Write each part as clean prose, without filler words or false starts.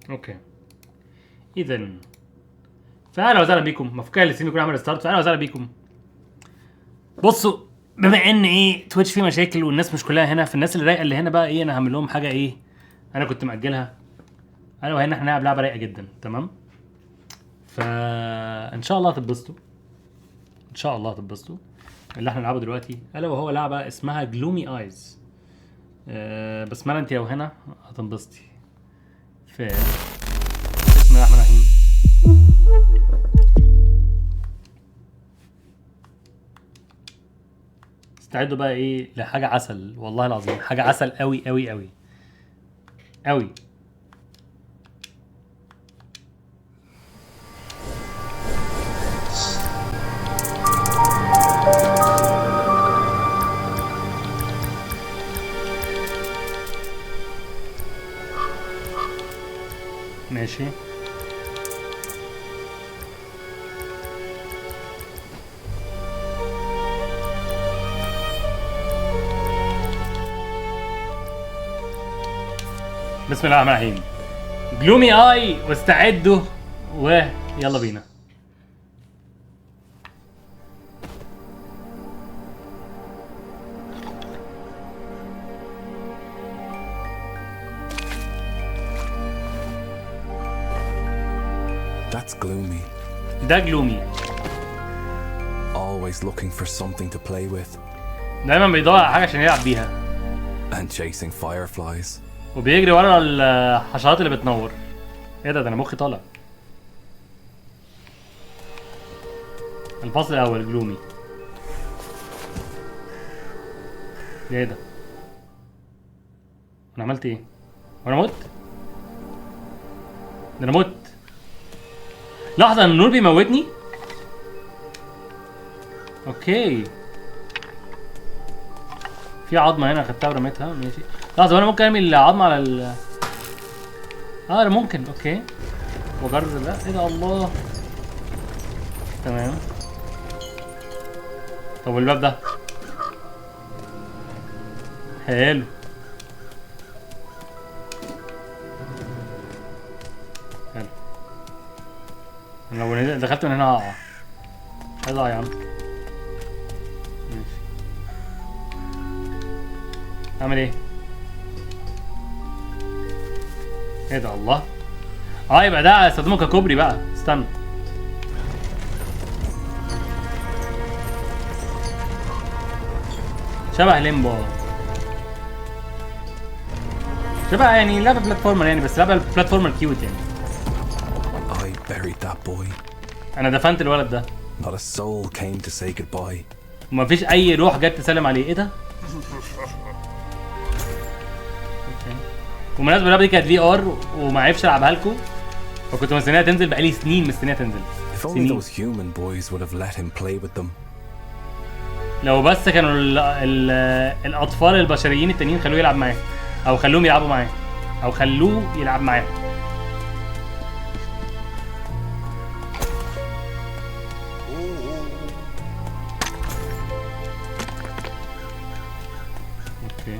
okay، اذا فاهلا وسهلا بيكم. مفكر ال stream يكون عامل start. فاهلا وسهلا بيكم. بصوا، بما ان ايه Twitch فيه مشاكل والناس مش كلها هنا، فالناس اللي رايقة اللي هنا بقى ايه، انا هعمل لهم حاجة ايه انا كنت مأجلها، انا وهي ان احنا نلعب لعبه رايقة جدا. تمام، فان شاء الله هتتبسطوا، ان شاء الله هتتبسطوا. اللي احنا نلعبه دلوقتي الا وهو لعبه اسمها Gloomy Eyes. بس ما انت لو هنا هتنبسطي. ف بسم الله الرحمن الرحيم. استعدوا بقى ايه لحاجة عسل، والله العظيم حاجة عسل قوي قوي قوي قوي. ماشي، بسم الله الرحمن الرحيم. Gloomy Eye، واستعدوا ويلا بينا. That's Gloomy. ده Gloomy. Always looking for something to play with. دايما بيدور على حاجة عشان يلعب بيها. And chasing fireflies. وبيجري ورا الحشرات اللي بتنور. ايه ده؟ ده انا مخي طالع. الفصل الاول Gloomy. ايه ده؟ انا عملت ايه؟ وانا مت؟ ده انا مت. لحظة، النور بيموتني؟ okay. في عظمة هنا خدتها ورميتها، ماشي. لحظة، وانا ممكن ارمي العظمة على ال انا ممكن، okay. وجرز ده، ايه ده؟ الله. تمام. طب والباب ده؟ حلو. حلو. لو دخلت من هنا هقع. عايز اقع يا عم. ماشي. اعمل ايه؟ ايه ده؟ الله. يبقى ده استخدمه ككوبري بقى. استنى. شبه Limbo، شبه يعني لعبة platformer يعني، بس لعبة platformer cute يعني. I buried that boy. انا دفنت الولد ده. Not a soul came to say goodbye. ومفيش اي روح جت تسلم عليه. ايه ده؟ وبالمناسبة اللعبة دي كانت VR وما عرفش العبها لكم، فكنت مستنيها تنزل، بقالي سنين مستنيها تنزل. If only سنين. those human boys would have let him play with them. لو بس كانوا ال ال الاطفال البشريين التانيين خلوه يلعب معاه، او خلوهم يلعبوا معاه، او خلوه يلعب معاه. okay.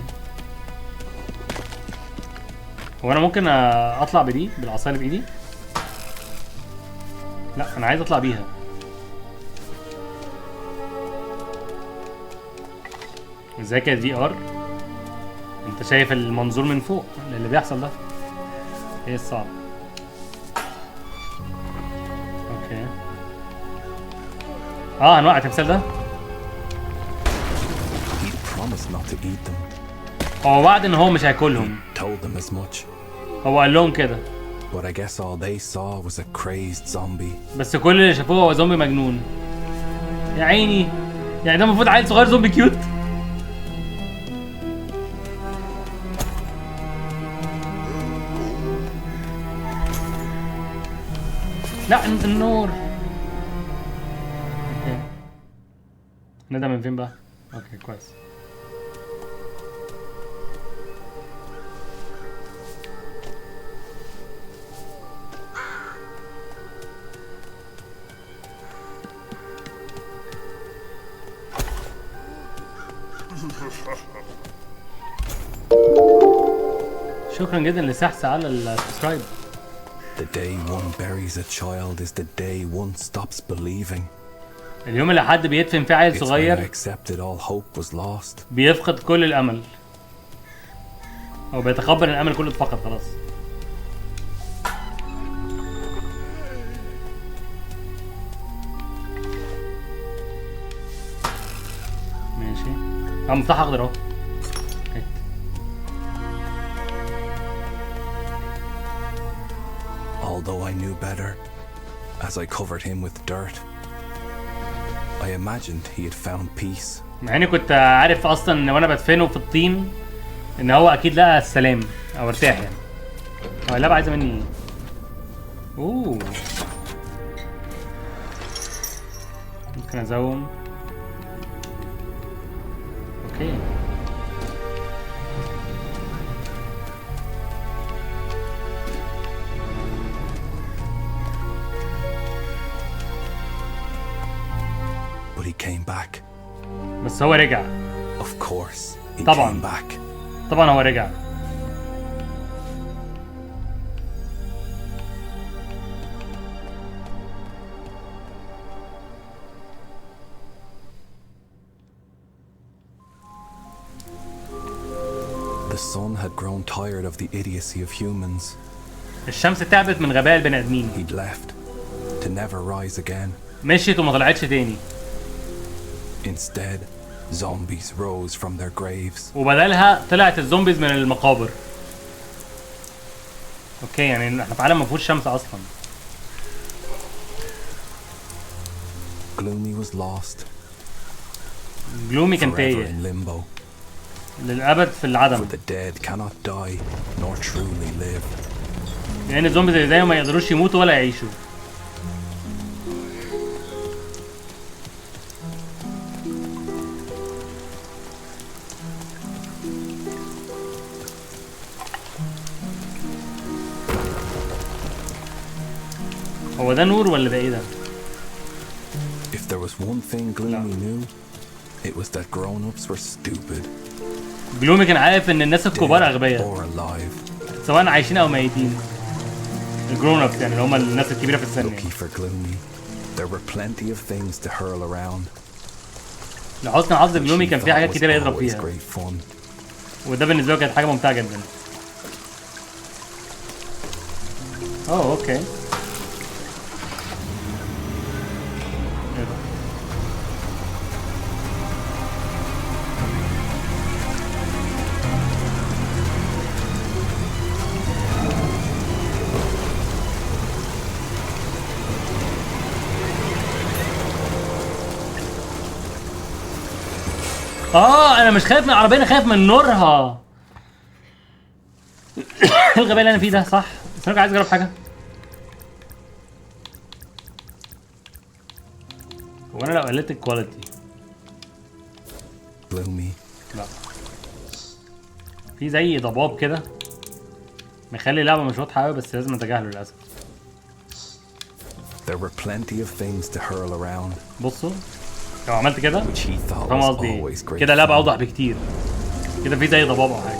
هو انا ممكن اطلع بدي بالعصايه اللي بايدي؟ لا، انا عايز اطلع بيها. ازاي كانت VR؟ انت شايف المنظور من فوق اللي بيحصل ده. ايه الصعب؟ okay. هنوقع التمثال ده. He promised not to eat them. هو وعد ان هو مش هياكلهم. He told them as much. هو قال لهم كده. But I guess all they saw was a crazed zombie. بس كل اللي شافوه هو زومبي مجنون. يا عيني، يعني ده المفروض عيل صغير زومبي cute. لا، النور. okay. ندى من فين بقى؟ okay كويس. شكرا جدا لسحس على ال subscribe. The day one buries a child is the day one stops believing. اليوم اللي حد بيدفن فيه عيل It's when I صغير accepted all hope was lost. بيفقد كل الامل، او بيتقبل الامل كله اتفقد خلاص. ماشي، مفتاح اخضر اهو. هات. Although I knew better, as I covered him with dirt, I imagined he had found peace. مع اني كنت عارف اصلا ان وانا بدفنه في الطين ان هو اكيد لقى السلام او ارتاح يعني. هو اللعبه عايزه مني ايه؟ اوه، ممكن ازوم. Okay. But he came back. بس هو رجع. Of course, he طبعاً. came back. طبعا هو رجع. The sun had grown tired of the idiocy of humans. الشمس تعبت من غباء البني ادمين. He'd left to never rise again. مشيت وما طلعتش تاني. Instead, zombies rose from their graves. وبدلها طلعت ال zombies من المقابر. Okay، يعني احنا في عالم ما فيهوش شمس اصلا. Gloomy was lost. جلومي كان Forever تايه in limbo. للابد في العدم. For the dead cannot die nor truly live. لان ال zombies اللي زيه ما يقدروش يموتوا ولا يعيشوا. هو ده نور ولا ده ايه ده؟ If there was one thing Gloomy knew, it was that grown-ups were stupid. جلومي كان عارف ان الناس الكبار Dead اغبياء or alive. سواء عايشين او ميتين. ال grown ups يعني اللي هم الناس الكبيره في السن يعني. Lucky for Gloomy, there were plenty of things to hurl around. لحسن حظ Which جلومي he كان في thought حاجات was كتيره يضرب always فيها، great fun. وده بالنسبه له كانت حاجه ممتعه جدا. اوه okay. ايه ده؟ انا مش خايف من العربية، انا خايف من نورها. ايه الغباء اللي انا فيه ده؟ صح. بس انا عايز اجرب حاجة. هو انا لو قللت ال quality Gloomy. لا، في زي ضباب كده مخلي اللعبة مش واضحة قوي، بس لازم اتجاهله للأسف. There were plenty of things to hurl around. بصوا لو عملت كده Which he thought فاهم was قصدي ايه؟ always great كده اللعبة fun. أوضح بكتير. كده في زي ضباب أو حاجة.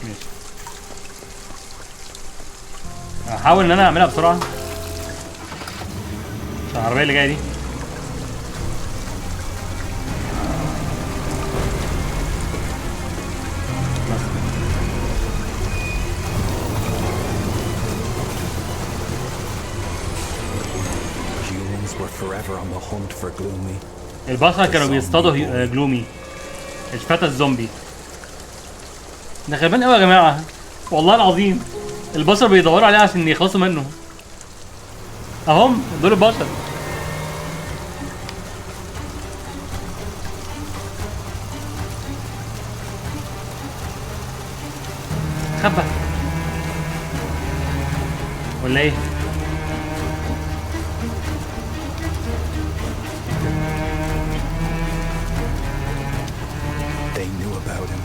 ماشي، هحاول إن أنا أعملها بسرعة عشان العربية اللي جاية دي. بس. Humans were forever on the hunt for Gloomy. البشر كانوا بيصطادوا جلومي، الفتى الزومبي. ده غلبان قوي يا جماعة، والله العظيم. البشر بيدوروا عليه عشان يخلصوا منه. اهم دول البشر. خبى ولا ايه؟ They knew about him.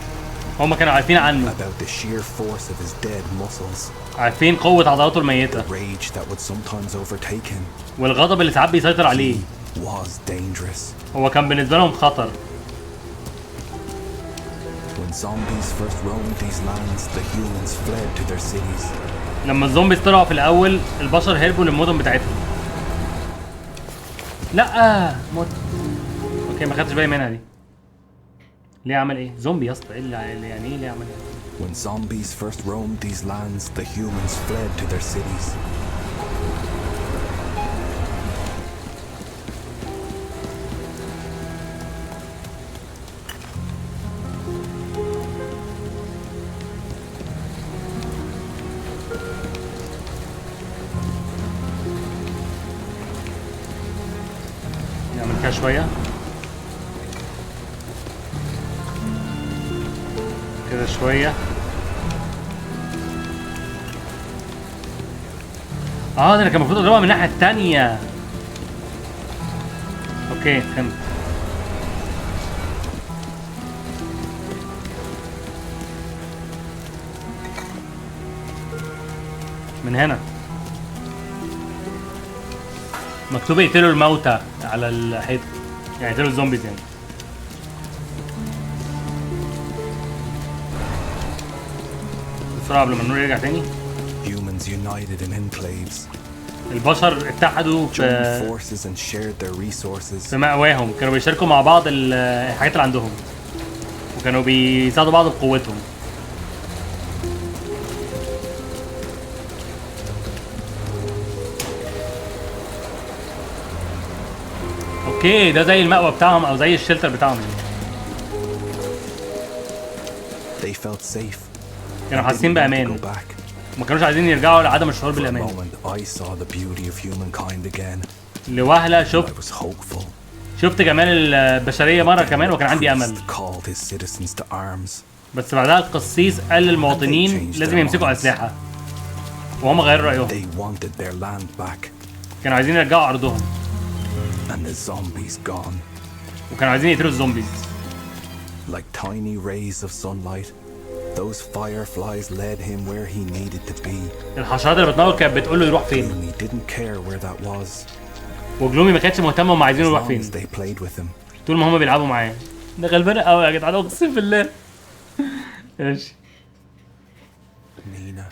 هما كانوا عارفين عنه. About the sheer force of his dead muscles. عارفين قوة عضلاته الميتة. The rage that would sometimes overtake him. والغضب اللي ساعات بيسيطر عليه. He was dangerous. هو كان بالنسبة لهم خطر. When zombies first roamed these lands, the humans fled to their cities. لما ال zombies طلعوا في الاول البشر هربوا للمدن بتاعتهم. لا موت. okay ما خدتش بالي منها دي. ليه عمل ايه؟ زومبي يا اسطى، ايه اللي يعني ايه ليه عمل ايه؟ When zombies first roamed these lands, the humans fled to their cities. نعمل كده شوية كده شوية. ده انا كان المفروض اضربها من الناحية التانية. okay فهمت. من هنا مكتوب يقتلوا الموتى على الحيطة، يعني يقتلوا ال zombies يعني. بسرعة قبل ما النور يرجع تاني. Humans united in enclaves. البشر اتحدوا Joined forces and shared their resources. في مأواهم، كانوا بيشاركوا مع بعض الحاجات اللي عندهم، وكانوا بيساعدوا بعض بقوتهم. okay ده زي المأوى بتاعهم او زي ال shelter بتاعهم. They felt safe. كانوا حاسين Didn't want to بأمان، go back. ما كانوش عايزين يرجعوا لعدم الشعور For a بالأمان. moment, I saw the beauty of humankind again. لوهلة I was hopeful. شفت جمال البشرية مرة كمان وكان عندي The أمل. priest called his citizens to arms. بس بعدها القسيس قال للمواطنين لازم يمسكوا أسلحة، وهم غيروا رأيهم. They wanted their land back. كانوا عايزين يرجعوا أرضهم. And the zombies gone. وكانوا عايزين يقتلوا ال zombies. Like tiny rays of sunlight, those fireflies led him where he needed to be. الحشرات اللي بتنور كانت بتقول له يروح فين. Gloomy didn't care where that was. وجلومي ما كانتش مهتمة هم عايزينه As يروح long فين. as they played with him. طول ما هم بيلعبوا معاه. ده غلبان قوي يا جدعان اقسم بالله. ماشي. Nina,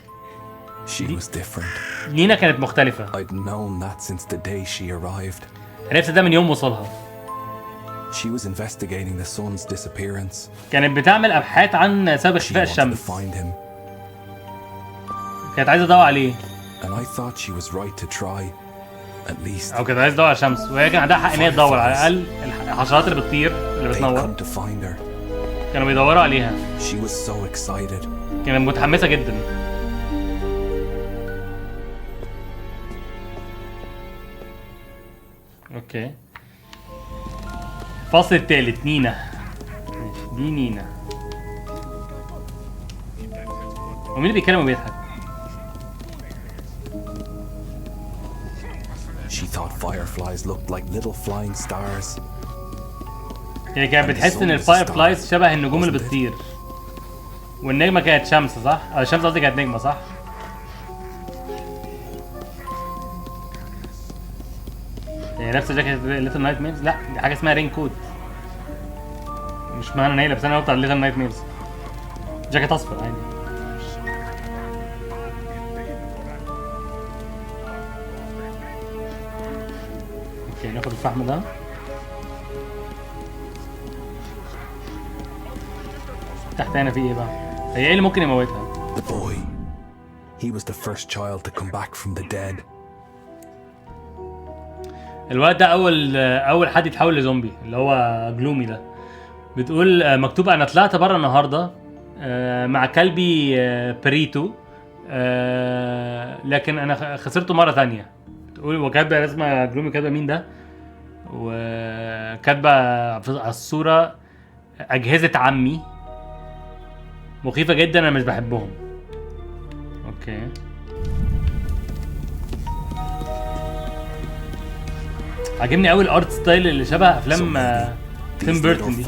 she was different. نينا كانت مختلفة. I'd known that since the day she arrived. عرفت ده من يوم وصولها. She was investigating the sun's disappearance. كانت بتعمل أبحاث عن سبب She اختفاء wanted to الشمس. find him. كانت عايزة تدور عليه. And I thought she was right to try. At least أو كانت عايزة تدور على الشمس، وهي كان عندها حق إن هي تدور على الأقل. الحشرات اللي بتطير اللي they'd بتنور come to find her. كانوا بيدوروا عليها. She was so excited. كانت متحمسة جدا. okay. الفصل الثالث نينا. ماشي دي نينا. ومين اللي بيتكلم وبيضحك؟ She thought fireflies looked like little flying stars. هي كانت بتحس ان ال fireflies شبه النجوم اللي بتطير. والنجمة كانت شمس صح؟ أو الشمس قصدي كانت نجمة صح؟ هي لابسة جاكيت Little Nightmares؟ لا دي حاجة اسمها raincoat. مش معنى ان هي لابسة انا بتاع Little Nightmares. جاكيت اصفر عادي. okay ناخد الفحم ده. تحت هنا في ايه بقى؟ هي ايه اللي ممكن يموتها؟ The boy. He was the first child to come back from the dead. الواد ده اول حد يتحول لزومبي اللي هو جلومي ده. بتقول مكتوب انا طلعت بره النهارده مع كلبي بريتو، لكن انا خسرته مرة ثانية. بتقول وكاتبه رسمه جلومي، كاتبه مين ده؟ وكاتبه على الصورة اجهزة عمي مخيفة جدا انا مش بحبهم. okay عاجبني قوي ال art style اللي شبه افلام تيم بيرتون دي.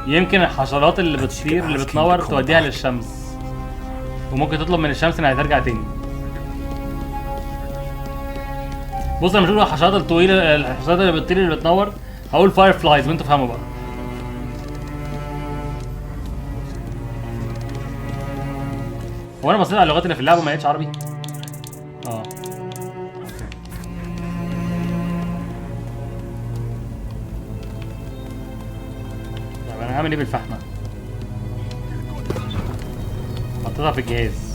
يمكن الحشرات اللي بتطير اللي بتنور توديها للشمس، وممكن تطلب من الشمس انها ترجع تاني. بص انا مش هقول الحشرات الطويلة، الحشرات اللي بتطير اللي بتنور، هقول fireflies وانتوا فهموا بقى. هو انا بصيت على اللغات اللي في اللعبة وما لقيتش عربي. اه okay. طب انا هعمل ايه بالفحمه؟ حطيتها في الجهاز.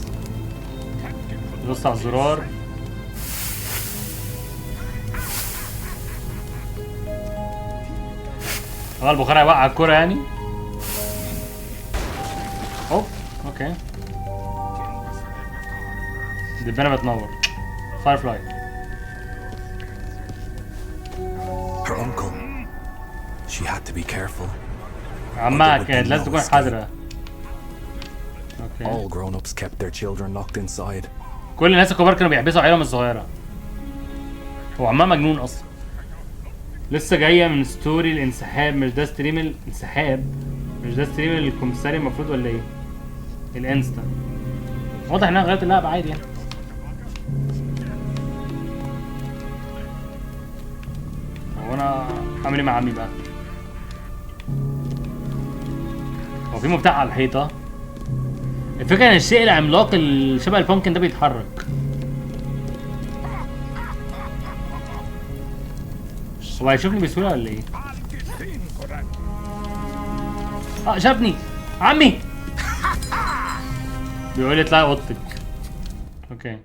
دوست على الزرار. اه البخار هيوقع الكورة يعني. اوب okay. الدبانه بتنور. Firefly. Her uncle. She had to be careful. عمها كانت لازم تكون حذره. okay. All grown-ups kept their children locked inside. كل الناس الكبار كانوا بيحبسوا عيالهم الصغيرة. هو عمها مجنون اصلا. لسه جاية من story الانسحاب. مش ده stream الانسحاب؟ مش ده stream الكمساري المفروض ولا ايه؟ الانستا. واضح انها غيرت اللعبة عادي يعني. هو انا هعمل ايه مع عمي بقى؟ هو في مفتاح على الحيطة. الفكرة ان الشيء العملاق اللي شبه ال pumpkin ده بيتحرك. هو هيشوفني بسهولة ولا ايه؟ اه شافني عمي. بيقول لي اطلعي اوضتك. okay.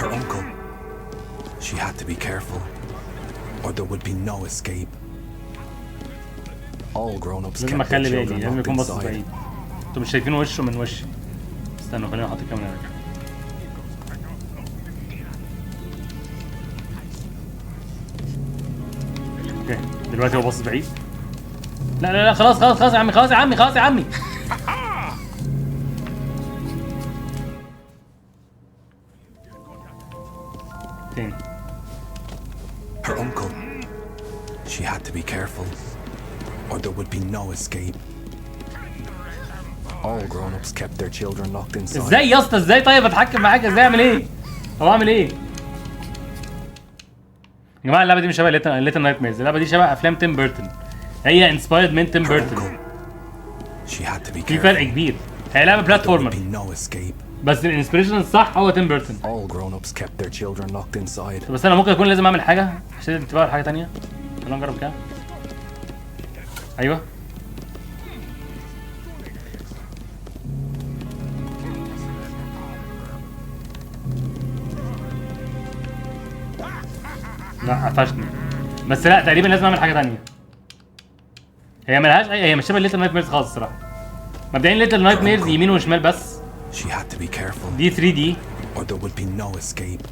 Her uncle. She had to be careful, or there would be no escape. All grown-ups لازم kept their اخلي بالي، children لازم locked يكون باصص inside. بعيد. انتوا مش شايفين وشه من وشي. استنوا خليني احط الكاميرا هنا. okay دلوقتي هو باصص بعيد. لا لا لا خلاص خلاص خلاص يا عمي، خلاص يا عمي، خلاص يا عمي. تاني. Her uncle. She had to be careful, or there would be no escape. All grown-ups kept their children locked inside. ازاي يا اسطى؟ ازاي طيب اتحكم معاك؟ ازاي اعمل ايه؟ هو اعمل ايه؟ يا جماعة اللعبة دي مش شبه Little Nightmares، اللعبة دي شبه افلام تيم بيرتون. هي inspired من تيم Her بيرتون. uncle. She had to be في فرق careful. كبير. هي لعبه There would platformer، be no escape. بس ال inspiration الصح هو تيم بيرتون. All grown-ups kept their children locked inside. طب بس انا ممكن اكون لازم اعمل حاجة عشان الانتباه لحاجة ثانية. خلينا نجرب كده. ايوه لا قفشني. بس لا تقريبا لازم اعمل حاجة ثانية. هي ملهاش اي، هي مش شبه Little Nightmares خالص الصراحة. مبدئيا Little Nightmares يمين وشمال بس. She had to be careful. دي 3D. Or there would be no escape.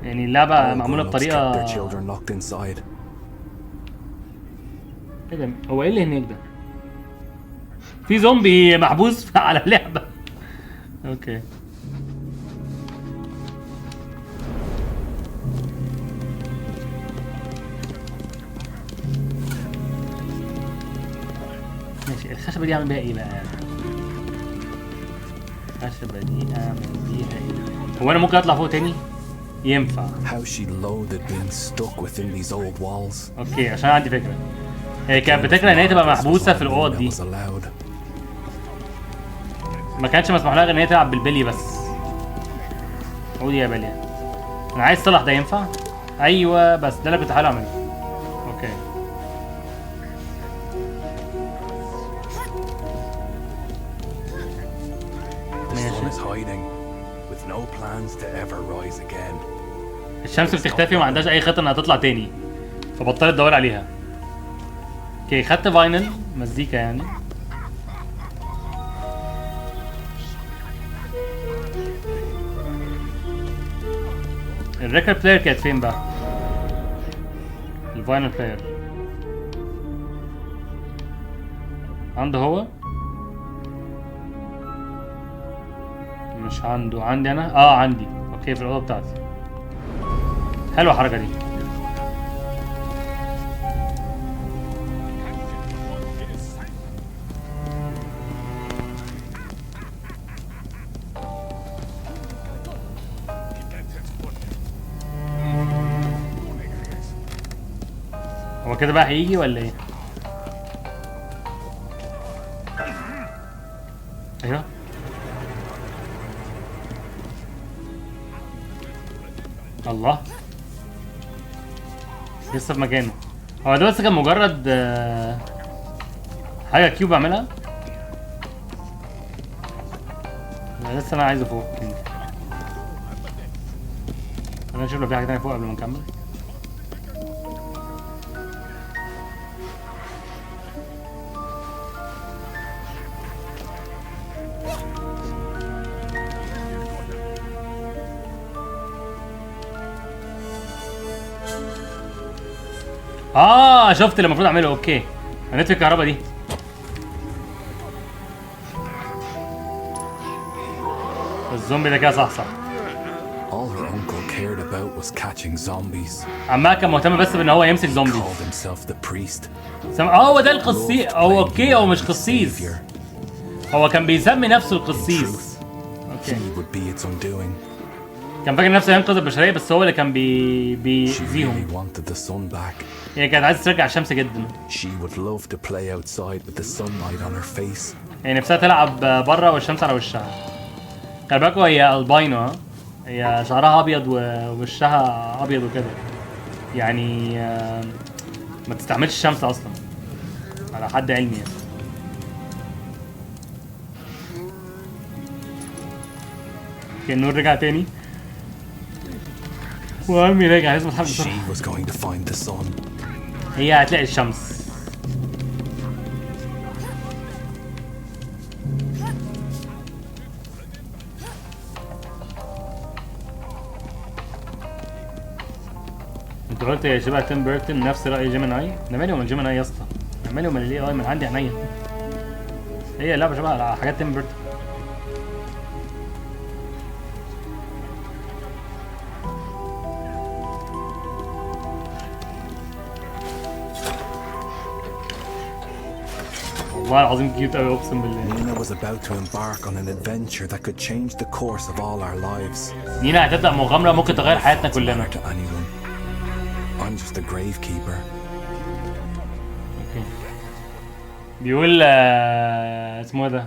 يعني اللعبة All معمولة grown-ups بطريقة kept their children locked inside. ايه ده؟ هو ايه اللي هناك ده؟ في زومبي محبوس على اللعبة. okay. ماشي. الخشبة دي اعمل بيها ايه بقى؟ الخشبة دي اعمل بيها ايه؟ هو انا ممكن اطلع فوق تاني؟ ينفع. How she loathed being stuck within these old walls. okay عشان عندي فكرة. هي كانت بتكره ان هي تبقى محبوسة في الأوض دي. That was allowed. ما كانش مسموح لها غير ان هي تلعب بالبلي بس. عودي يا بلي. انا عايز صلاح ده ينفع؟ ايوه بس ده اللي كنت هحاول اعمله. okay. The sun is hiding, with no plans to ever rise again. الشمس بتختفي وما عندهاش اي خطه انها تطلع تاني، فبطلت تدور عليها. okay خدت vinyl مزيكا يعني. ال record player كانت فين بقى؟ ال vinyl player عنده هو؟ مش عنده. عندي انا؟ عندي. okay في الاوضة بتاعتي. حلوة الحركة دي. هو كده بقى هيجي ولا ايه؟ الله، لسه في مكانه. هو ده بس كان مجرد حاجة queue بعملها. لا لسه انا عايزه فوق. خلينا نشوف لو في حاجة تانية فوق قبل ما نكمل. شفت اللي المفروض اعمله. okay، هنطفي الكهرباء دي. الزومبي ده كده صح صح. All her uncle cared about was catching zombies. عمها كان مهتم بس بان هو يمسك zombies. Called himself the priest. هو ده القسيس. هو okay، هو مش قسيس، هو كان بيسمي نفسه القسيس. okay. He would be its undoing. كان فاكر نفسه ينقذ البشرية، بس هو اللي كان بيأذيهم. She really wanted the sun back. هي كانت عايزة ترجع الشمس جدا. She would love to play outside with the sunlight on her face. هي نفسها تلعب بره والشمس على وشها. خلي بالكوا هي الباينو، ها؟ هي شعرها ابيض ووشها ابيض وكده، يعني ما تستحملش الشمس اصلا على حد علمي يعني. النور رجع تاني وعمي راجع، لازم اتحرك بسرعة. She was going to find the sun. هي هتلاقي الشمس. انت قلت يا شباب تيم بيرتون نفس رأي جيميناي. انا مالي ومال جيميناي يا اسطى، انا مالي ومال ال AI، من عندي عينيا. هي لعبة شبه على حاجات تيم بيرتون. والله العظيم cute قوي اقسم بالله. Nina was about to embark on an adventure that could change the course of all our lives. نينا هتبدأ مغامرة ممكن تغير حياتنا كلنا. To anyone. I'm just a gravekeeper. okay. بيقول اسمه ده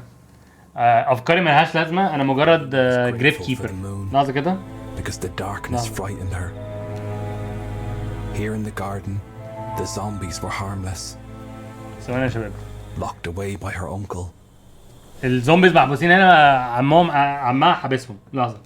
افكاري ملهاش لازمة، انا مجرد grave keeper. لحظة كده. Because the darkness frightened her. Here in the garden, the zombies were harmless. ثواني يا شباب. Locked away by her uncle. ال zombies محبوسين هنا، عمهم عمها حابسهم. لحظة.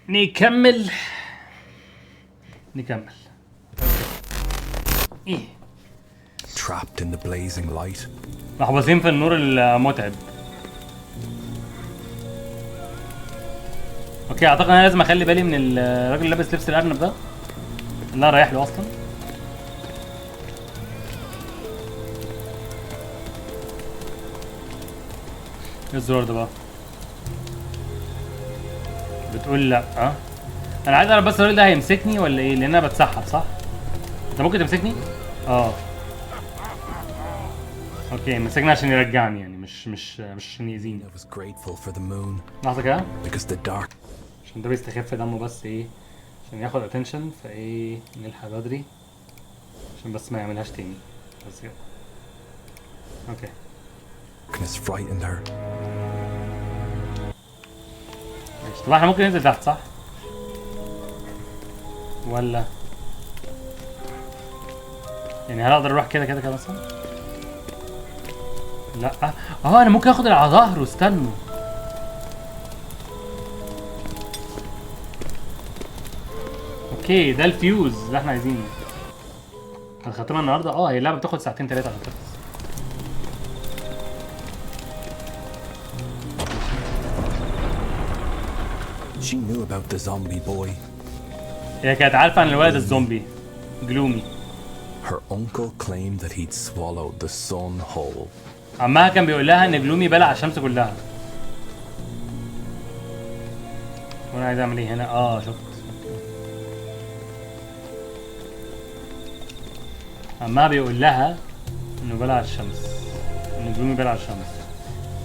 نكمل. ايه؟ Trapped in the blazing light. محبوسين في النور المتعب. okay، اعتقد انا لازم اخلي بالي من الراجل اللي لابس لبس الارنب ده، اللي انا رايح له اصلا. ايه الزرار ده بقى؟ بتقول لا. انا عايز اعرف بس الراجل ده هيمسكني ولا ايه، لان انا بتسحب صح؟ انت ممكن تمسكني؟ okay، مسكني عشان يرجعني يعني، مش عشان يأذيني. I was grateful for the moon. لحظة كده. Because the dark. عشان ده بيستخف دمه بس ايه، عشان ياخد attention، فايه نلحق بدري عشان بس ما يعملهاش تاني. بس كده. okay. Darkness frightened her. طب احنا ممكن ننزل تحت صح؟ ولا يعني هل اقدر اروح كده كده كده مثلا؟ لا. انا ممكن اخد اللي على ظهره. استنوا. okay، ده الفيوز اللي احنا عايزينه. هنختمها النهارده. هي اللعبه بتاخد ساعتين 3 عشان تخلص. She knew about the zombie boy. هي كانت عارفة عن الولد الزومبي جلومي. Her uncle claimed that he'd swallowed the sun whole. عمها كان بيقول لها إن جلومي بلع الشمس كلها. وأنا عايز أعمل إيه هنا؟ شفت. عمها بيقول لها إنه بلع الشمس، ان جلومي بيلعب على الشمس.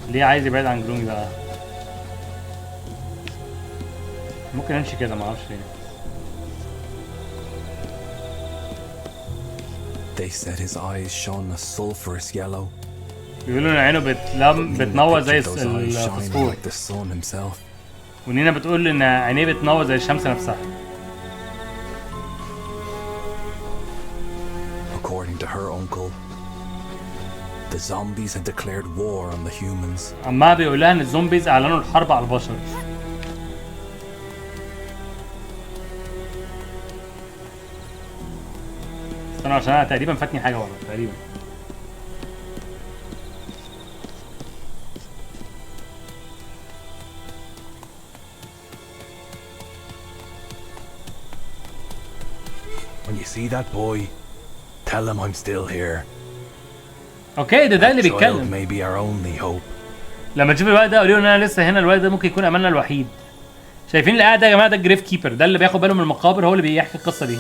ليه عايز يبعد عن جلومي بقى؟ ممكن امشي كده، معرفش ليه. They said his eyes shone a sulphurous yellow. بيقولوا ان عينه بتلم But Nina بتنور زي pictured those eyes shining الفوسفور. like the sun himself. ونينا بتقول ان عينيه بتنور زي الشمس نفسها. According to her uncle, the zombies had declared war on the humans. عمها بيقول لها ان ال zombies اعلنوا الحرب على البشر. استنى عشان انا تقريبا فاتني حاجه ورا تقريبا. When you see that boy, tell him I'm still here. okay، ده اللي Child بيتكلم. may be our only hope. لما تشوف الواد ده قولوا له ان انا لسه هنا، الواد ده ممكن يكون املنا الوحيد. شايفين اللي قاعد ده يا جماعه؟ ده ال grave keeper، ده اللي بياخد باله من المقابر، هو اللي بيحكي القصه دي.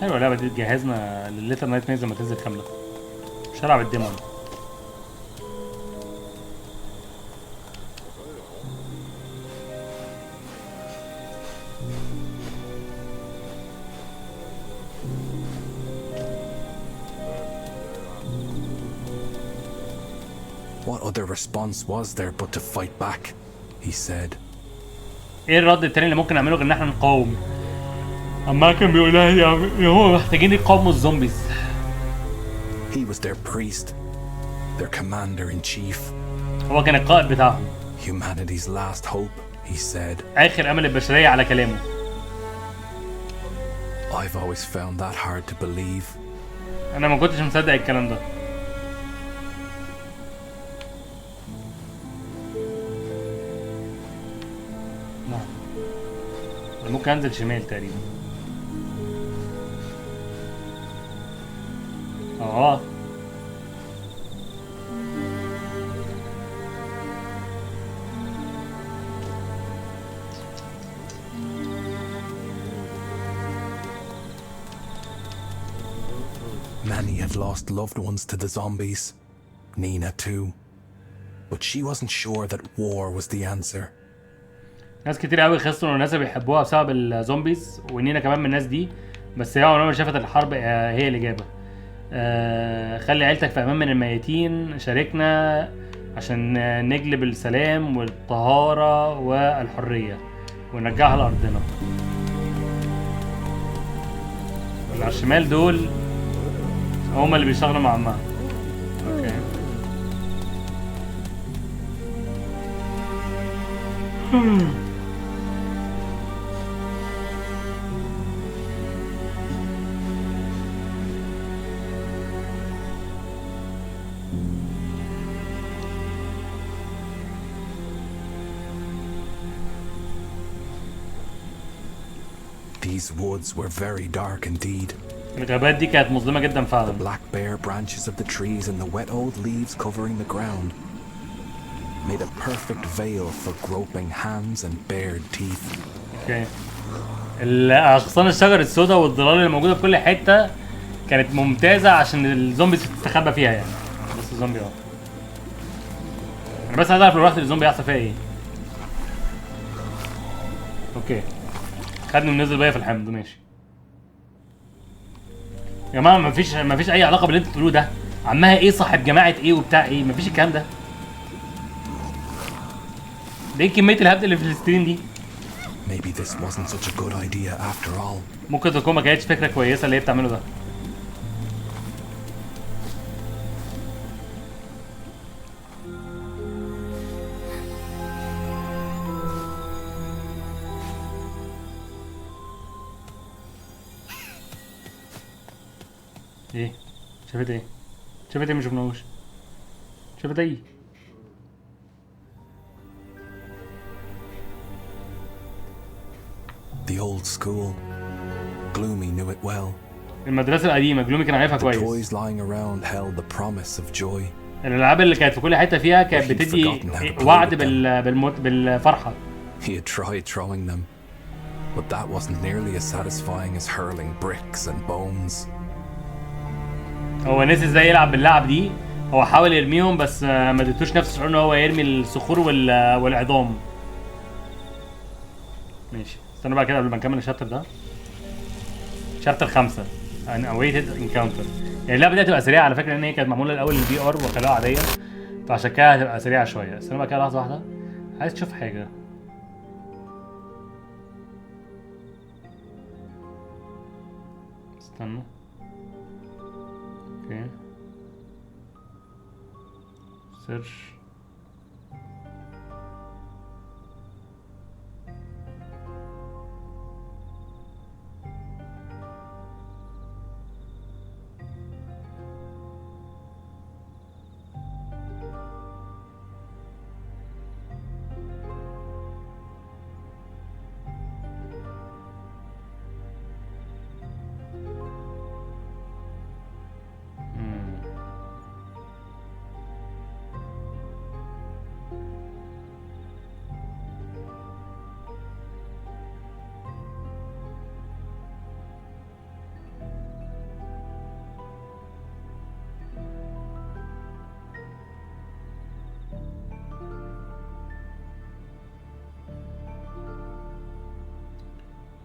حلوه اللعبه دي، تجهزنا للل Little Nightmares لما تنزل كامله. مش هلعب ال demo أنا. What other response was there but to fight back? He said. ايه الرد التاني اللي ممكن نعمله غير ان احنا نقاوم؟ اما كان بيقول لها يا هو محتاجين يقاوموا ال zombies. He was their priest, their commander in chief, هو كان القائد بتاعهم. humanity's last hope, he said. اخر امل البشريه على كلامه. I've always found that hard to believe. انا ما كنتش مصدق الكلام ده. نعم. انا ممكن انزل شمال تقريبا. Many had lost loved ones to the zombies. Nina too. But she wasn't sure that war was the answer. ناس كتير قوي خسروا الناس اللي بيحبوها بسبب ال zombies، ونينا كمان من الناس دي، بس هي عمرها ما شافت الحرب هي الإجابة. خلي عيلتك في أمان من الميتين، شاركنا عشان نجلب السلام والطهارة والحرية ونرجعها لأرضنا. اللي على الشمال دول هما اللي بيشتغلوا مع عمها. okay. These woods were very dark indeed. الغابات دي كانت مظلمة جدا فعلا. The black bare branches of the trees and the wet old leaves covering the ground made a perfect veil for groping hands and bared teeth. okay. اغصان الشجر السوداء والظلال اللي موجودة في كل حتة كانت ممتازة عشان ال zombies تستخبى فيها يعني. بص الزومبي اهو. انا بس عايز اعرف لو رحت للزومبي هيحصل فيها ايه. okay. خدني ونزل بيا في الحمض. ماشي. يا جماعة مفيش أي علاقة باللي انتوا بتقولوه ده. عمها إيه صاحب جماعة إيه وبتاع إيه؟ مفيش الكلام ده. ده إيه كمية الهبد اللي في ال stream دي؟ Maybe this wasn't such a good idea after all. ممكن تكون ما كانتش فكرة كويسة اللي هي بتعمله ده. ايه؟ شافت ايه؟ شافت ايه ما شفناهوش؟ شافت ايه؟ The old school. Gloomy knew it well. المدرسة القديمة جلومي كان عارفها The كويس. toys lying around held the promise of joy. الالعاب اللي كانت في كل حتة فيها كانت He'd بتدي forgotten how to play وعد with them. بالموت بالفرحه. He had tried throwing them, but that wasn't nearly as satisfying as hurling bricks and bones. هو نسي ازاي يلعب باللعب دي. هو حاول يرميهم بس ما اديتوش نفس الشعور ان هو يرمي الصخور والعظام. ماشي استنى بقى كده قبل ما نكمل ال chapter ده. chapter 5 an awaited encounter. يعني اللعبة دي هتبقى سريعة على فكرة، لان هي كانت معمولة الاول لل VR وخلوها عادية، فعشان كده هتبقى سريعة شوية. استنى بقى كده لحظة واحدة، عايز تشوف حاجة. استنى okay search.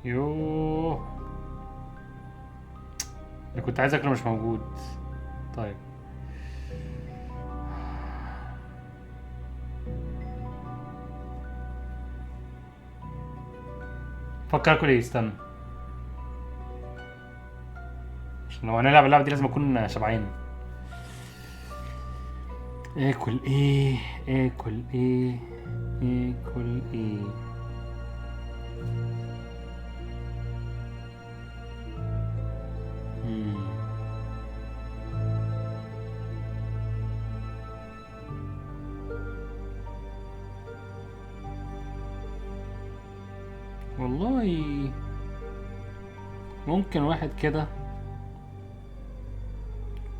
يوه اللي كنت عايز اكله مش موجود. طيب فكر اكل ايه؟ استنى، عشان لو هنلعب اللعبة دي لازم اكون شبعان. اكل ايه؟ اكل ايه؟ اكل ايه؟ والله ممكن واحد كده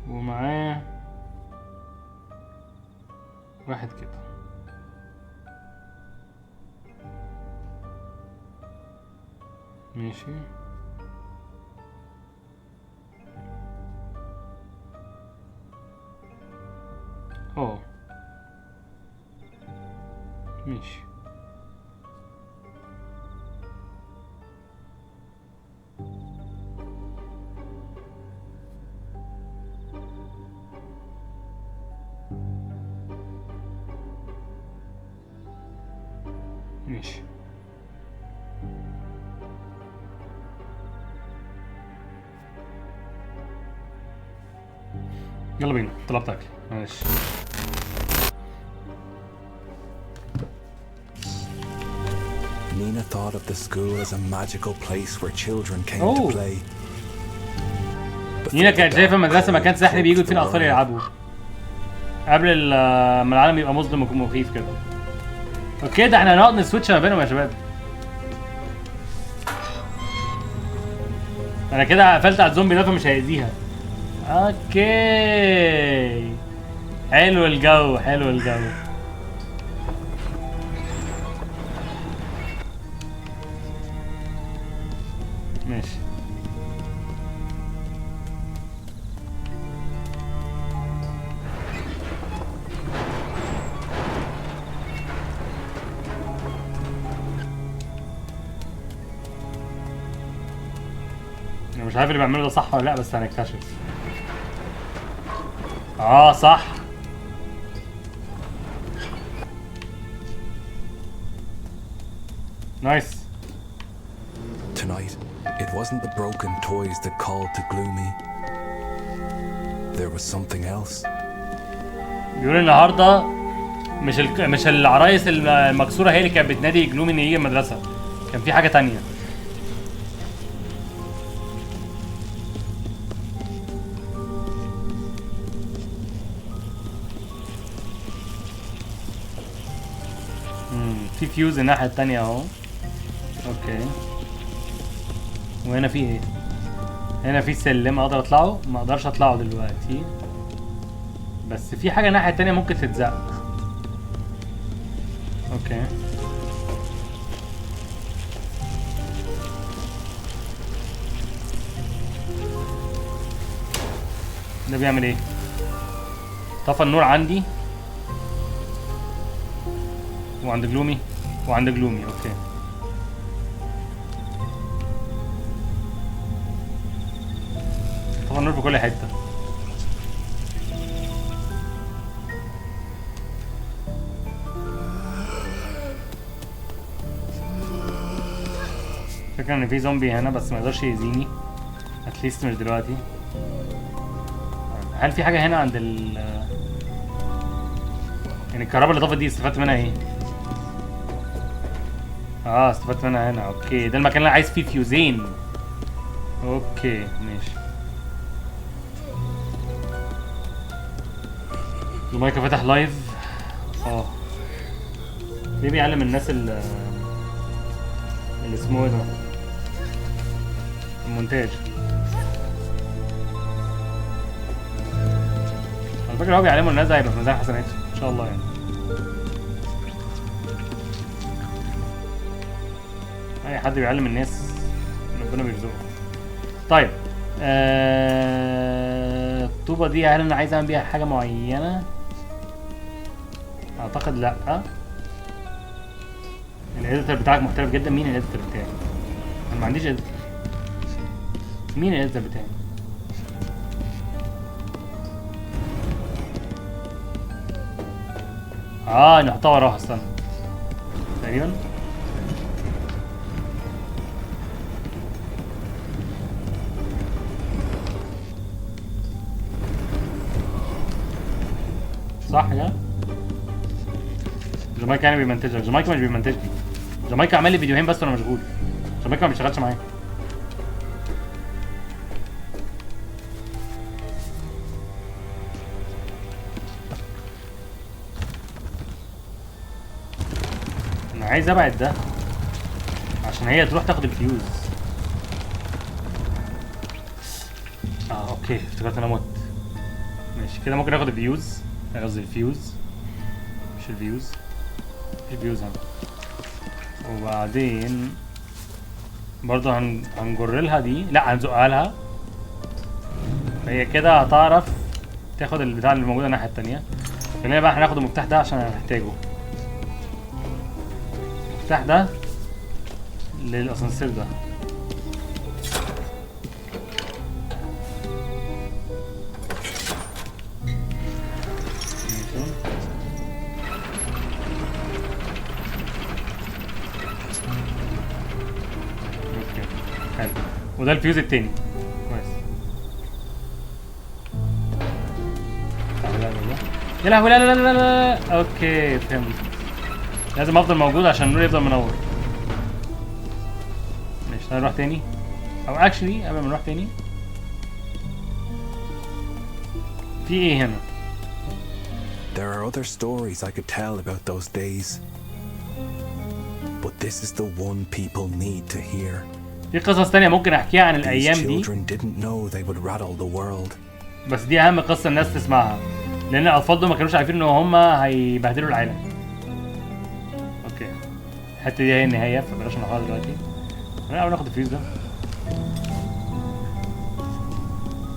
ومعاه واحد كده. ماشي اه ماشي. ماشي يلا بينا. طلبت اكل معلش. Nina thought of the school as a magical place where children came Oh. to play. نينا كانت شايفه المدرسة مكان سحري بيجوا فيه الاطفال يلعبوا قبل ما العالم يبقى مظلم ومخيف كده. okay ده احنا هنقعد ن switch ما بينهم يا شباب. انا كده قفلت على الزومبي ده فمش هيأذيها. okay حلو الجو، حلو الجو. ماشي انا مش عارف اللي بعمله ده صح ولا لا، بس هنكتشف. اه صح. Nice. Tonight, it wasn't the broken toys that called to Gloomy. There was something else. بيقول النهارده مش العرايس المكسورة هي اللي كانت بتنادي جلومي ان يجي المدرسة، كان في حاجة تانية. في فيوز الناحية التانية اهو. okay وهنا في ايه؟ هنا في سلم اقدر اطلعه؟ ما اقدرش اطلعه دلوقتي، بس في حاجة الناحية التانية ممكن تتزق. okay ده بيعمل ايه؟ طفى النور عندي وعند جلومي وعند جلومي. okay طفى النور في كل حتة. فكرة ان في زومبي هنا بس ما يقدرش يأذيني، at least مش دلوقتي. هل في حاجة هنا عند ال يعني الكهرباء اللي طفت دي استفدت منها ايه؟ استفدت منها هنا. okay ده المكان اللي انا عايز فيه فيوزين. okay ماشي. المايك فتح live. ليه بيعلم الناس اللي اسمه ايه ده؟ المونتاج. على فكرة هو بيعلموا الناس ده هيبقى في ميزان حسناته ان شاء الله يعني. اي حد بيعلم الناس ربنا بيرزقه. طيب الطوبة دي هل انا عايز اعمل بيها حاجة معينة؟ اعتقد لا. ال editor بتاعك محترف جدا. مين ال editor بتاعي؟ انا ما عنديش editor. مين ال editor بتاعي؟ نحطها وراها. استنى تقريبا. صح كده؟ جامايكا يعني بيمنتجك. جامايكا مش بيمنتجني. جامايكا عمل لي فيديوهين بس وانا مشغول. جامايكا ما بيشتغلش معايا. انا عايز ابعد ده عشان هي تروح تاخد الفيوز. okay افتكرت انا مت. ماشي كده ممكن اخد الفيوز، قصدي الفيوز مش الفيوز، مفيش فيوز هنا. وبعدين برضه هنجر لها دي، لا هنزقها لها. هي كده هتعرف تاخد البتاع اللي موجودة الناحية التانية. خلينا بقى هناخد المفتاح ده عشان هنحتاجه. المفتاح ده للاسانسير ده. حلو، وده الفيوز التاني. كويس. يا لهوي لا لا لا لا لا. okay فهمت، لازم افضل موجود عشان النور يفضل منور. ماشي تعالى نروح تاني، او actually قبل ما نروح تاني في ايه هنا؟ There are other stories I could tell about those days, but this is the one people need to hear. في قصص تانية ممكن احكيها عن الايام دي، بس دي اهم قصة الناس تسمعها، لان الاطفال دول ما كانوش عارفين ان هم هيبهدلوا العالم. okay الحتة دي هي النهاية فبلاش ناخدها دلوقتي. خلينا اول ناخد الفيوز ده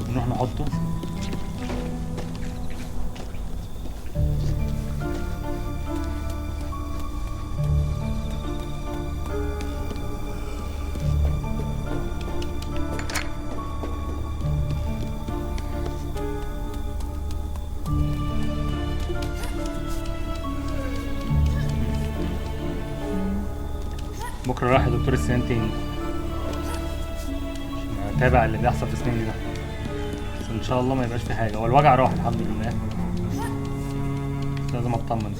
نروح نحطه. بكره رايح لدكتور السنان تاني عشان اتابع اللي بيحصل في سناني ده، بس ان شاء الله ما يبقاش في حاجة. هو الوجع راح الحمد لله، بس لازم اطمن.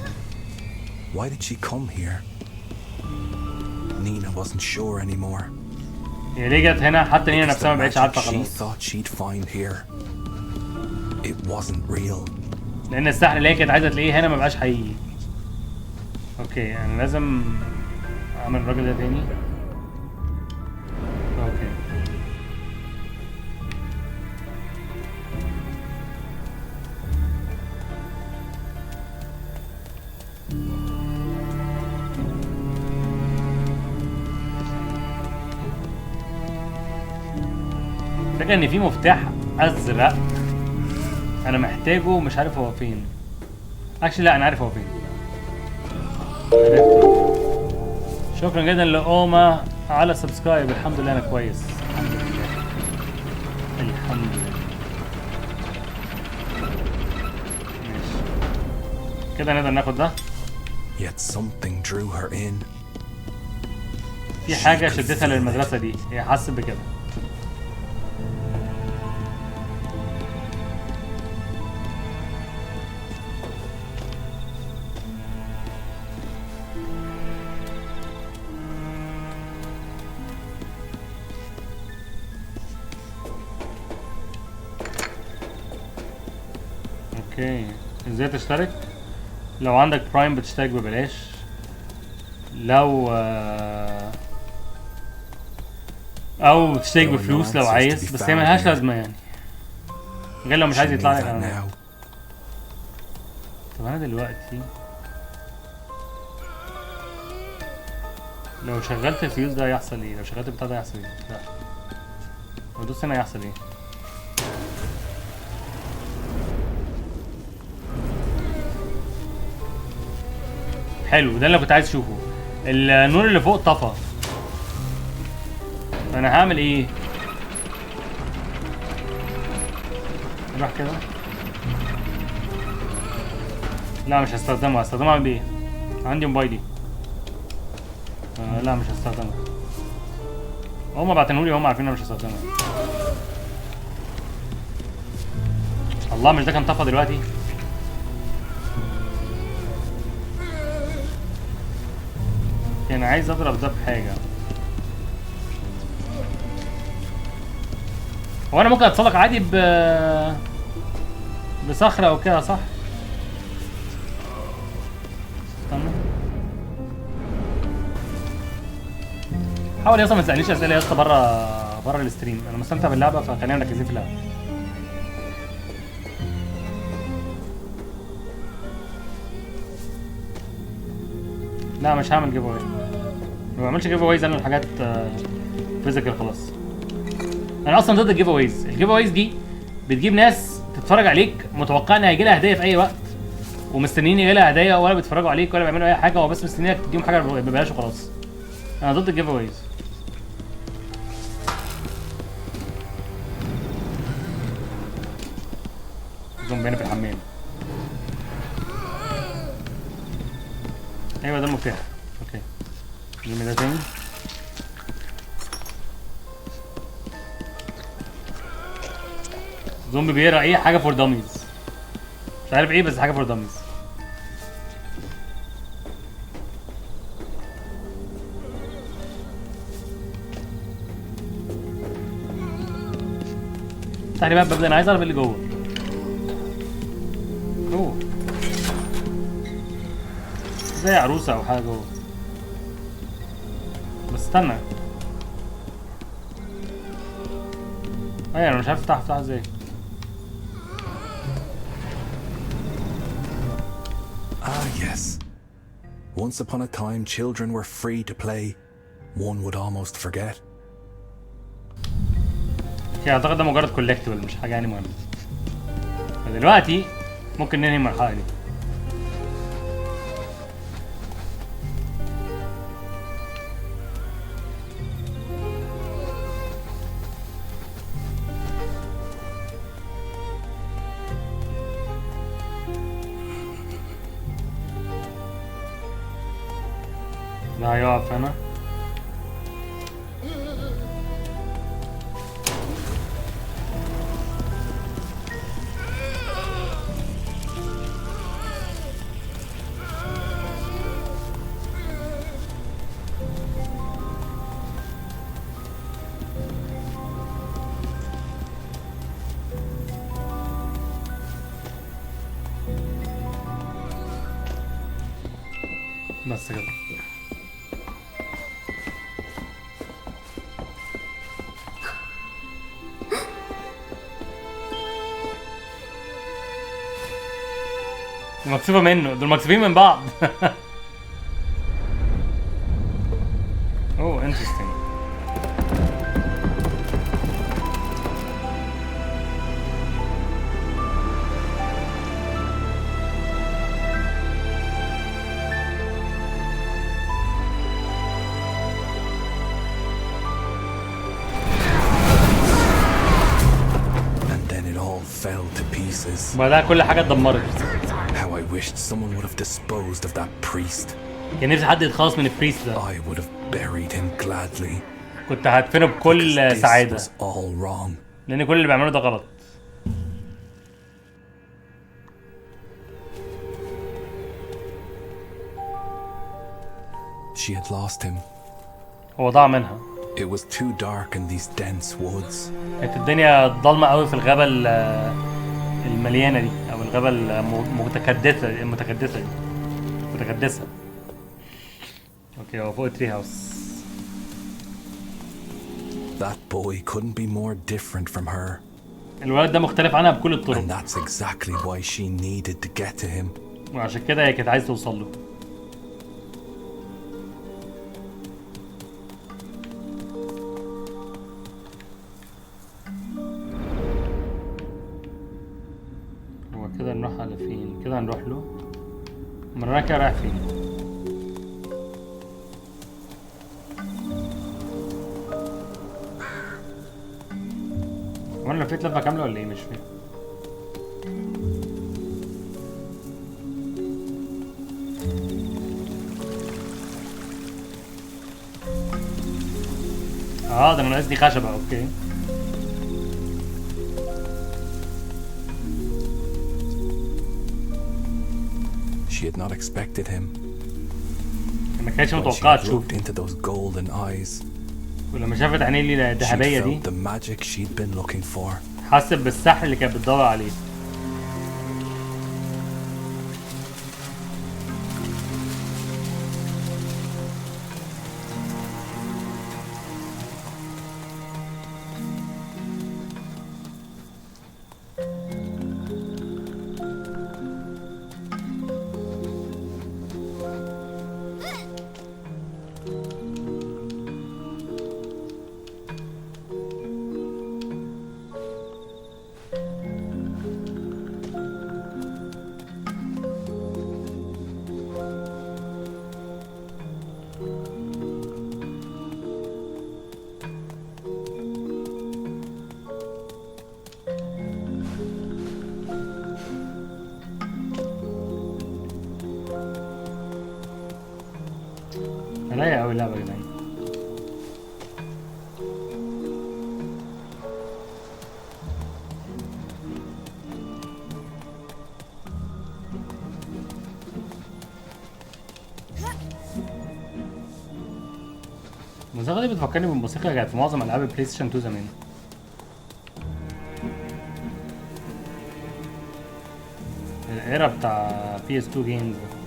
Why did she come here? Nina wasn't sure anymore. هي ليه جت هنا؟ حتى نينا نفسها ما بقتش عارفه خلاص. She thought she'd find here. It wasn't real. لان السحر اللي هي كانت عايزه تلاقيه هنا ما بقاش حقيقي. okay انا لازم اعمل الراجل ده تاني. okay فكرة ان في مفتاح ازرق انا محتاجه، مش عارف هو فين. actually لا انا عارف هو فين، عرفته. شكرا جدا لأوما على subscribe. الحمد لله انا كويس، الحمد لله الحمد لله. ماشي كده نقدر ناخد ده. Yet something drew her in. في حاجة شدتها للمدرسة دي، هي حست بكده. okay ازاي تشترك؟ لو عندك Prime بتشترك ببلاش، لو او تشترك بفلوس لو عايز، بس هي ملهاش لازمه يعني، غير لو مش عايز يطلع لك اعلانات. طب انا دلوقتي لو شغلت الفيوز ده هيحصل ايه؟ لو شغلت البتاع ده هيحصل ايه؟ لا لو دوست هنا هيحصل ايه؟ حلو، ده اللي كنت عايز اشوفه. النور اللي فوق طفى، فانا هعمل ايه؟ نروح كده. لا مش هستخدمه. هستخدمه اعمل ايه؟ عندي موبايلي. لا مش هستخدمه. هما بعتنهولي، هما عارفين انا مش هستخدمه. الله، مش ده كان طفى دلوقتي؟ انا عايز اضرب ده بحاجة. هو انا ممكن اتسلق عادي بصخره او كده صح؟ استنى، حاول يا اسطى ما تسالنيش اسئلة يا اسطى بره ال stream. انا مستمتع باللعبة فخلينا مركزين في اللعبة. لا مش هعمل giveaway، ما بعملش giveaways انا، الحاجات physical خلاص. انا اصلا ضد ال giveaways. ال giveaways دي بتجيب ناس تتفرج عليك متوقعه ان هيجي لها هديه في اي وقت، ومستنيين يجي لها هديه، ولا بيتفرجوا عليك ولا بيعملوا اي حاجة، هو بس مستنيك تديهم حاجة ببلاش وخلاص. انا ضد ال giveaways. زومبي هنا في الحمام. ايوه ده المفتاح. okay نرمي ده تاني. زومبي بيقرا ايه؟ حاجة for dummies، مش عارف ايه بس حاجة for dummies. افتح لي بقى الباب ده، انا عايز اعرف ايه اللي جوه. اوه زي عروسه او حاجة جوه. بس استنى، ايوه انا مش عارف افتحها ازاي. Ah yes. Once upon a time children were free to play. One would almost forget. okay اعتقد ده مجرد collectible، مش حاجة يعني مهمة. فدلوقتي ممكن ننهي المرحلة دي. ده هيقف هنا. بس كده. مكسوفة منه، دول مكسوفين من بعض. oh interesting. pieces. وبعدها كل حاجة اتدمرت. How I wished someone would have disposed of that priest. كان نفسي حد يتخلص من ال priest ده. I would have buried him gladly. كنت هدفنه بكل Because this سعادة. was all wrong. لان كل اللي بيعمله ده غلط. She had lost him. هو ضاع منها. It was too dark in these dense woods. كانت الدنيا ضلمة قوي في الغابة المليانة دي، او الغابة المتكدسه المتكدسه دي، متكدسه. okay، هو فوق ال tree house. That boy couldn't be more different from her. الولد ده مختلف عنها بكل الطرق. And that's exactly why she needed to get to him. وعشان كده هي كانت عايزه توصل له. هو كده نروح على فين؟ كده هنروح له. امال انا كده رايح فين؟ هو انا لفيت لفه كاملة ولا ايه؟ مش فاهم. ده انا ناقصني خشبه. okay. She had not expected him. ما كانتش When she متوقعه had تشوف. looked into those golden eyes, ولما شافت عينيه اللي she الذهبية دي felt the magic she'd been looking for. حست بالسحر اللي كانت بتدور عليه. رايقة أوي اللعبة يا جدعان. الموسيقى دي بتفكرني بالموسيقى اللي كانت في معظم ألعاب البلاي ستيشن 2 زمان. ال era بتاع PS 2 games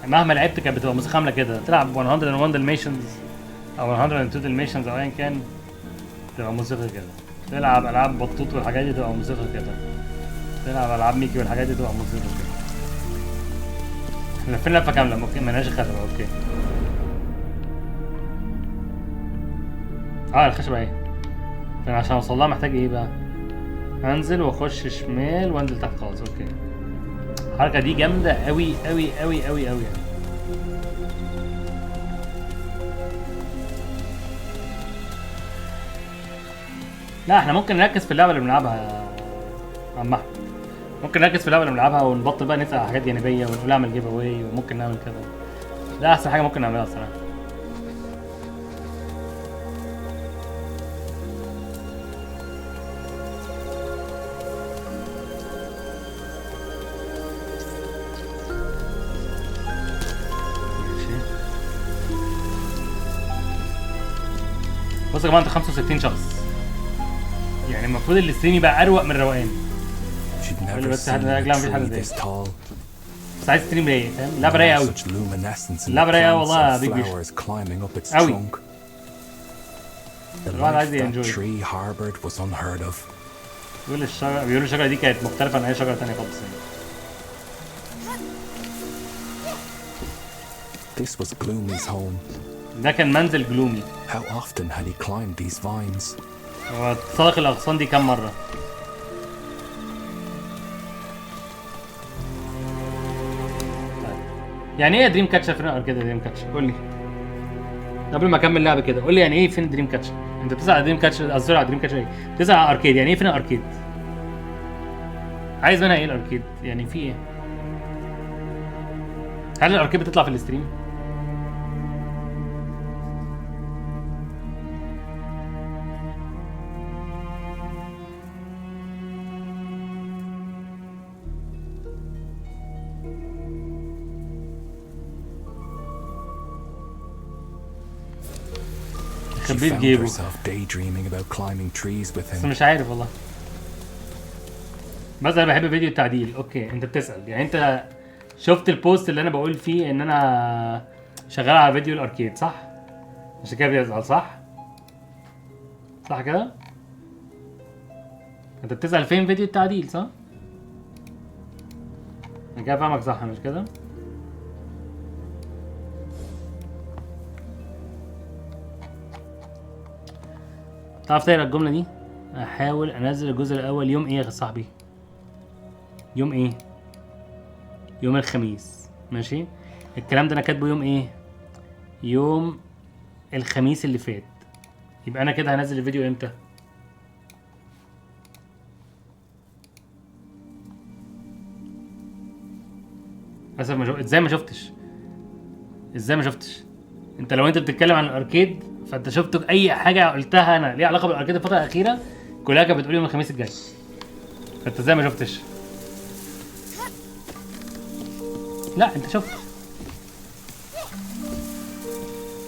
مهما لعبت كانت بتبقى موسيقى عامله كده، تلعب 101 Dalmatians او 102 Dalmatians او ايا كان تبقى موسيقى كده، تلعب العاب بطوط والحاجات دي تبقى موسيقى كده، تلعب العاب ميكي والحاجات دي تبقى موسيقى كده. احنا لفينا لفه كاملة، ممكن مالناش خشبه. okay الخشبة اهي. فانا عشان اوصل لها محتاج ايه بقى؟ انزل واخش شمال وانزل تحت خالص. okay الحركة دي جامدة قوي قوي قوي قوي قوي يعني. لا احنا ممكن نركز في اللعبة اللي بنلعبها يا عم احمد، ممكن نركز في اللعبة اللي بنلعبها ونبطل بقى نسال على حاجات جانبيه ونقول اعمل giveaway وممكن نعمل كده. ده احسن حاجة ممكن نعملها الصراحة. بصوا يا جماعة انتوا 65 شخص، يعني المفروض ال stream يبقى اروق من الروقان. بس حد لا مفيش حد ده. بس عايز stream رايق فاهم؟ اللعبة رايقة قوي، اللعبة رايقة والله يا بيج بيش قوي. الواحد عايز ي enjoy. بيقول الشجرة، بيقولوا الشجرة دي كانت مختلفة عن اي شجرة ثانية خالص يعني. This was Gloomy's home. ده كان منزل جلومي. How often had he climbed these vines? هو تسلق الأغصان دي كم مرة؟ طيب يعني ايه dream catcher؟ فين ال arcade dream catcher؟ قول لي قبل ما اكمل لعبة كده، قول لي يعني ايه فين dream catcher؟ انت بتسأل على dream catcher، قصدي على dream catcher ايه؟ بتسأل على arcade، يعني ايه فين ال arcade؟ عايز منها ايه ال arcade؟ يعني في ايه؟ هل ال arcade بتطلع في ال stream؟ She خبيه في found جيبه. herself daydreaming about climbing trees with بس him. مش عارف والله. بس انا بحب فيديو التعديل. okay انت بتسأل يعني، انت شفت ال post اللي انا بقول فيه ان انا شغال على فيديو ال arcade صح؟ عشان كده بيزعل صح؟ صح كده؟ انت بتسأل فين فيديو التعديل صح؟ انا كده فاهمك صح مش كده؟ تعرف تقرا الجملة دي؟ احاول انزل الجزء الاول يوم ايه يا صاحبي؟ يوم ايه؟ يوم الخميس. ماشي؟ الكلام ده انا كاتبه يوم ايه؟ يوم الخميس اللي فات. يبقى انا كده هنزل الفيديو امتى؟ للاسف ما ازاي ما شفتش؟ ازاي ما شفتش؟ انت لو انت بتتكلم عن ال arcade فانت شفت اي حاجة قلتها انا ليها علاقة بال arcade الفترة الاخيرة كلها كانت بتقول يوم الخميس الجاي، فانت ازاي ما شفتش؟ لا انت شفت.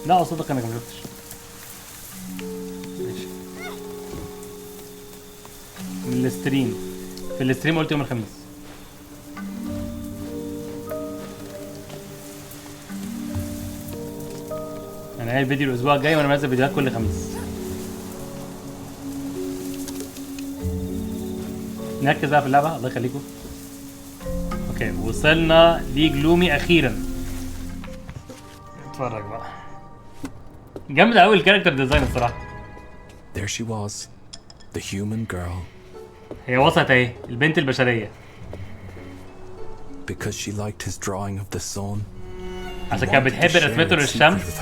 لا اصدق انك ما شفتش. ماشي. من ال stream، في ال stream قلت يوم الخميس. انا قايل فيديو الاسبوع الجاي وانا بنزل فيديوهات كل خميس. نركز بقى في اللعبة الله يخليكم. okay وصلنا لجلومي اخيرا. اتفرج بقى، جامد قوي ال character design الصراحة. There she was, the human girl. هي وصلت اهي البنت البشرية. Because she liked his drawing of the sun. عشان كانت بتحب رسمته للشمس.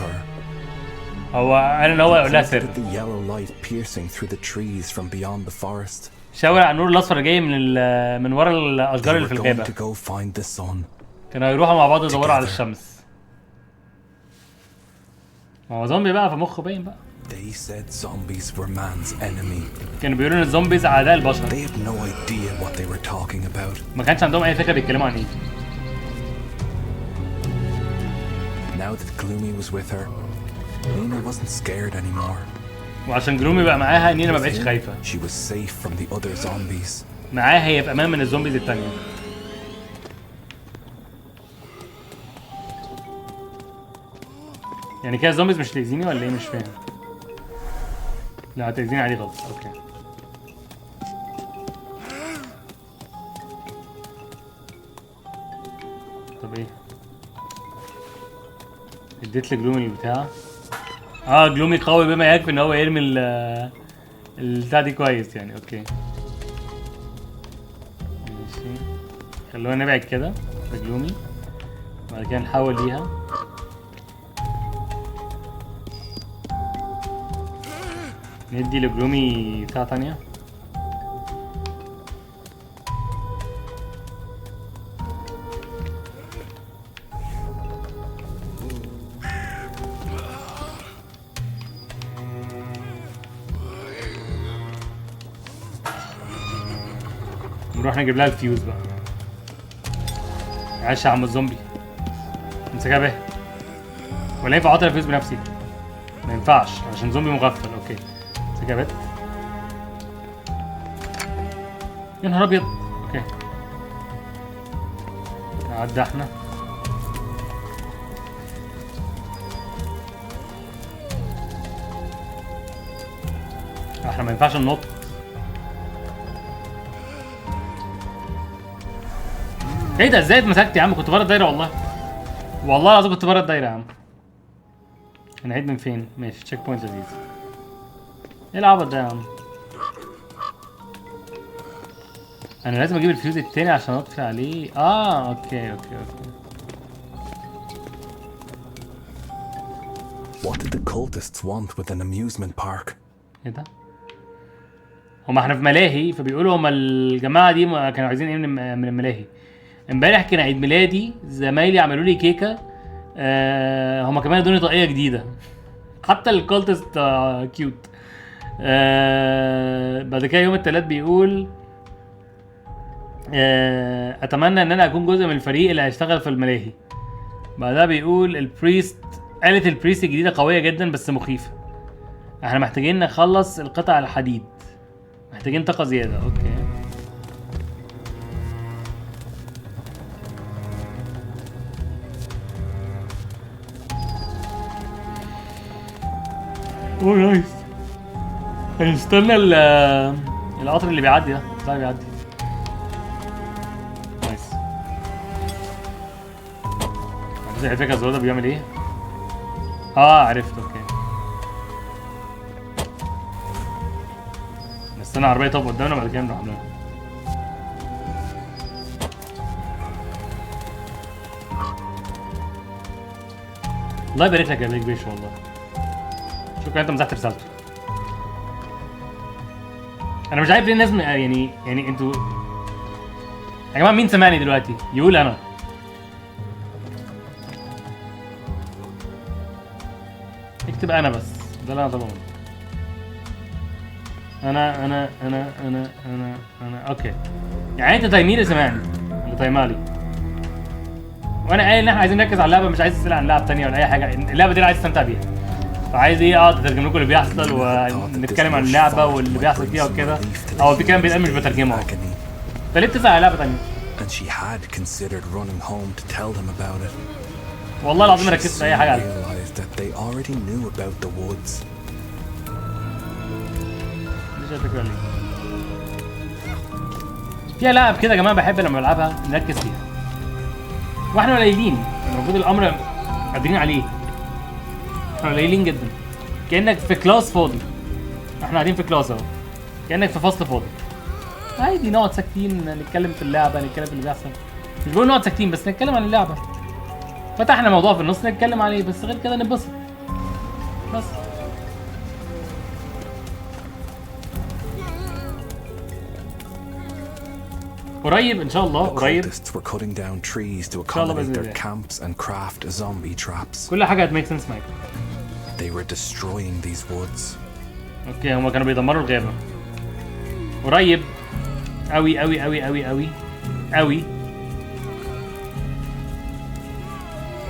هو قال ان هو يقول لها سر. The yellow light piercing through the trees from beyond the forest. شاور على النور الاصفر جاي من من ورا الاشجار اللي في الغابة. They were going to go find the sun. كانوا هيروحوا مع بعض يدوروا على الشمس. ما هو زومبي بقى فمخه باين بقى. They said zombies were man's enemy. كانوا بيقولوا ان ال zombies اعداء البشر. They had no idea what they were talking about. ما كانش عندهم اي فكرة بيتكلموا عن ايه. Now that Gloomy was with her, Nina wasn't scared anymore. وعشان جلومي بقى معاها نينا ما بقتش خايفة. She was safe from the other zombies. معاها هي في امان من ال zombies التانية. يعني كده ال zombies مش هتأذيني ولا ايه؟ مش فاهم. لا هتأذيني عادي خالص. okay. طب ايه؟ اديت لجلومي البتاع. جلومي قوي بما يكفي ان هو يرمي البتاع دي كويس يعني. okay ماشي، خلونا نبعد كده بجلومي وبعد كده نحاول ليها. ندي لجلومي بتاع تانية. نروح نجيب لها الفيوز بقى. عاش يا عم الزومبي، امسكها به. ولا ينفع احط الفيوز بنفسي؟ ما ينفعش عشان زومبي مغفل. okay امسكها بت. يا نهار ابيض. okay نعدي احنا. احنا ما ينفعش ننط. ايه ده؟ ازاي اتمسكت يا عم؟ كنت بره الدايرة والله، والله العظيم كنت بره الدايرة يا عم. هنعيد من فين؟ ماشي checkpoint لذيذ. ايه العبط ده يا عم؟ انا لازم اجيب الفيوز التاني عشان اطفي عليه. okay okay okay. What did the cultists want with an amusement park? ايه ده؟ هما احنا في ملاهي، فبيقولوا هما الجماعة دي ما كانوا عايزين ايه من الملاهي. امبارح كان عيد ميلادي، زمايلي عملوا لي كيكة، هما كمان ادوني طاقية جديدة. حتى ال cultist cute. بعد كده يوم الثلاث بيقول اتمنى ان انا اكون جزء من الفريق اللي هيشتغل في الملاهي. بعدها بيقول ال priest، آلة ال priest الجديدة قوية جدا بس مخيفة، احنا محتاجين نخلص القطع الحديد، محتاجين طاقة زيادة. okay oh nice. هنستنى القطر اللي بيعدي ده، بتاع بيعدي. nice. بس على فكرة الزرار ده بيعمل ايه؟ عرفت. okay نستنى عربية تقف قدامنا بعد كده نروح عاملينها. الله يبارك لك يا بيك بيش والله. شكرا انت مسحت رسالته. انا مش عارف ليه الناس يعني انتوا يا جماعة مين سمعني دلوقتي؟ يقول انا. اكتب انا بس، ده اللي انا طالبه. انا انا انا انا انا انا okay. يعني انت تايمير اللي سمعني، اللي تايمالي. وانا قايل ان احنا عايزين نركز على اللعبة، مش عايز اسال عن لعبه ثانية ولا اي حاجة، اللعبة دي انا عايز استمتع بيها. فعايز ايه اقعد اترجم لكم اللي بيحصل ونتكلم عن اللعبة واللي بيحصل فيها وكده. او في كلام بيتقال مش بترجمه اهو. فليه بتسال على لعبه ثانية؟ And she had considered running home to tell them about it. والله العظيم ما ركزت في اي حاجة عليها. Realized that they already knew about the woods. مش الفكرة ليه. في العاب كده يا جماعة بحب لما بلعبها نركز فيها. واحنا قليلين، المفروض الامر قادرين عليه. احنا قليلين جدا. كانك في class فاضي. احنا قاعدين في class اهو. كانك في فصل فاضي. عادي نقعد ساكتين نتكلم في اللعبة، نتكلم في اللي بيحصل. مش بقول نقعد ساكتين بس نتكلم عن اللعبة. فتحنا موضوع في النص نتكلم عليه، بس غير كده نتبسط. بس. قريب ان شاء الله، قريب. The cultists were cutting down trees to إن شاء الله accommodate بإذن their الله. camps and craft zombie traps. كل حاجة هت make sense معاك. They were destroying these woods. okay هما كانوا بيدمروا الغابة. قريب قوي قوي قوي قوي قوي قوي.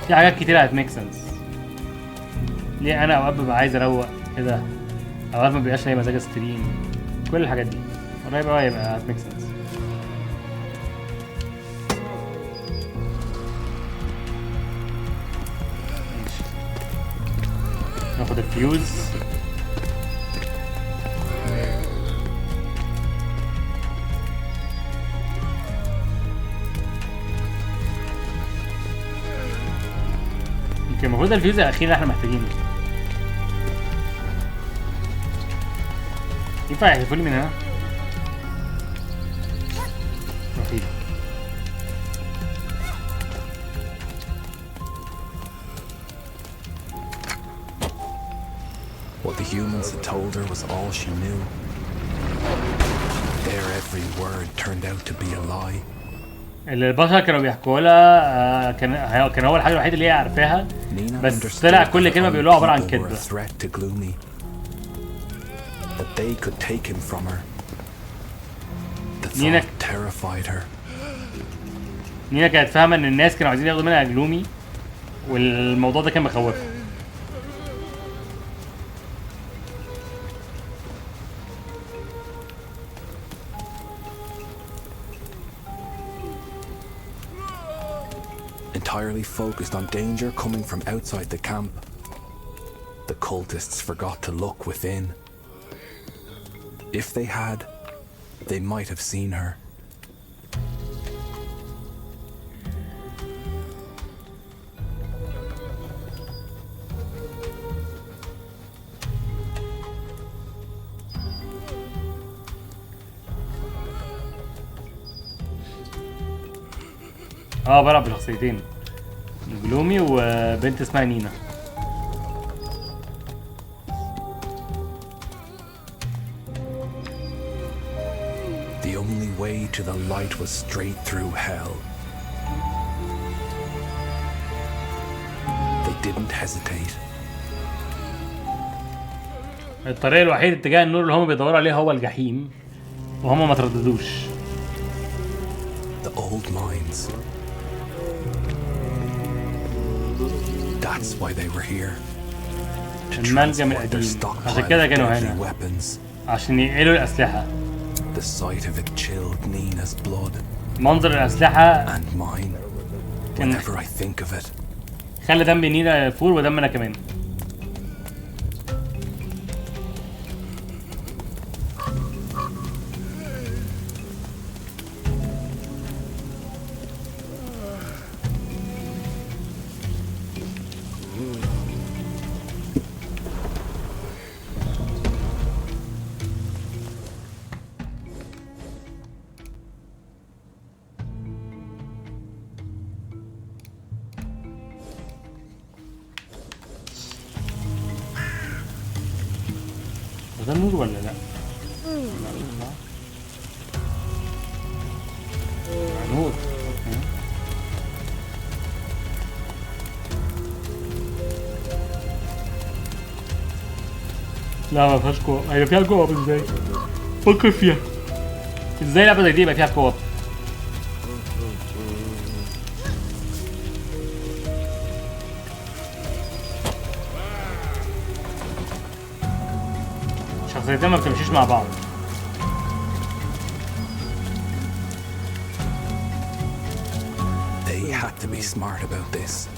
في حاجات كتير هت make sense. ليه انا اوقات ببقى عايز اروق كده، اوقات ما بيبقاش ليا مزاج stream، كل الحاجات دي قريب قوي هيبقى هت make sense. ماشي ناخد الفيوز. okay المفروض الفيوز الاخير اللي احنا محتاجينه. ينفع يحذفوا لي من هنا؟ رهيب. What the humans had told her was all she knew. Their every word turned out to be a lie. اللي البشر كانوا بيحكوا لها كان هو الحاجة الوحيدة اللي هي عارفاها، Nina بس understood طلع that كل her كلمة own بيقولوها عبارة عن people were a كذبة. threat to Gloomy. That they could take him from her. The Nina thought terrified her. نينا كانت فاهمة إن الناس كانوا عايزين ياخدوا منها جلومي، والموضوع ده كان مخوفها. Entirely focused on danger coming from outside the camp, the cultists forgot to look within. If they had, they might have seen her. بلعب بشخصيتين، جلومي وبنت اسمها نينا. to the light was straight through hell. They didn't hesitate. الطريق الوحيد اتجاه النور اللي هم بيدوروا عليه هو الجحيم، وهم ما ترددوش. The old mines. That's why they were here. To المنجم transport their القديم. stockpile عشان كده of كانوا deadly هنا. weapons. عشان ينقلوا الأسلحة. The sight of it chilled Nina's blood. منظر الأسلحة And mine. كان Whenever I think of it. خلى دم نينا يفور ودمنا كمان. ده نور ولا لا؟ لا. نور. okay. لا ما فيهاش co-op. هي فيها co-op ازاي؟ فكر فيها. ازاي لعبة زي دي يبقى فيها co-op؟ شخصيتين ما بتمشيش مع بعض. They had to be smart about this.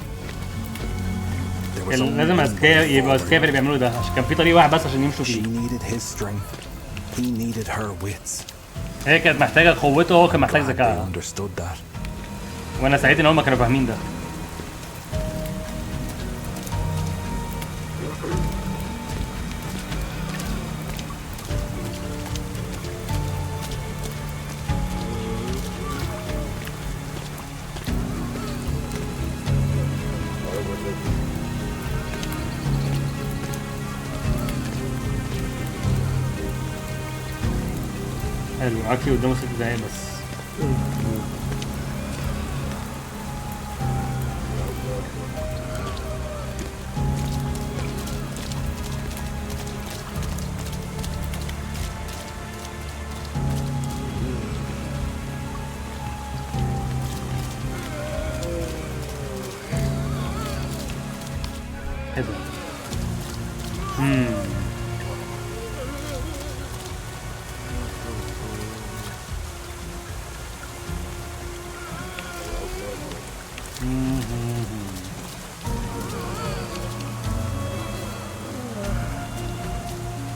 There was كان only لازم one اذكياء way يبقوا forward. اذكياء في اللي بيعملوه ده، عشان كان في طريق واحد بس عشان يمشوا She فيه. needed his strength. He needed her wits. هي كانت محتاجة قوته وهو كان محتاج Glad they ذكائها. understood that. وانا سعيد ان هم كانوا فاهمين ده. حلو، عكي قدامه 6 دقايق بس. ايه ده؟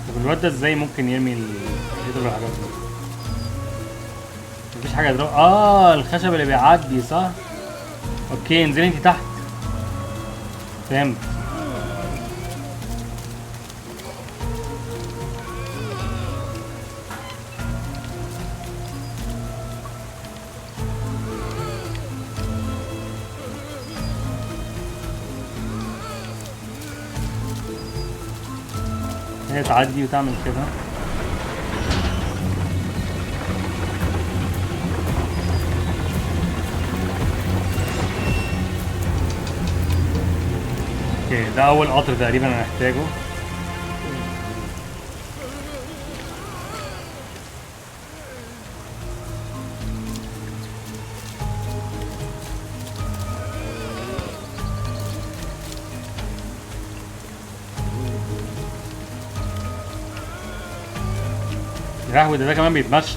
طب الواد ده ازاي ممكن يرمي يضرب الحاجات دي؟ مفيش حاجة يضربها. الخشب اللي بيعدي صح؟ okay، انزلي انت تحت. فهمت. هي تعدي وتعمل كده. okay، ده اول قطر تقريبا انا محتاجه. يا لهوي، ده كمان بيتمشى.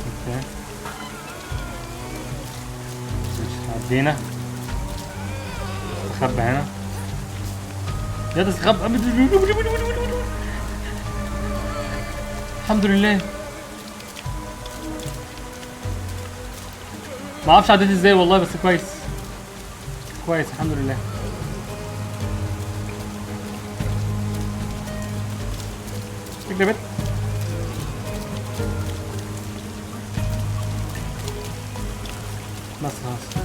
okay ماشي، عدينا. استخبى هنا. يا تستخبى. الحمد لله. ما اعرفش عديت ازاي والله، بس كويس كويس الحمد لله. اجري بت. بس خلاص.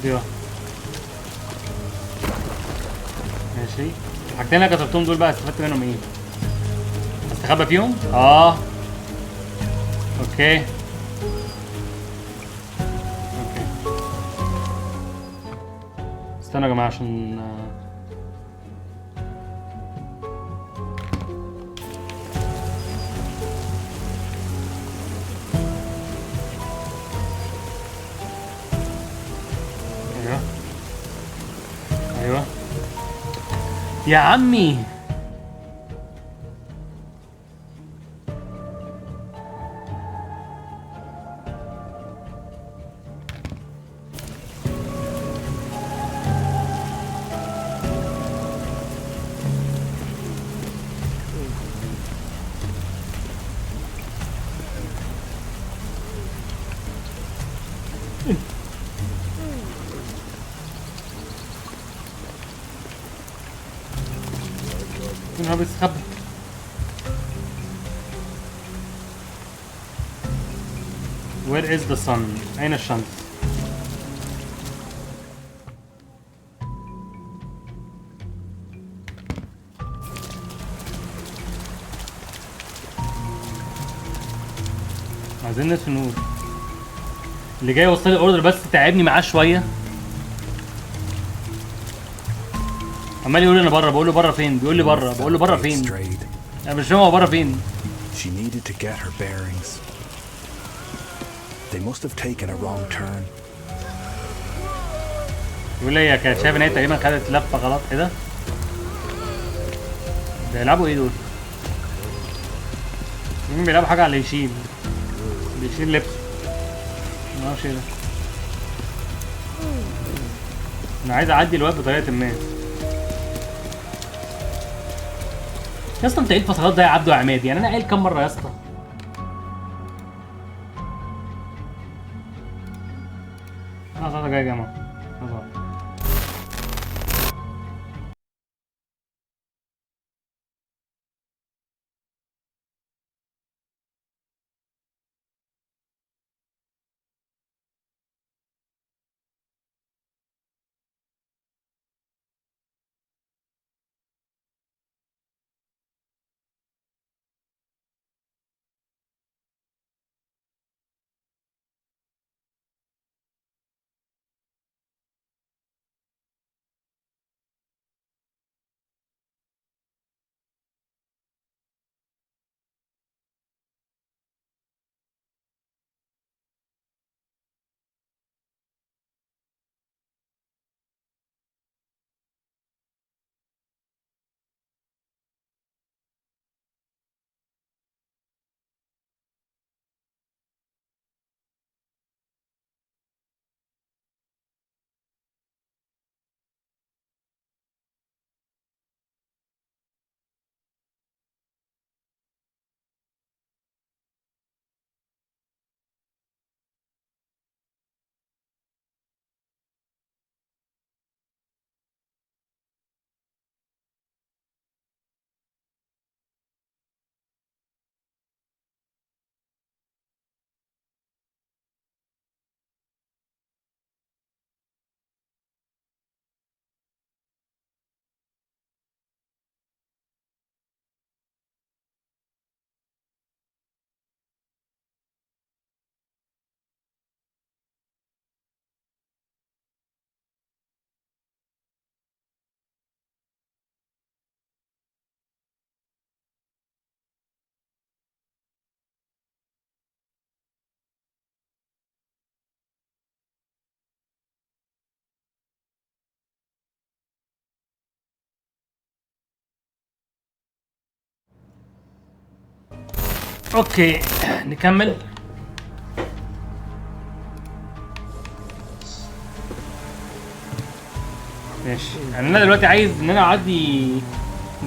دي واحدة. ماشي، الحاجتين اللي كسرتهم دول بقى استفدت منهم ايه؟ استخبى فيهم؟ okay okay، استنوا يا جماعة عشان ايوه ايوه يا عمي. هو بيستخبى. Where is the sun؟ أين الشمس؟ عايزين نطفي النور. اللي جاي يوصل لي order بس تعبني معاه شوية. عمال يقول لي انا بره، بقول له بره فين؟ بيقول لي بره، بقول له بره فين؟ انا مش فاهم هو بره فين. She needed to get her bearings. They must have taken a wrong turn. يقول لي هي كانت شايف ان هي تقريبا خدت لفه غلط. ايه ده؟ بيلعبوا ايه دول؟ مين بيلعبوا حاجة على اللي يشيل؟ بيشيل لبسه. ما اعرفش ايه ده. انا عايز اعدي الواد بطريقة ما. يا اسطى انت ايه الفصلات ده يا عبده يا عماد؟ يعني انا قايل كام مرة يا اسطى؟ انا صوتك جاي يا جماعة. okay نكمل. ماشي، يعني انا دلوقتي عايز ان انا اعدي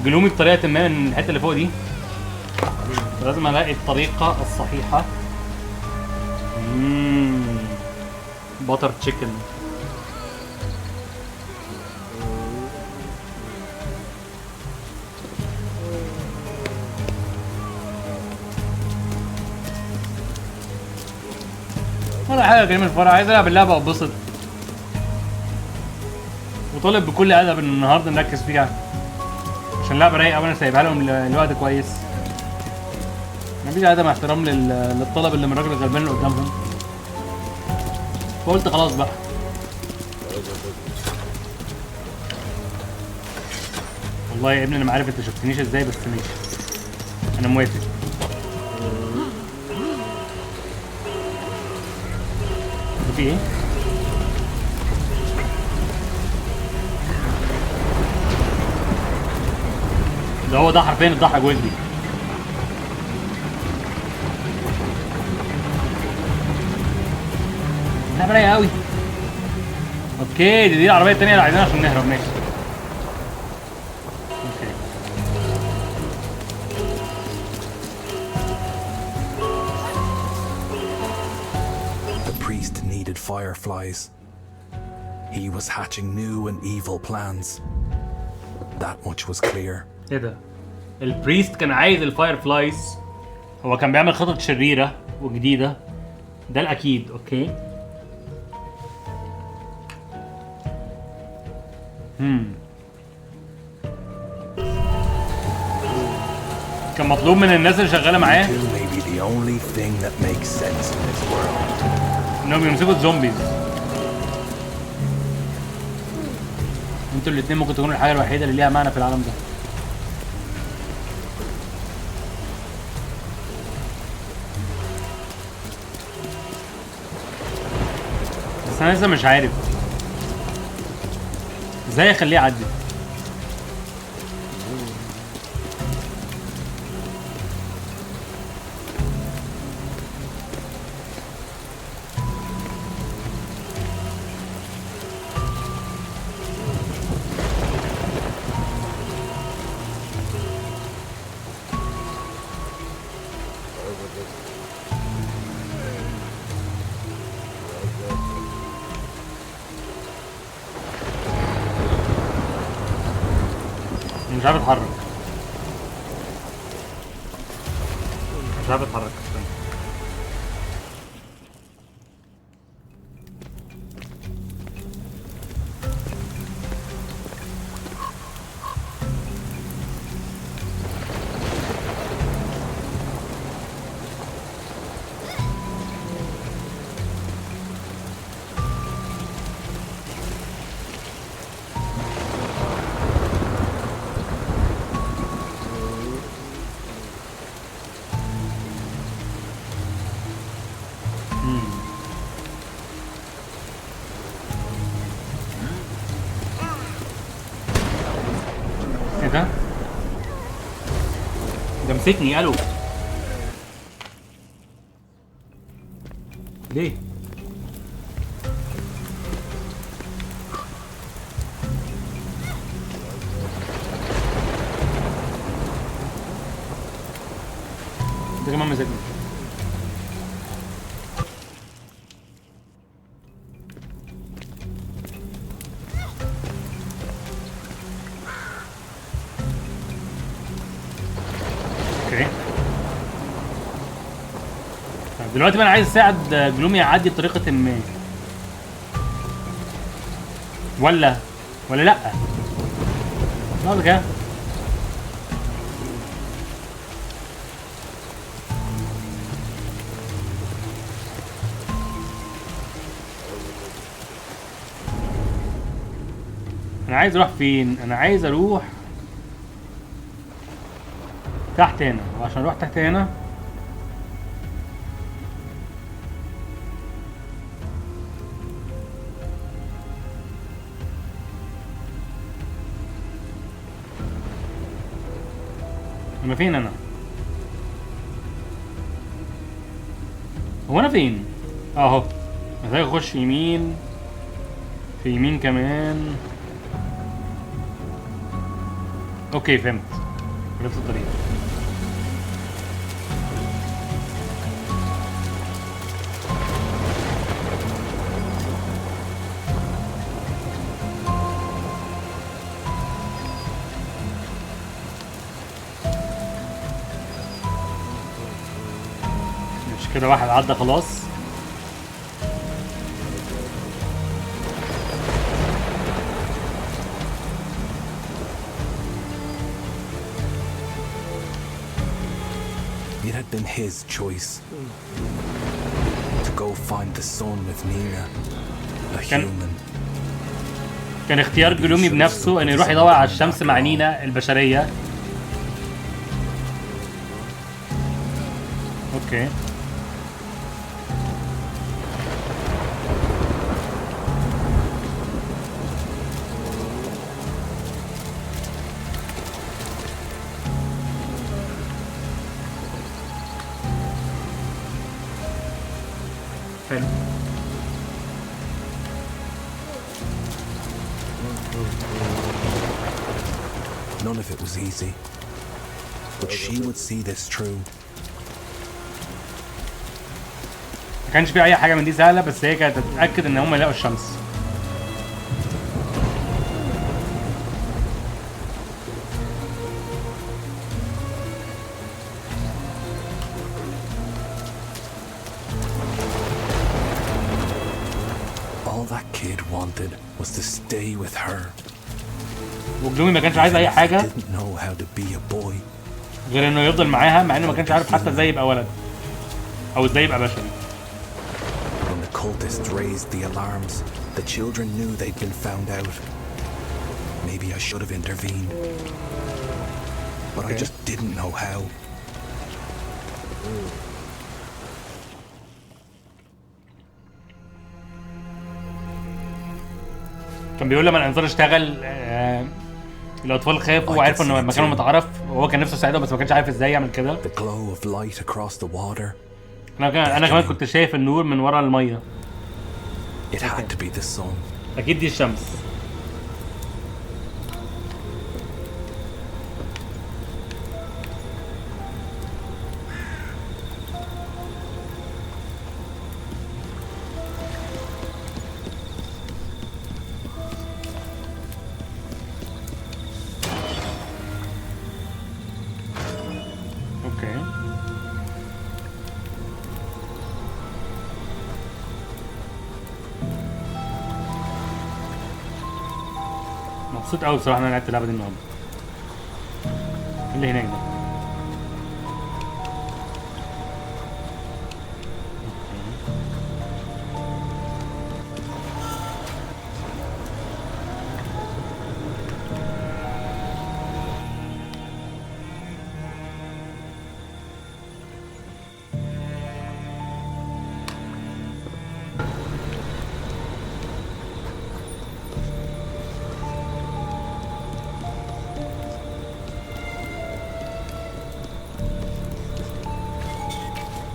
جلومي بطريقة ما من الحتة اللي فوق دي، لازم الاقي الطريقة الصحيحة. butter chicken. ولا حاجة يا كريم الفرع، عايز العب اللعبة واتبسط. وطالب بكل ادب ان النهارده نركز فيها عشان لعبه رايقة وانا سايبها لهم الوقت كويس. مفيش عدم احترام للطلب اللي من الراجل الغلبان اللي قدامهم. فقلت خلاص بقى. والله يا ابني انا ما عارف انت شفتنيش ازاي، بس ماشي انا موافق. في ايه؟ ده هو ده حرفيا الضحك وجدي. لعبة رايقة أوي. okay دي العربية التانية اللي عايزينها عشان نهرب. ماشي okay. The priest needed fireflies. He was hatching new and evil plans. That much was clear. ايه ده؟ ال priest كان عايز ال fireflies، هو كان بيعمل خطط شريرة وجديدة، ده الأكيد. okay. كان مطلوب من الناس اللي شغالة معاه انهم يمسكوا ال zombies. انتوا الاتنين ممكن تكونوا الحاجة الوحيدة اللي ليها معنى في العالم ده. بس انا لسه مش عارف ازاي اخليه يعدي. مش عارف اتحرك، مش عارف اتحرك. استنى. ايه ده؟ ده مسكني. الو ليه؟ ده كمان مسكني. دلوقتي بقى انا عايز اساعد جلومي يعدي بطريقة ما، ولا لا؟ لا كده. انا عايز اروح فين؟ انا عايز اروح تحت هنا، وعشان اروح تحت هنا انا فين؟ انا هو انا فين؟ اهو محتاج اخش يمين، في يمين كمان. okay فهمت، عرفت الطريق. مش كده، واحد عدى خلاص. had been his choice. To go find the sun with Nina, a human. كان اختيار جلومي بنفسه انه يروح يدور على الشمس مع نينا البشرية. okay. حلو. None of it was easy, but she would see this through. ما كانش في اي حاجة من دي سهلة، بس هي كانت تتاكد ان هم يلاقوا الشمس. All that kid wanted was to stay with her. وجلومي ما كانش عايز اي حاجة He didn't know how to be a boy. غير انه يفضل معاها، مع انه ما كانش عارف حتى ازاي يبقى ولد او ازاي يبقى بشري. When the cultists raised the alarms, the children knew they'd been found out. Maybe I should have intervened, but I just didn't know how. كان بيقول لما الانذار اشتغل الاطفال خافوا وعرفوا ان مكانهم اتعرف، وهو كان نفسه يساعدهم بس ما كانش عارف ازاي يعمل كده. The glow of light across the water. انا كمان كنت شايف النور من ورا المية. It had to be the sun. اكيد دي الشمس. okay. مبسوط قوي بصراحة ان انا لعبت اللعبة دي النهارده. ايه اللي هناك ده؟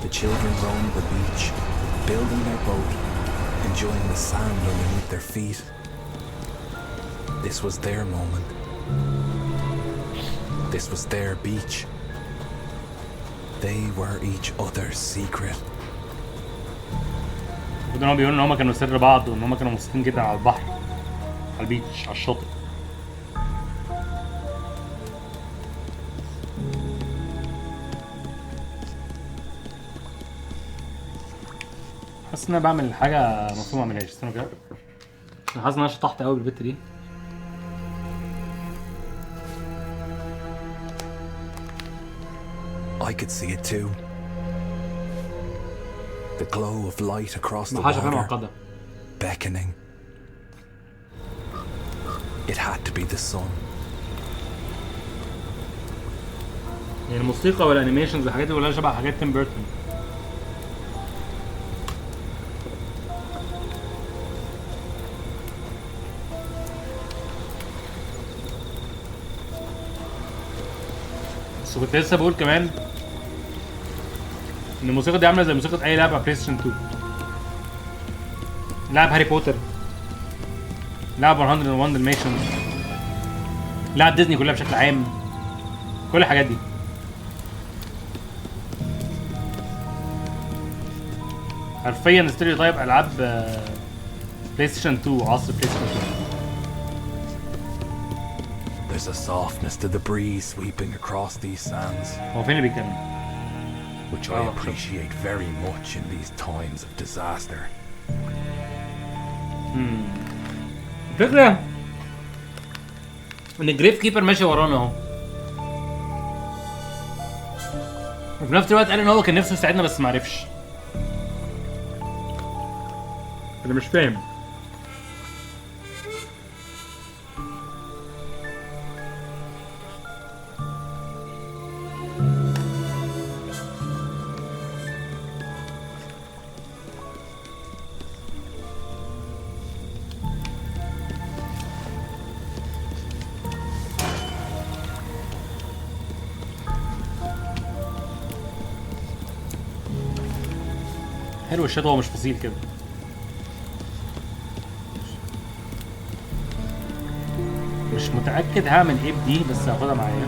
The children roamed the beach, building their boat, enjoying the sand underneath their feet. This was their moment. This was their beach. They were each other's secret. المفروض ان هم بيقولوا ان هم كانوا سر بعض، وان هم كانوا مبسوطين جدا على البحر، على ال beach، على الشاطئ. حاسس ان انا بعمل حاجة المفروض ما اعملهاش. استنى كده، انا حاسس ان انا شطحت قوي بالبت دي. I could see it too. The glow of light across the حاجة water, معقدة. beckoning. It had to be the sun. يعني الموسيقى وال animations والحاجات دي كلها شبه حاجات تيم بيرتون. بس كنت لسه بقول كمان ان الموسيقى دي عامله زي موسيقى اي لعبه بلاي ستيشن 2. لعب هاري بوتر، لعب 101 Dalmatians، لعب ديزني كلها بشكل عام، كل الحاجات دي. حرفيا stereotype العاب بلاي ستيشن 2، عصر بلاي ستيشن 2. There's a softness to the breeze sweeping across these sands. هو فين اللي بيتكلم؟ Which I appreciate very much in these times of disaster. الفكرة إن ال Gravekeeper ماشي ورانا أهو. وفي نفس الوقت قال ان هو كان نفسه يساعدنا بس معرفش. انا مش فاهم. حلو الشتوى هو مش فصيل كده. مش متأكد هعمل ايه بدي بس هاخدها معايا.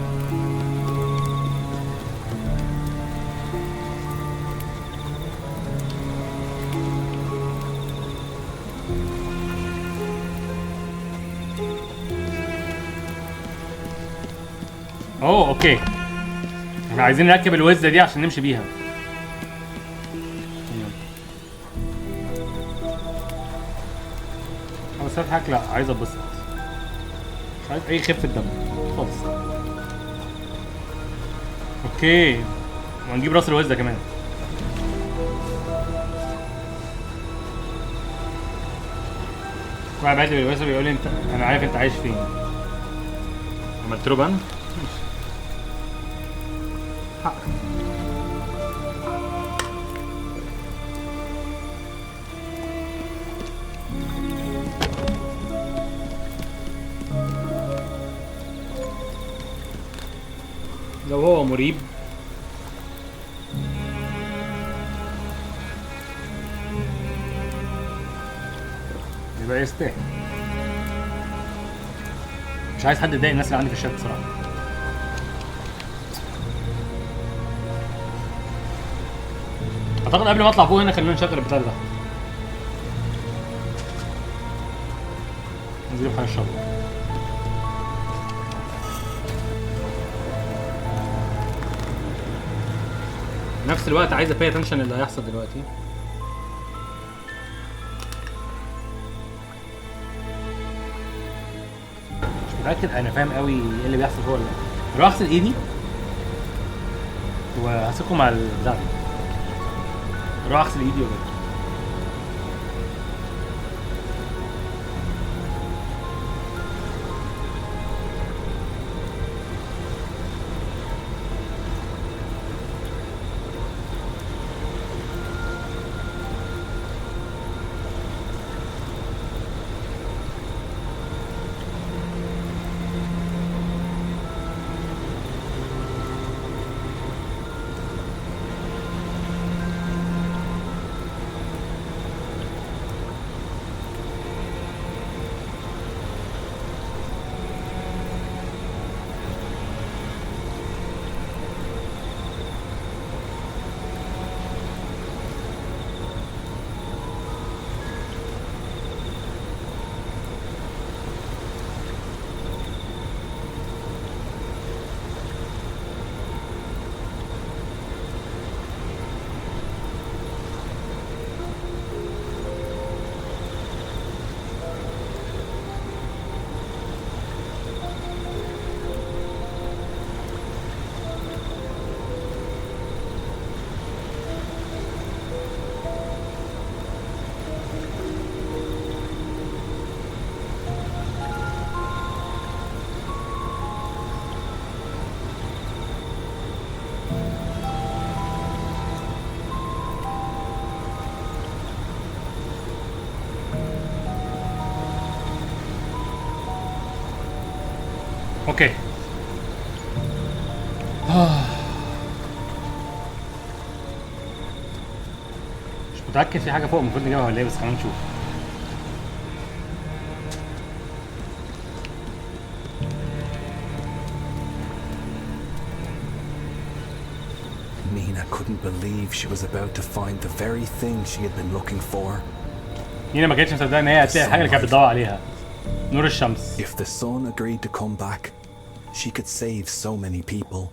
اوه okay، احنا عايزين نركب الوزة دي عشان نمشي بيها. بس اضحك؟ لا، عايز اتبسط، مش عايز اي خفة دم خالص. okay، وهنجيب راس الوزة كمان. واحد بعت لي بالوزة بيقول لي انت، انا عارف انت عايش فين. عملت له ban؟ ماشي. حق. لو هو مريب يبقى يستاهل. مش عايز حد يضايق الناس اللي عندي في الشات بصراحة. اعتقد قبل ما اطلع فوق هنا خلونا نشغل البتاع ده. ننزل حاجة الشغل. نفس الوقت عايز ا pay attention اللي هيحصل دلوقتي. مش متاكد انا فاهم قوي ايه اللي بيحصل فوق ولا لا. هروح اغسل ايدي وهسيبكم مع البتاع دي. هروح اغسل ايدي ولا okay. مش متأكد في حاجة فوق المفروض نجيبها ولا ايه، بس خلينا نشوف. Nina couldn't believe she was about to find the very thing she had been looking for. نينا ما كانتش مصدقة ان هي هتلاقي الحاجة اللي كانت بتدور عليها. نور الشمس. If the sun agreed to come back, she could save so many people.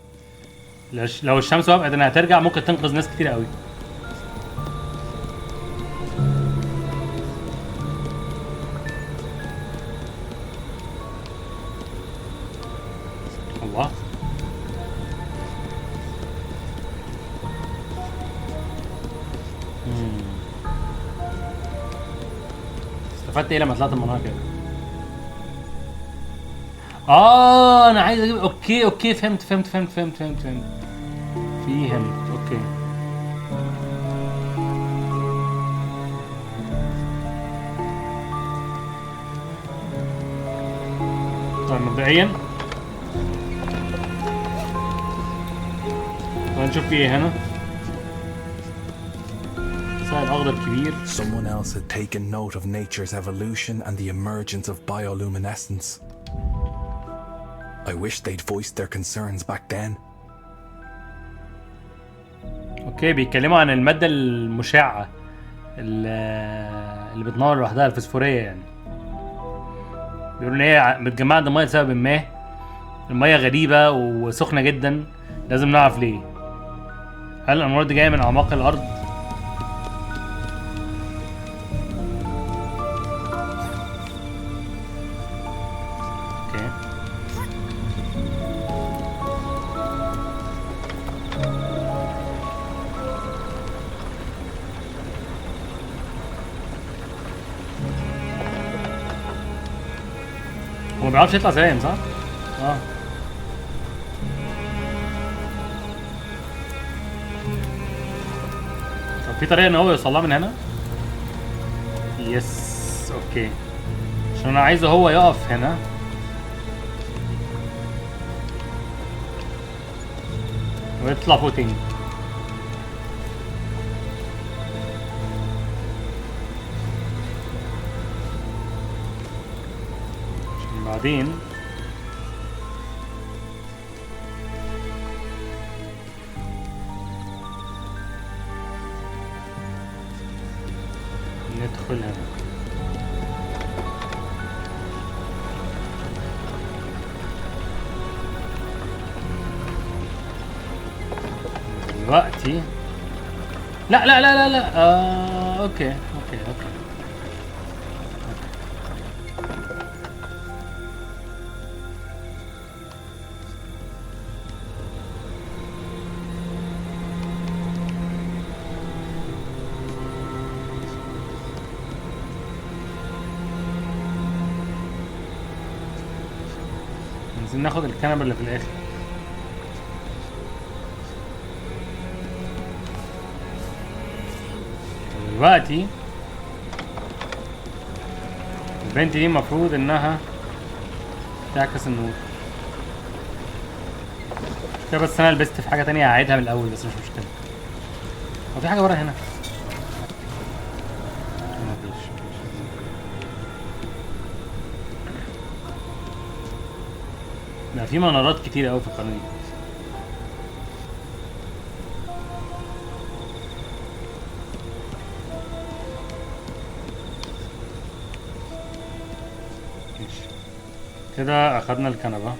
لو الشمس وافقت انها ترجع ممكن تنقذ ناس كتير قوي. الله. استفدت ايه لما طلعت المنارة كده؟ انا عايز اجيب. okay okay فهمت فهمت فهمت فهمت فهمت فهمت فهمت. okay طيب مبدئيا هنشوف في ايه هنا. سائل اخضر كبير. Someone else had taken note of nature's evolution and the emergence of bioluminescence. I wish they'd voiced their concerns back then. okay بيتكلموا عن المادة المشعة اللي بتنور لوحدها، الفسفورية يعني. بيقولوا ان هي متجمعة عند المية لسبب ما. المية غريبة وسخنة جدا، لازم نعرف ليه. هل الأنوار دي جاية من أعماق الأرض؟ okay هو ما بيعرفش يطلع سلام صح؟ اه طب في طريقة ان هو يوصلها من هنا؟ yes okay، عشان انا عايزه هو يقف هنا. ويطلع فوق تاني. عشان بعدين ندخل هنا. دلوقتي لا لا لا لا لا okay okay okay عايزين ناخد الكنبة اللي في الآخر. دلوقتي البنت دي المفروض انها تعكس النور. مش كده بس انا لبست في حاجة تانية هعيدها من الأول، بس مش مشكلة. هو في حاجة ورا هنا؟ مفيش. لا في منارات كتير قوي في القناة دي. ماشي كده اخدنا الكنبة.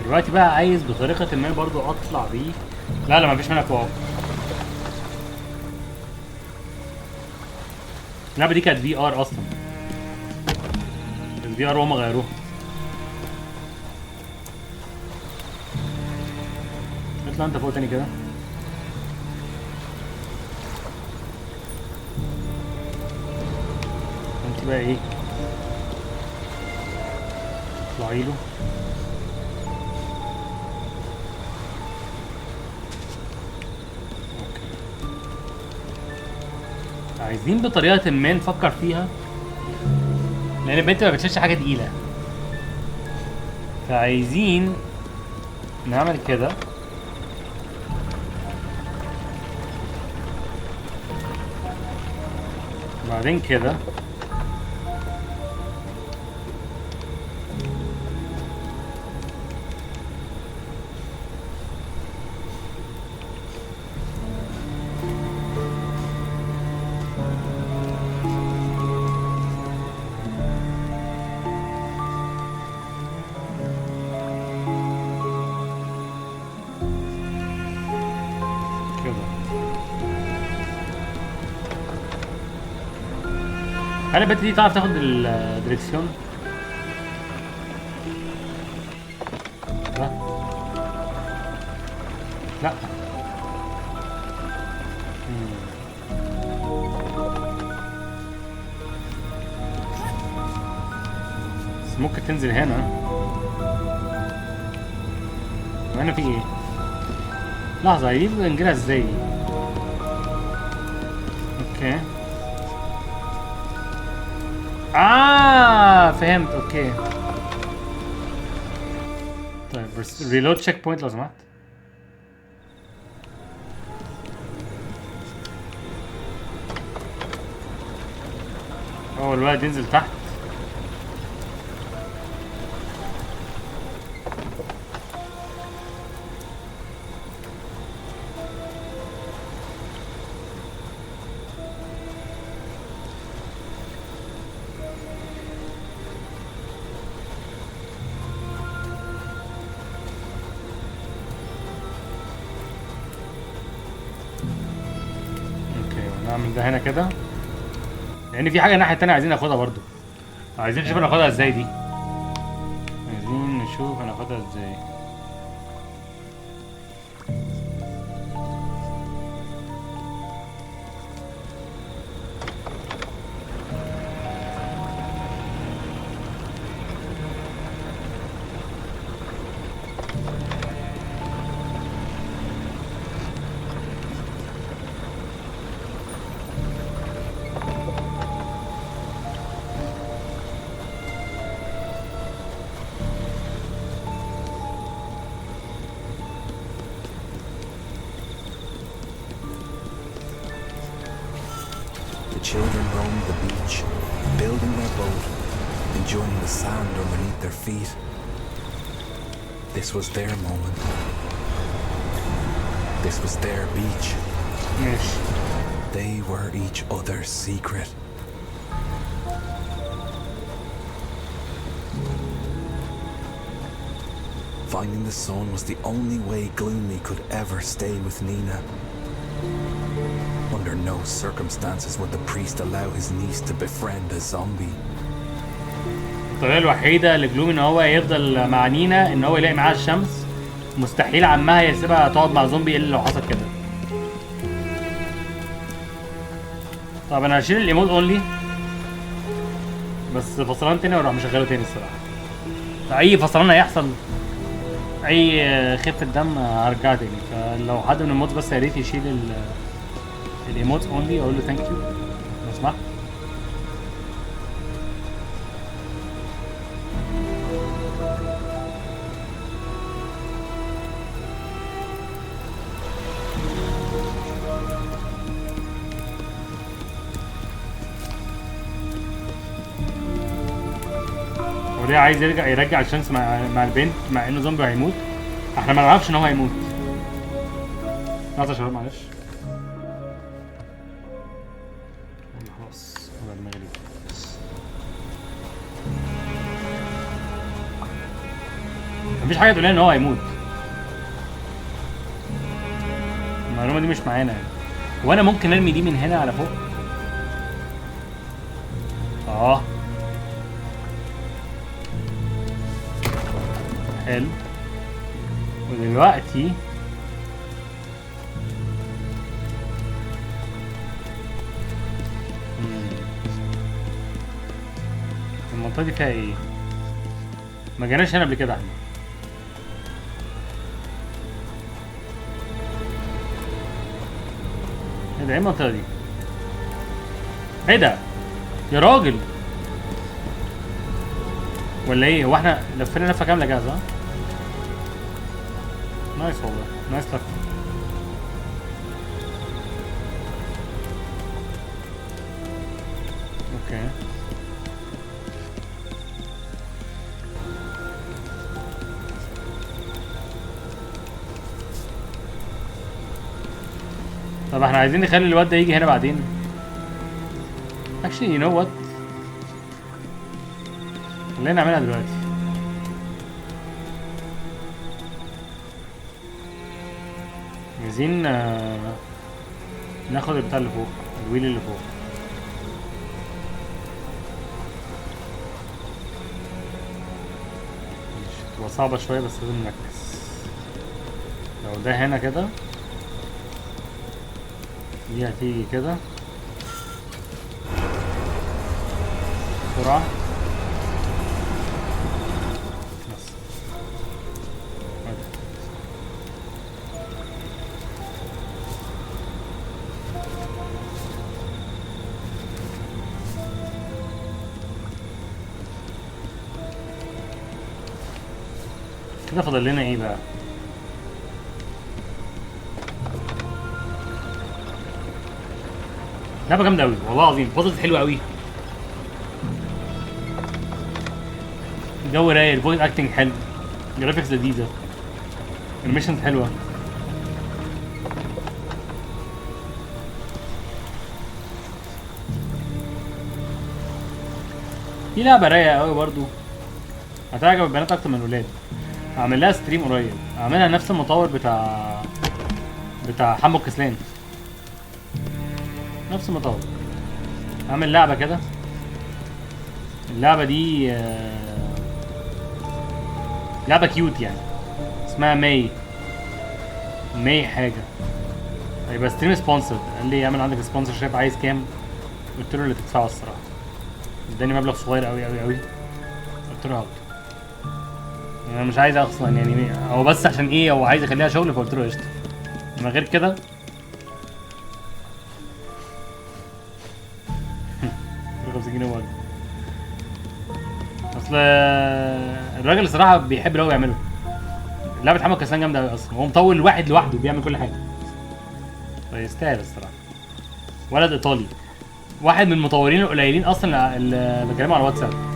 دلوقتي بقى عايز بطريقة ما برضو اطلع بيه. لا لا مفيش منها فوق. اللعبة دي كانت VR اصلا. ال VR وهم غيروها. اطلع انت فوق تاني كده. انت بقى ايه؟ اطلعي له. عايزين بطريقة ما نفكر فيها، لأن البنت ما بتشيلش حاجة تقيلة، فعايزين نعمل كده. بعدين كده كده. هل البت دي تعرف تاخد الدريكسيون؟ لا لا. بس ممكن تنزل هنا. وهنا في ايه؟ لحظة، دي بنجيلها ازاي؟ okay. فهمت. okay طيب reload checkpoint لو سمحت. هو الولد ينزل تحت. نعمل ده هنا كده، لان في حاجة الناحية التانية عايزين ناخدها برضو. عايزين نشوف هناخدها ازاي دي. عايزين نشوف هناخدها ازاي. Children roamed the beach, building their boat, enjoying the sand underneath their feet. This was their moment. This was their beach. Yes. They were each other's secret. Finding the sun was the only way Gloomy could ever stay with Nina. Under no circumstances would the priest allow his niece to befriend a zombie. الطريقة الوحيدة لجلومي ان هو يفضل مع نينا ان هو يلاقي معاها الشمس. مستحيل عمها يسيبها تقعد مع زومبي الا لو حصل كده. طب انا هشيل ال emote only بس فصلان تاني واروح مشغله تاني الصراحة. فأي فصلان هيحصل اي خفة دم هرجعها تاني. فلو حد من ال mods بس يا ريت يشيل ال emotes only، اقول له thank you لو سمحت. هو ليه عايز يرجع الشمس مع البنت مع انه زومبي هيموت؟ احنا ما نعرفش ان هو هيموت. لحظة يا شباب معلش. خلاص ولا دماغي ليه. مفيش حاجة تقول لنا ان هو هيموت. المعلومة دي مش معانا يعني. وانا ممكن ارمي دي من هنا على فوق. حلو. ودلوقتي المنطقة دي فيها ايه؟ ما جيناش هنا قبل كده احنا. ايه ده؟ ايه المنطقة دي؟ ايه ده؟ يا راجل ولا ايه؟ هو احنا لفينا لفة كاملة كده صح؟ nice والله، nice لفة. okay. طب احنا عايزين نخلي الواد ده يجي هنا بعدين. Actually you know what؟ خلينا نعملها دلوقتي. عايزين ناخد البتاع اللي فوق، ال wheel اللي فوق. تبقى صعبة شوية بس لازم نركز. لو ده هنا كده، دي هتيجي كده بسرعة بس. كده فاضل لنا ايه بقى؟ لعبة جامدة أوي والله العظيم، puzzles حلوة أوي. الجو رايق، ال voice acting حلو، graphics لذيذة، animations حلوة. في لعبة رايقة أوي برضو، هتعجب البنات أكتر من الولاد. هعمل لها stream قريب، هعملها نفس المطور بتاع حمو الكسلان، نفس المطور. هعمل لعبة كده، اللعبة دي لعبة cute يعني، اسمها ماي ماي حاجة. هيبقى stream sponsored. قال لي اعمل عندك sponsorship، عايز كام؟ قلت له اللي تدفعه الصراحة. اداني مبلغ صغير قوي قوي قوي، قلت له هاخده. انا مش عايز اصلا يعني، هو بس عشان ايه، هو عايز يخليها شغل، فقلت له قشطة. من غير كده 50 جنيه برضه. اصل الراجل الصراحة بيحب اللي هو بيعمله. لعبه حمو كسلان جامدة قوي اصلا، هو مطول واحد لوحده بيعمل كل حاجة، فيستاهل الصراحة. ولد ايطالي، واحد من المطورين القليلين اصلا اللي بكلمه على الواتساب.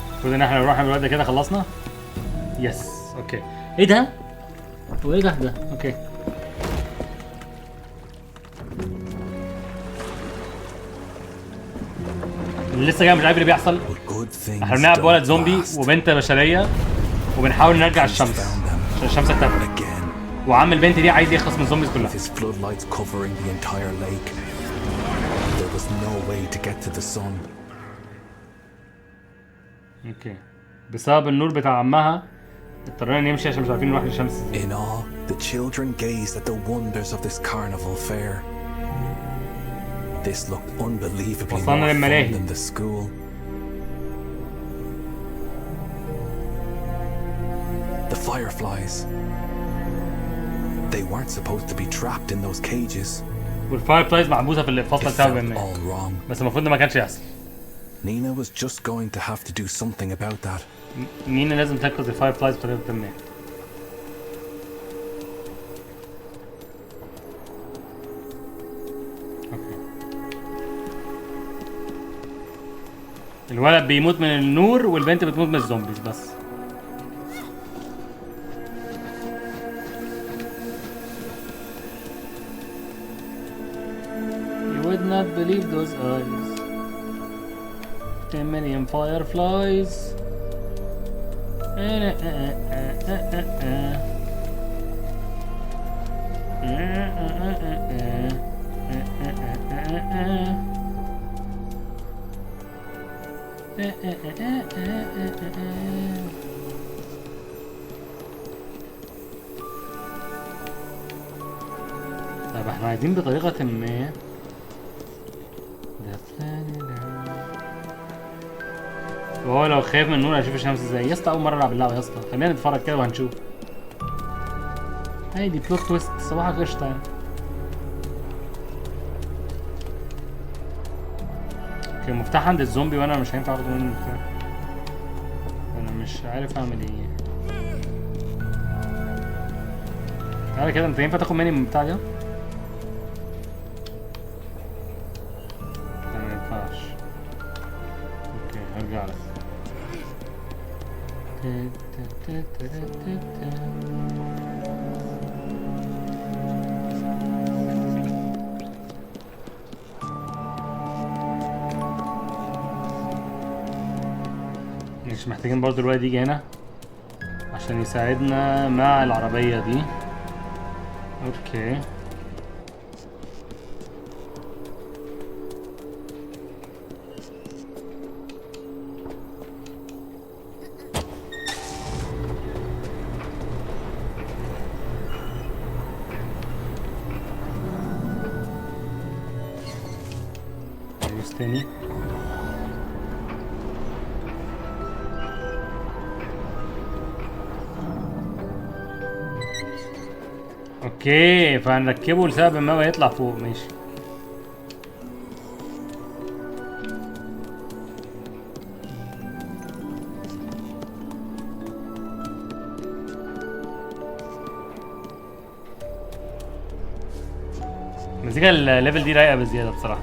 المفروض ان احنا نروح الوقت كده خلصنا. yes okay. ايه ده؟ هو ايه ده ده؟ okay. اللي لسه جاي مش عارف اللي بيحصل. احنا بنلعب ولد زومبي وبنت بشرية، وبنحاول نرجع الشمس عشان الشمس اختفت، وعم البنت دي عايز يخلص من ال zombies كلها. okay، بسبب النور بتاع عمها اضطرينا نمشي عشان مش عارفين نروح للشمس. In awe, the children gazed at the wonders of this carnival fair. This looked unbelievably more fun than the school. The fireflies. They weren't supposed to be trapped in those cages. وال fireflies محبوسة في الفصل بتاع ما. بس المفروض ده ما كانش يحصل. Nina was just going to have to do something about that. نينا لازم تنقذ ال fireflies بطريقة ما. okay. الولد بيموت من النور والبنت بتموت من ال zombies بس. You would not believe those eyes. 10 million fireflies. طيب احنا عايزين بطريقة ما وهو لو خايف من النور هيشوف الشمس ازاي يا اسطى. اول مرة العب اللعبة يا اسطى، خلينا نتفرج كده وهنشوف. هاي plot twist صباحك قشطه يعني. okay المفتاح عند الزومبي وانا مش هينفع اخده منه المفتاح. انا مش عارف اعمل ايه. تعالى كده، انت ينفع تاخد مني المفتاح ده؟ لا ما ينفعش. okay هرجع لك. ماشي، محتاجين برضو الواد يجي هنا عشان يساعدنا مع العربية دي. okay تاني. okay فهنركبه لسبب ما ويطلع فوق. ماشي مزيكا ال level دي رايقة بزيادة بصراحة.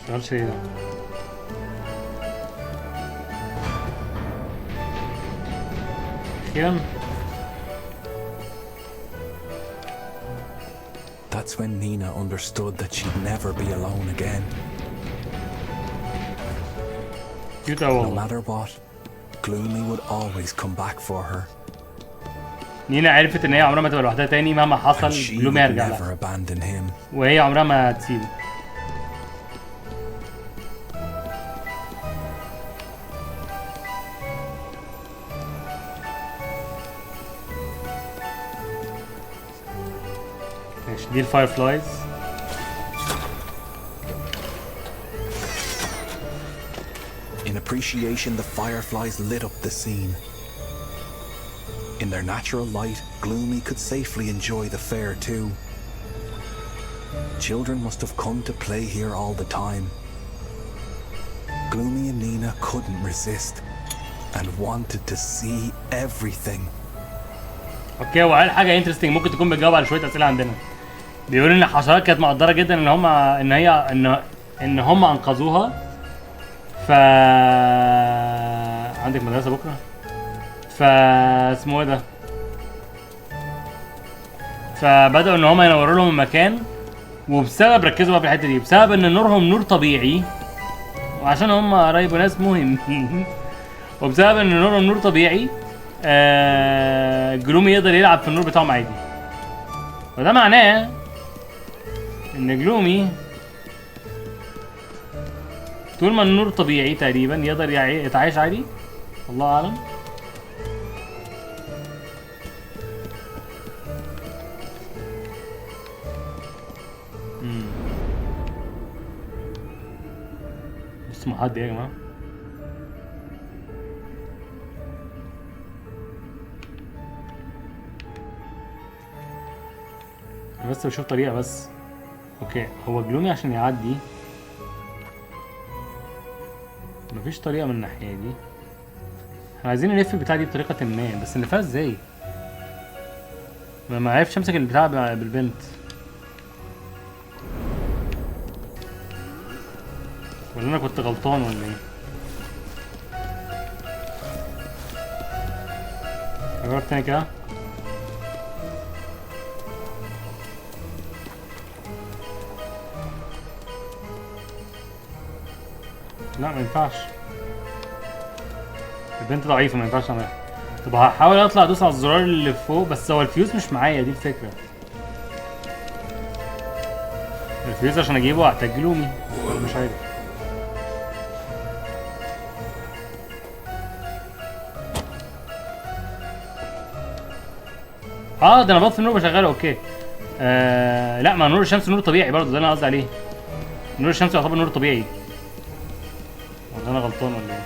اشتغلش ايه ده؟ اخيرا. That's when Nina understood that she'd never be alone again. cute أوي No والله. matter what, Gloomy would always come back for her. نينا عرفت ان هي عمرها ما تبقى لوحدها تاني مهما And حصل. she جلومي would هيرجع لها never abandon him. وهي عمرها ما هتسيبه. ماشي دي ال fireflies. In appreciation, the fireflies lit up the scene. In their natural light, Gloomy could safely enjoy the fair too. Children must have come to play here all the time. Gloomy and Nina couldn't resist and wanted to see everything. okay هو قال حاجة interesting ممكن تكون بتجاوب على شوية اسئلة عندنا. بيقول ان الحشرات كانت مقدره جدا ان هم ان هي ان ان هم انقذوها. ف عندك مدرسه بكره؟ ف اسمه ايه ده؟ فبداوا ان هم ينوروا لهم المكان، وبسبب ركزوا بقى في الحتة دي، بسبب ان نورهم نور طبيعي وعشان هم قرايب ناس مهمين وبسبب ان نورهم نور طبيعي جلومي يقدر يلعب في النور بتاعهم عادي. فده معناه ان جلومي طول ما النور طبيعي تقريبا يقدر يتعايش عادي، الله اعلم. بصوا مع حد يا جماعة. انا بس بشوف طريقه بس. okay هو جلومي عشان يعدي مفيش طريقه من الناحية دي. احنا عايزين نلف البتاع دي بطريقة ما، بس نلفها ازاي؟ ما عرفتش امسك البتاع بالبنت. ولا انا كنت غلطان ولا ايه؟ اجرب تاني كده. لا ما ينفعش، البنت ضعيفة ما ينفعش اعملها. طب هحاول اطلع ادوس على الزرار اللي فوق، بس هو الفيوز مش معايا، دي الفكرة. الفيوز عشان اجيبه هحتاج جلومي، مش عارف. ده انا بطفي النور بشغله. okay. لا ما نور الشمس نور طبيعي برضه، ده اللي انا قصدي عليه. نور الشمس يعتبر نور طبيعي. ولا انا غلطان ولا ايه؟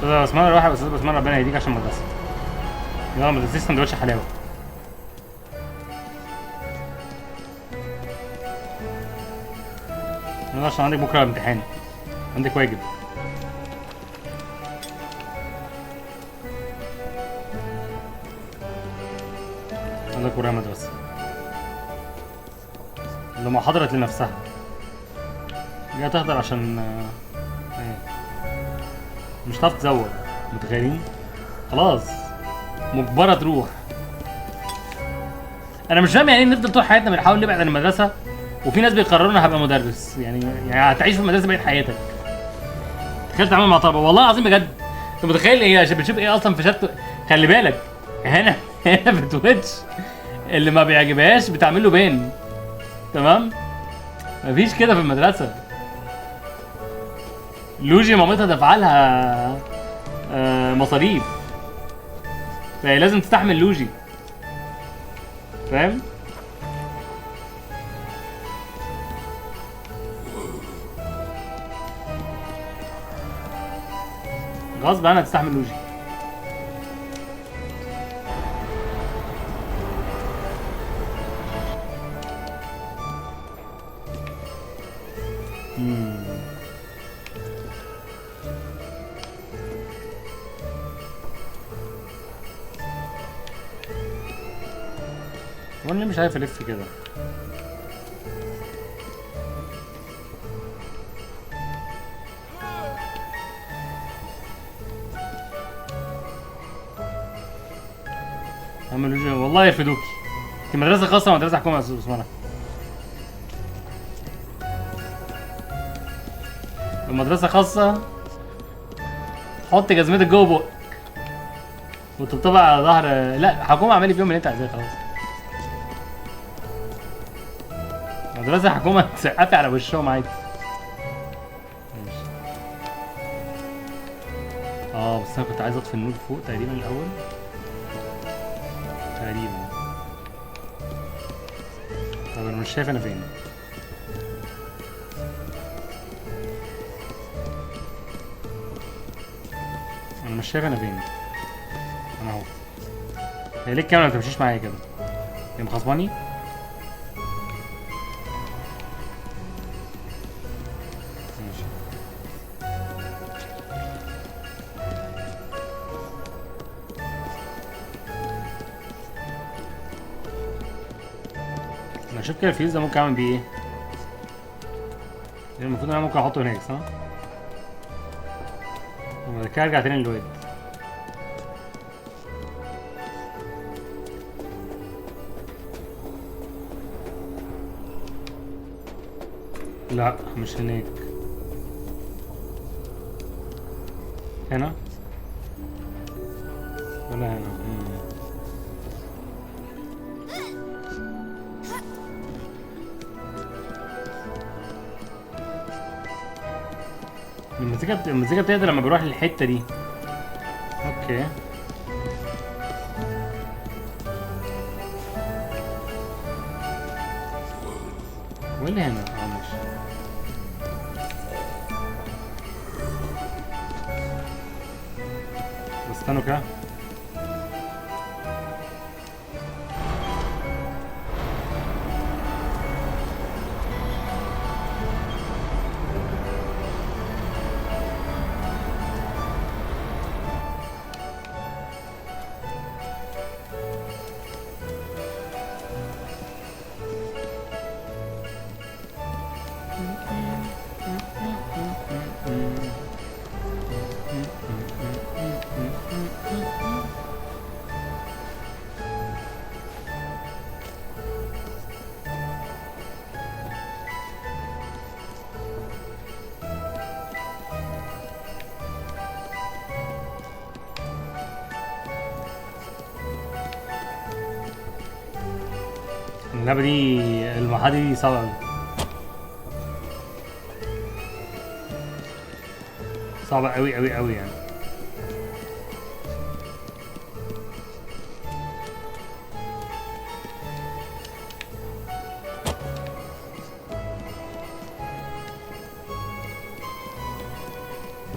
استاذ بسملة روح يا استاذ بسملة، ربنا يهديك عشان المدرسة. يلا ما تنسيش سندوتش حلاوة. يلا عشان عندك بكرة امتحان، عندك واجب. عندك ورايا مدرسة. اللي ما حضرت لنفسها جاية تحضر عشان ايه، مش هتعرف تزوق، متخيلين؟ خلاص مجبرة تروح. أنا مش فاهم يعني ايه نفضل طول حياتنا بنحاول نبعد عن المدرسة، وفي ناس بيقرروا انا هبقى مدرس، يعني هتعيش في المدرسة بقية حياتك. تخيل تتعامل مع طلبة، والله العظيم بجد. أنت متخيل ايه عشان بتشوف ايه أصلا في شات؟ خلي بالك هنا هنا في تويتش اللي ما بيعجبهاش بتعمل له بان، تمام؟ مفيش كده في المدرسة. لوجي مامتها دافعه لها مصاريف، فهي لازم تستحمل لوجي، فاهم؟ غصب عنها تستحمل لوجي. وانا مش عارف الف كده. عملوا والله يرفدوكي. انت مدرسة خاصة ولا مدرسة حكومة يا استاذ عثمان؟ المدرسة خاصة حط جزمتك جوه بقك وتطبع على ظهر. لا حكومة اعملي فيهم اللي انت عايزاه خلاص. مدرسة حكومة تسقفي على وشهم عادي. ماشي. بس انا كنت عايز اطفي النور فوق تقريبا الاول. تقريبا. طب انا مش شايف انا فين. انا مش شايف انا فين. انا اهو. هي ليه الكاميرا ما بتمشيش معايا كده؟ هي مخصباني؟ ماشي. انا اشوف كده الفيوز ده ممكن اعمل بيه ايه؟ المفروض ان انا ممكن احطه هناك صح؟ وبعد كده ارجع تاني للواد. لا مش هناك، هنا ولا هنا. المزيكا بتهدى لما بروح للحتة دي. okay واللي هنا ماشي. استنوا كده. اللعبة دي المرحلة دي صعبة أوي، صعبة أوي أوي أوي يعني.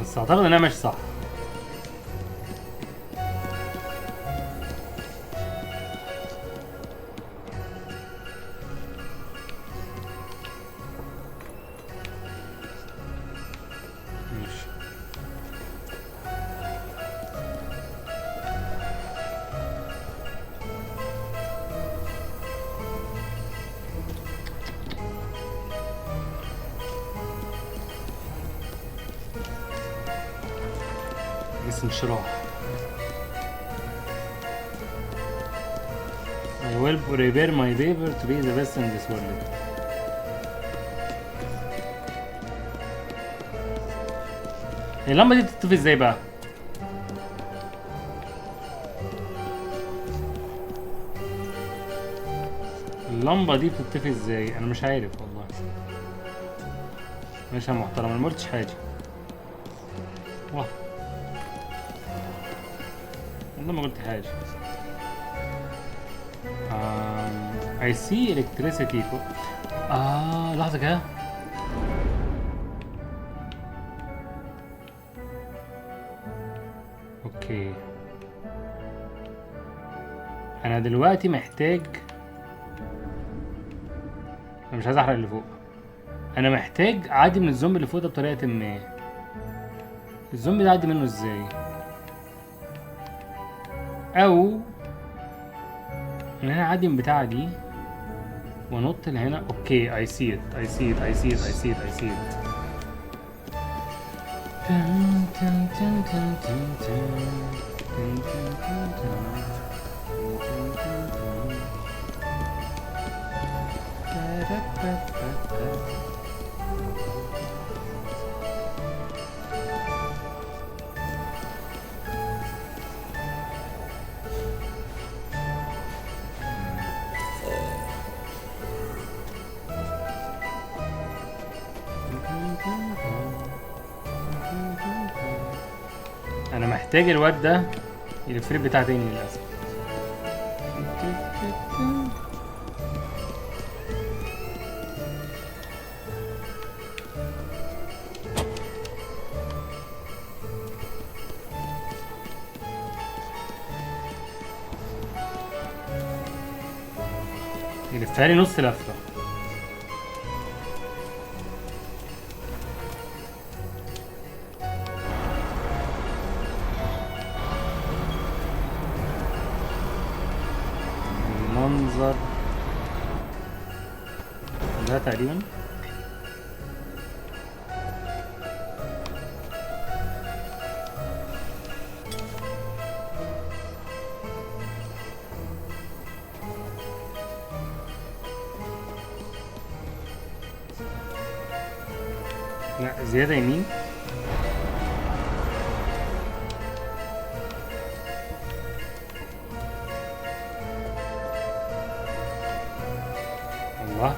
بس أعتقد إن أنا ماشي صح. مس انشراح. I will prepare my paper to be the best in this world. اللمبة دي بتطفي ازاي بقى؟ اللمبة دي بتطفي ازاي؟ انا مش عارف والله. ماشي يا محترم، انا ما قلتش حاجة. واه والله ما قلت حاجة. I see electricity فوق. لحظة كده. okay انا دلوقتي محتاج، انا مش عايز احرق اللي فوق، انا محتاج اعدي من الزومبي اللي فوق ده بطريقة ما. الزومبي ده اعدي منه ازاي؟ او ان انا اعدي من بتاعة دي وانط لهنا. okay I see it I see it I see it I see it I see it. تن تن تن تن تن تن تن تن تن تن تن تن. انا محتاج الواد ده يلف لي بتاع تاني للاسف. يلفها لي نص لفه. المنظر ده تقريبا. لا زيادة يمين. الله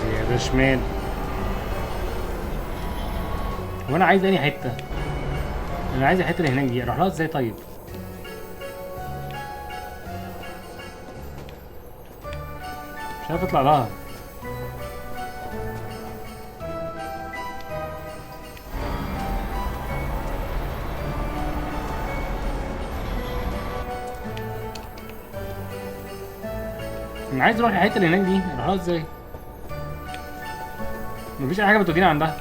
زيادة شمال. هو انا عايز انهي حتة؟ انا عايز الحتة اللي هناك دي، اروح لها ازاي طيب؟ مش عارف اطلع لها. انا عايز اروح الحتة اللي هناك دي، اروح لها ازاي؟ مفيش اي حاجة بتودينا عندها.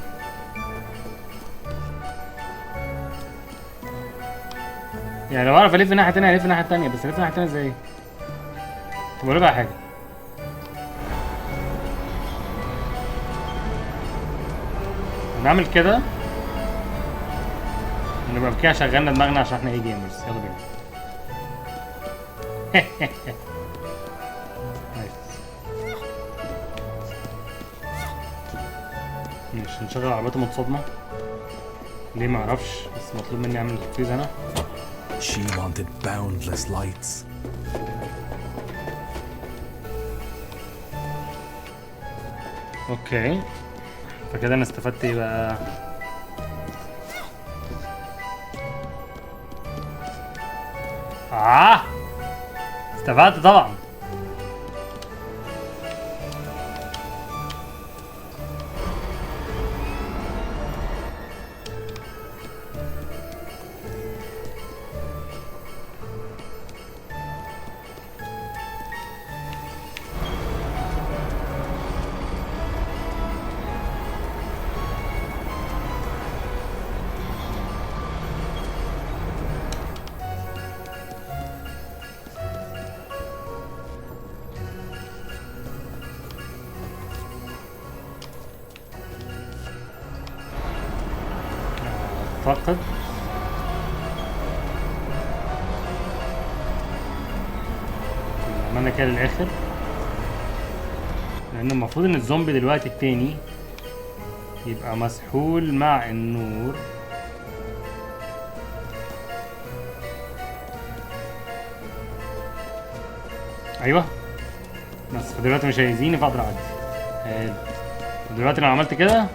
يعني لو اعرف الف الناحية التانية الف الناحية التانية، بس الف الناحية التانية ازاي؟ طب اقول لك على حاجة، نعمل كده نبقى بكده شغلنا دماغنا عشان احنا ايه gamers. يلا بينا. nice. ماشي نشغل العربيات المتصادمة. ليه معرفش، بس مطلوب مني اعمل التنفيذ انا. She wanted boundless lights. okay فكده انا استفدت ايه بقى؟ استفدت طبعا. اعتقد عملنا كده للاخر، لان المفروض ان الزومبي دلوقتي التاني يبقى مسحول مع النور. ايوه بس فدلوقتي مش هيأذيني فاقدر اعدي. حلو. دلوقتي لو عملت كده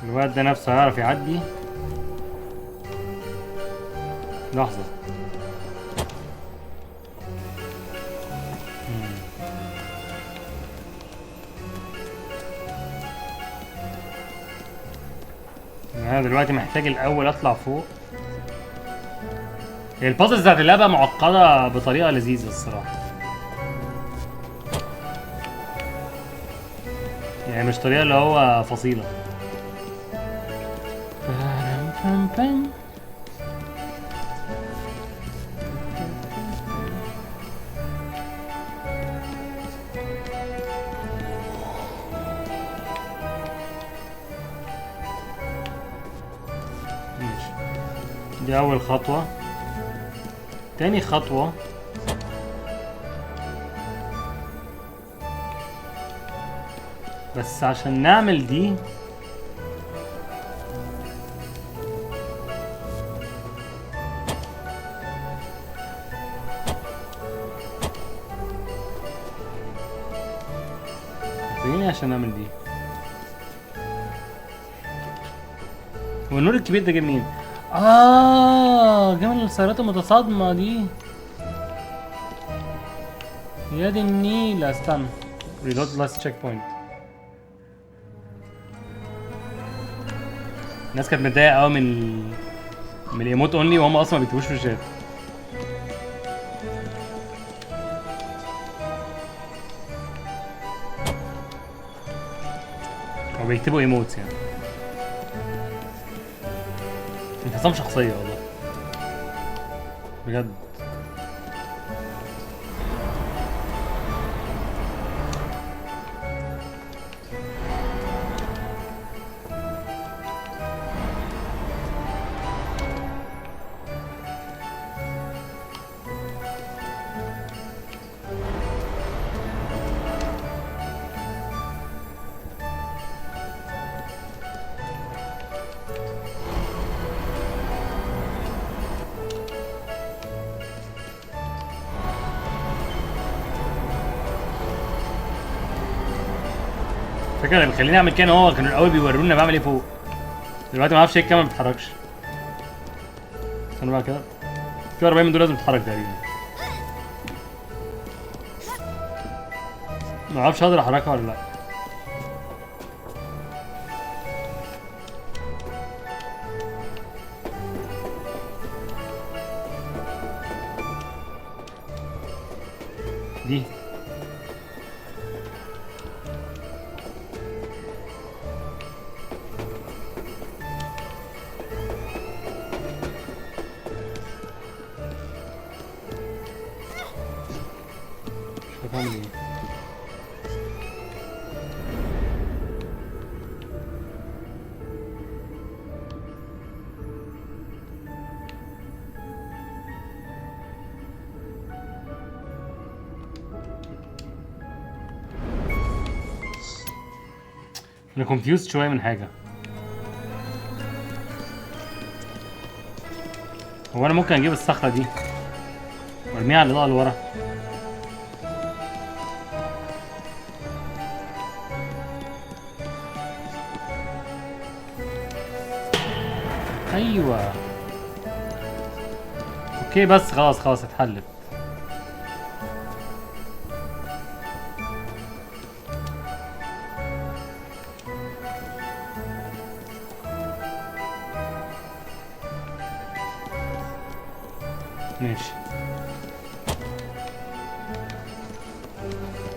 الواد ده نفسه هيعرف يعدي. لحظة. انا دلوقتي محتاج الاول اطلع فوق. البازلز بتاعت اللعبة معقدة بطريقة لذيذة الصراحة، يعني مش طريقة اللي هو فصيلة. ماشي، دي أول خطوة. تاني خطوة بس عشان نعمل دي محتاجين عشان نعمل دي. هو النور الكبير ده جه منين؟ جه من السيارات المتصادمة دي. يا دي النيلة. استنى، reload last checkpoint. الناس كانت متضايقة قوي من ال emote only، وهم اصلا ما بيكتبوش في الشات. او بيكتبوا emotes يعني. انفصام شخصية والله بجد. فكرة اللي بيخليني اعمل كده هو كانوا الاول بيورونا بعمل ايه فوق، دلوقتي ما اعرفش ايه الكاميرا ما بتتحركش. استنى بقى كده، في 40 من دول لازم تتحرك تقريبا. ما اعرفش اقدر احركها ولا لا. دي مش عارف اعمل ايه. انا confused شوية من حاجة. هو انا ممكن اجيب الصخرة دي وارميها على الاضاءة اللي ورا؟ ايوه okay بس خلاص خلاص اتحلت. ماشي.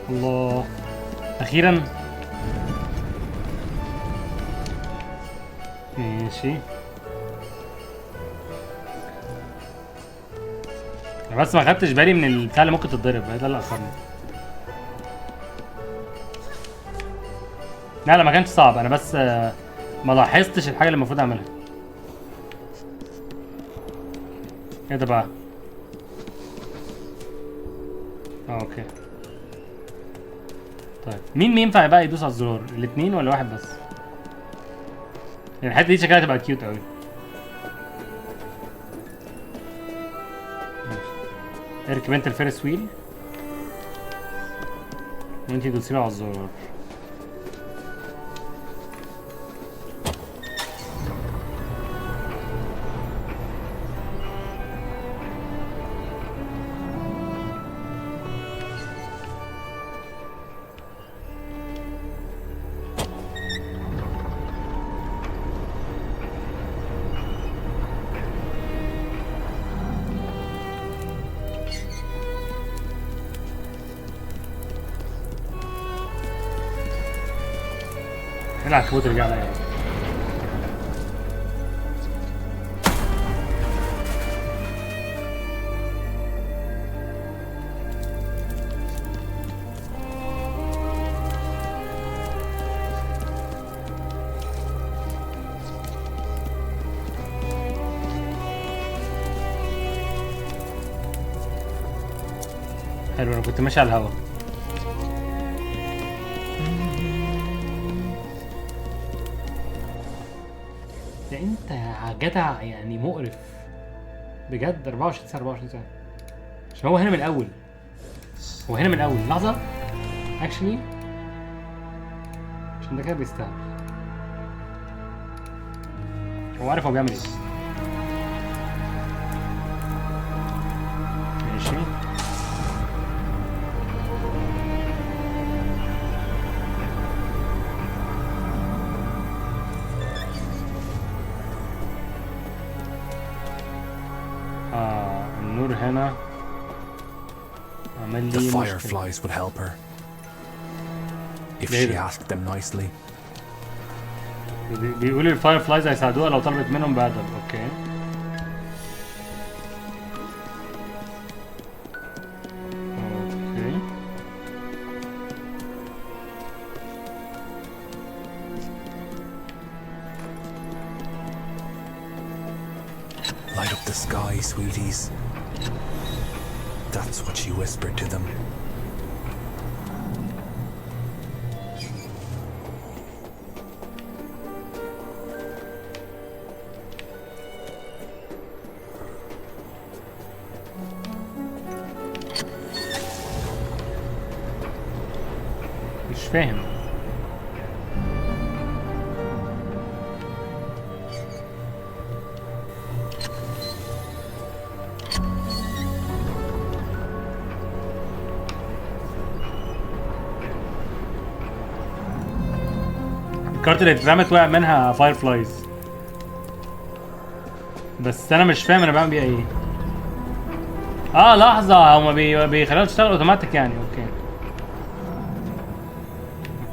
الله اخيرا. ماشي، انا بس ما خدتش بالي من البتاع اللي ممكن تتضرب، ده اللي اخرني. لا لا ما كانش صعب، انا بس ما لاحظتش الحاجة اللي المفروض اعملها. ايه ده بقى؟ Okay. طيب مين ينفع بقى يدوس على الزرار؟ الاثنين ولا واحد بس؟ يعني الحتة دي شكلها تبقى cute قوي. اركب انت ال Ferris wheel وانتي دوسي له على الزرار. العنكبوت رجع لي. حلو، انا كنت ماشي على الهوا. ده انت يا جدع يعني مقرف بجد. 24 ساعة 24 ساعة، عشان هو هنا من الأول، هو هنا من الأول. لحظة actually، عشان ده كده بيستاهل. هو عارف هو بيعمل ايه. ماشي النور هنا عمل The لي مشكلة. fireflies would help her if ليه she ده؟ asked them nicely. بيقولوا ال fireflies هيساعدوها لو طلبت منهم بأدب. Okay okay. Light up the sky, sweeties. That's what she whispered to them. مش فاهم. ال cart اللي اترمت وقع منها fireflies، بس انا مش فاهم انا بعمل بيها ايه. لحظة، هما بيخلوها تشتغل اوتوماتيك يعني. Okay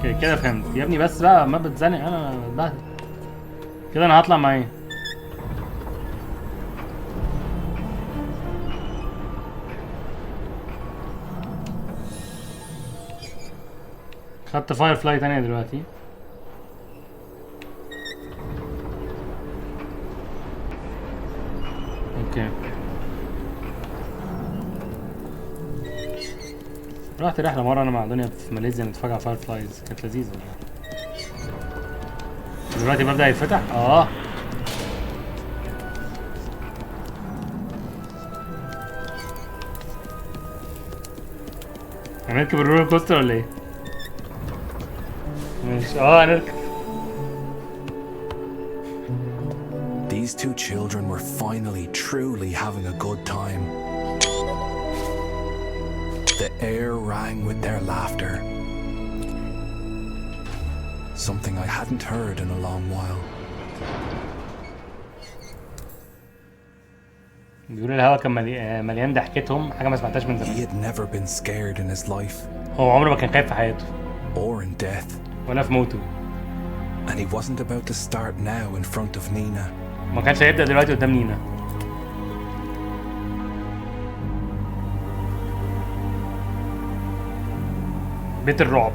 okay كده فهمت يا ابني. بس بقى ما بتزنق انا بتبهدل كده. انا هطلع معايا. خدت firefly تانية دلوقتي. Okay رحت رحلة مرة أنا مع دنيا في ماليزيا نتفرج على fireflies، كانت لذيذة والله. دلوقتي ببدأ يتفتح. هنركب ال roller coaster ولا إيه؟ ماشي هنركب. These two children were finally truly having a good time. The air rang with their laughter. Something I hadn't heard in a long while. بيقولوا الهوا كان مليان ضحكتهم، حاجة ما سمعتهاش من زمان. He had never been scared in his life. هو عمره ما كان خايف في حياته. Or in death. ولا في موته. And he wasn't about to start now in front of Nina. ما كانش هيبدأ دلوقتي قدام نينا. بيت الرعب.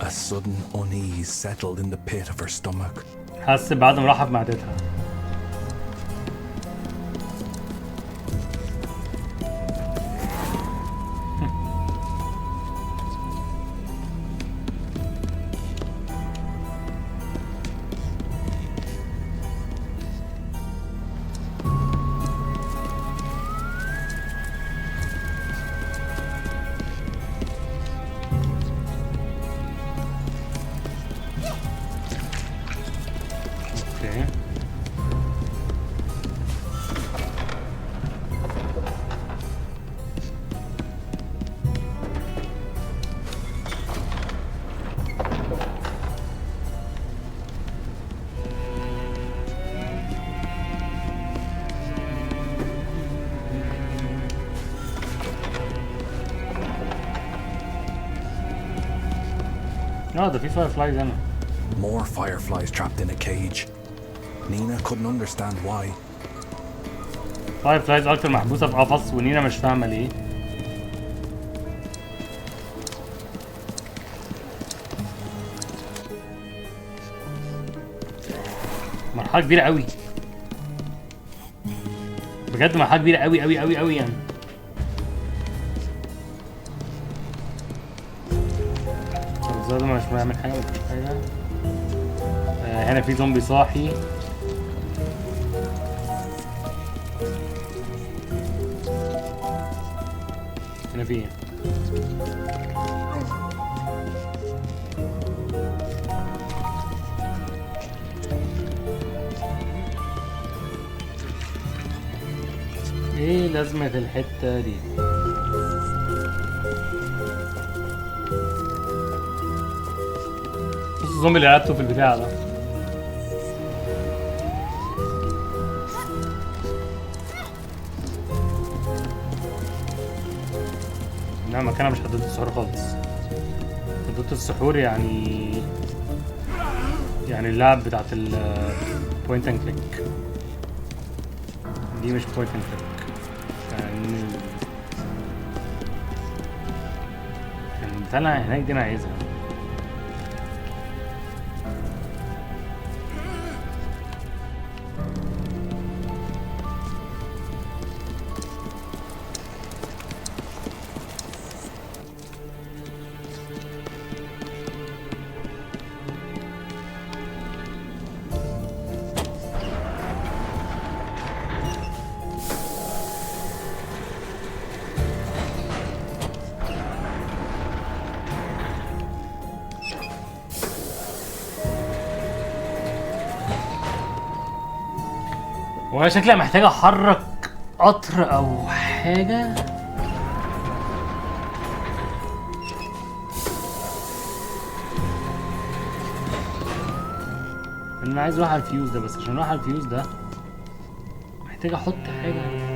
A sudden unease settled in the pit of her stomach. حس بعدم راحة في معدتها. Okay. اه ده في fireflies هنا. More fireflies trapped in a cage. Nina couldn't understand why. Fireflies اكتر محبوسة في قفص ونينا مش فاهمه ليه. مرحلة كبيرة قوي بجد، مرحلة كبيرة قوي قوي قوي قوي يعني. طب ده مش بعمل حاجة، مفيش حاجة. هنا في زومبي صاحي. هنا في ايه؟ ايه لازمة الحتة دي؟ بص الزومبي اللي قعدته في البتاع ده. لا مكانها مش حدود السحور خالص. حدود السحور يعني اللعب بتاعت ال point and click دي مش point and click يعني. البتاع هناك دي انا عايزها. وانا شكلها محتاج احرك قطر او حاجة. انا عايز اروح على الفيوز ده، بس عشان اروح على الفيوز ده محتاج احط حاجة.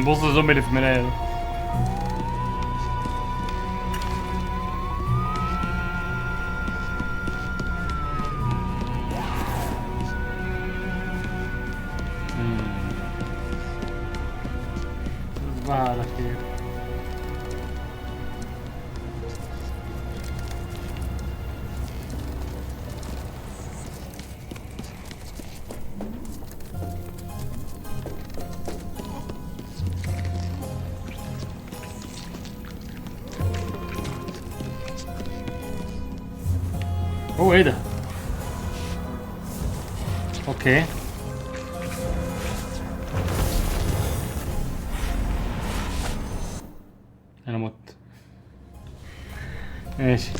بص الزومبي اللي في المراية ده. تصبح على خير. هو ايه ده؟ okay انا مت. ماشي.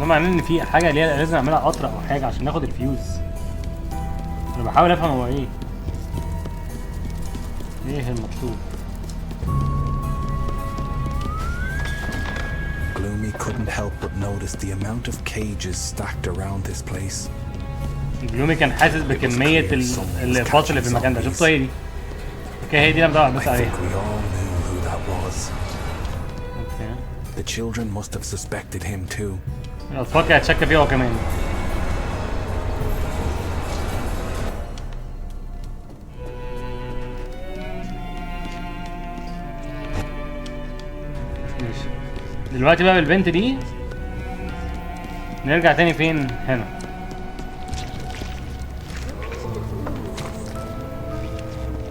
معناه ان في حاجة ليها لازم اعملها قطر او حاجة عشان ناخد الفيوز. انا بحاول افهم هو ايه، ايه المطلوب. Gloomy couldn't help but notice the amount of cages stacked around this place. جلومي كان حاسس بكمية الأقفاص اللي في المكان ده. شفتوا هي دي؟ okay هي دي اللي انا بدور I بس عليها. think we all knew who that was. okay The children must have suspected him too. الأطفال كانت شاكة فيه هو كمان. ماشي دلوقتي بقى بالبنت دي نرجع تاني فين؟ هنا.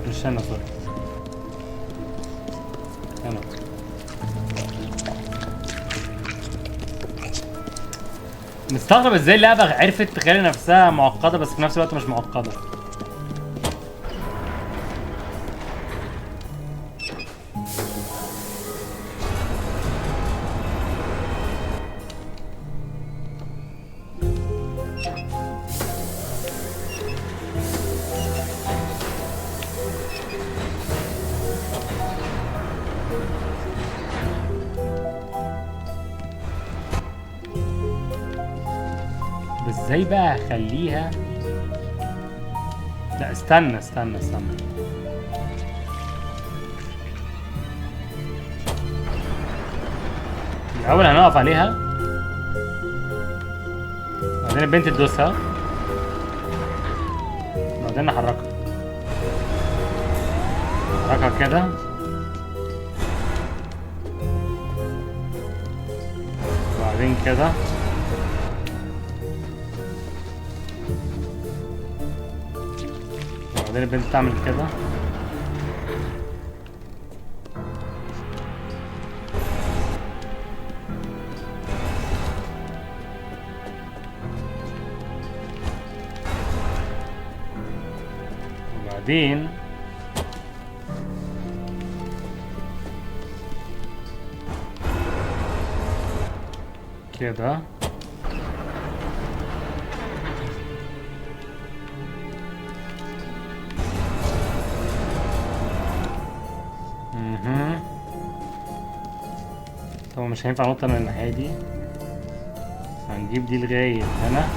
مش هنا، sorry، هنا. مستغرب ازاي اللعبة عرفت تخلي نفسها معقدة بس في نفس الوقت مش معقدة. ازاي بقى اخليها؟ لا استنى استنى استنى، الاول هنقف عليها، بعدين البنت تدوسها، بعدين نحركها، نحركها كده، بعدين كده، بعدين البنت تعمل كده. وبعدين كده. طبعا مش هينفع انط من الناحية دي، هنجيب دي لغاية هنا.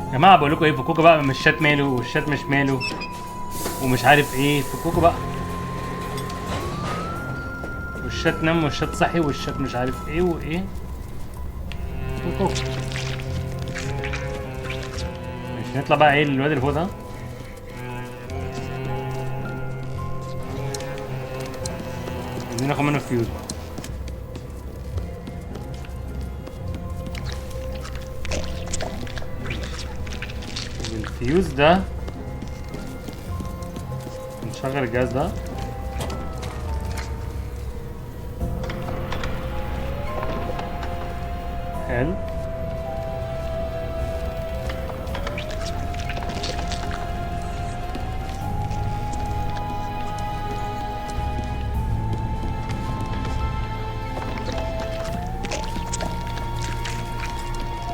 يا جماعة بقول لكم ايه، فكوكوا بقى من الشات ماله والشات مش ماله ومش عارف ايه، فكوكوا بقى. والشات نام والشات صحي والشات مش عارف ايه وايه، فكوكوا. ماشي نطلع بقى ايه للواد اللي فوق ده. عايزين ناخد منه الفيوز بقى. الفيوز ده نشغل الجهاز ده. حلو.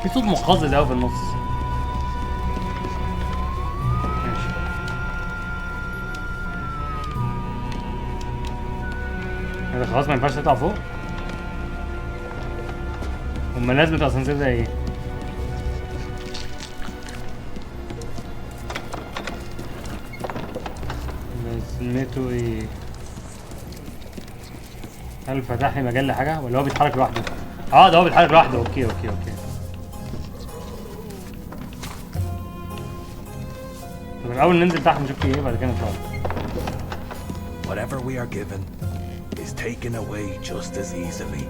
في صوت مقزز قوي في النص. ماشي. كده خلاص ما ينفعش تطلع فوق. امال لازمة الاسانسير ده ايه؟ لازمته ايه؟ هل فتح لي مجال لحاجة ولا هو بيتحرك لوحده؟ اه ده هو بيتحرك لوحده. okay okay okay. طب الأول ننزل تحت نشوف في ايه بعد كده نطلع. Whatever we are given is taken away just as easily.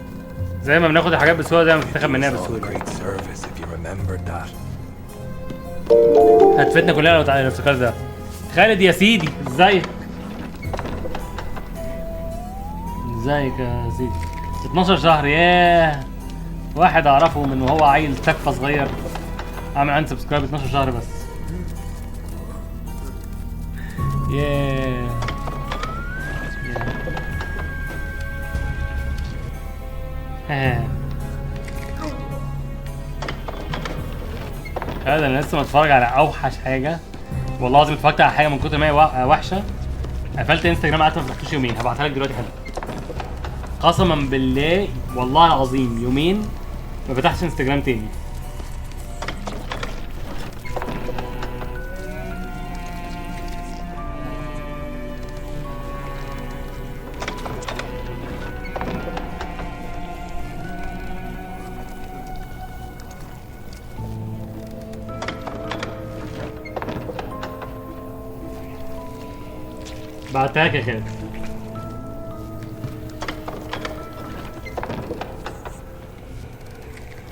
زي ما بناخد الحاجات بسهولة زي ما بتتاخد مننا بسهولة. Great service if you remembered that. هتفيدنا كلنا لو افتكرت ده. خالد يا سيدي ازيك؟ ازيك يا سيدي؟ 12 شهر، ياه. واحد اعرفه من وهو عيل تكفى صغير عامل unsubscribe 12 شهر بس. ياه. هذا انا لسه متفرج على اوحش حاجة، والله العظيم اتفرجت على حاجة من كتر ما هي وحشة قفلت انستجرام قعدت ما فتحتوش يومين. هبعتها لك دلوقتي حالا، قسما بالله والله العظيم يومين ما فتحتش انستجرام تاني. بعتها لك يا خالد.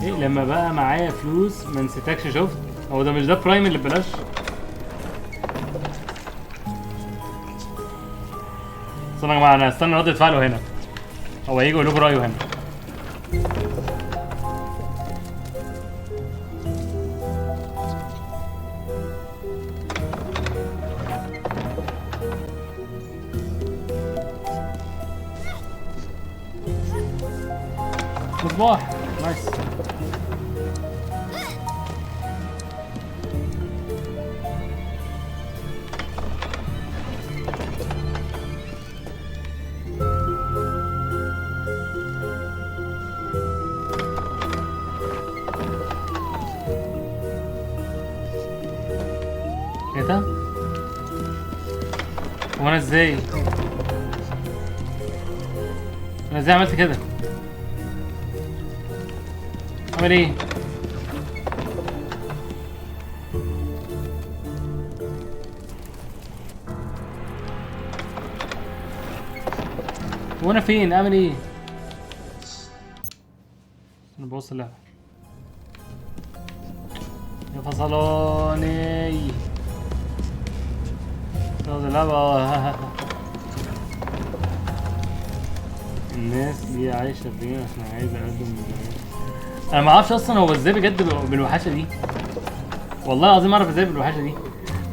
ايه لما بقى معايا فلوس ما نسيتكش؟ شفت؟ هو ده مش ده برايم اللي ببلاش؟ استنى يا جماعة، انا استنى ردة فعله هنا، هو هيجي يقول لكم رايه هنا. مصباح nice. ايه ده؟ هو انا ازاي؟ انا ازاي عملت كده؟ عمل ايه؟ وانا فين؟ اعمل ايه؟ انا بوصل اللعبة يا فصلاني. اللعبة الناس دي عايشة فين عشان عايز اقدم؟ انا ما اعرفش اصلا هو ازاي بجد بالوحاشه دي، والله العظيم ما اعرف ازاي بالوحاشه دي.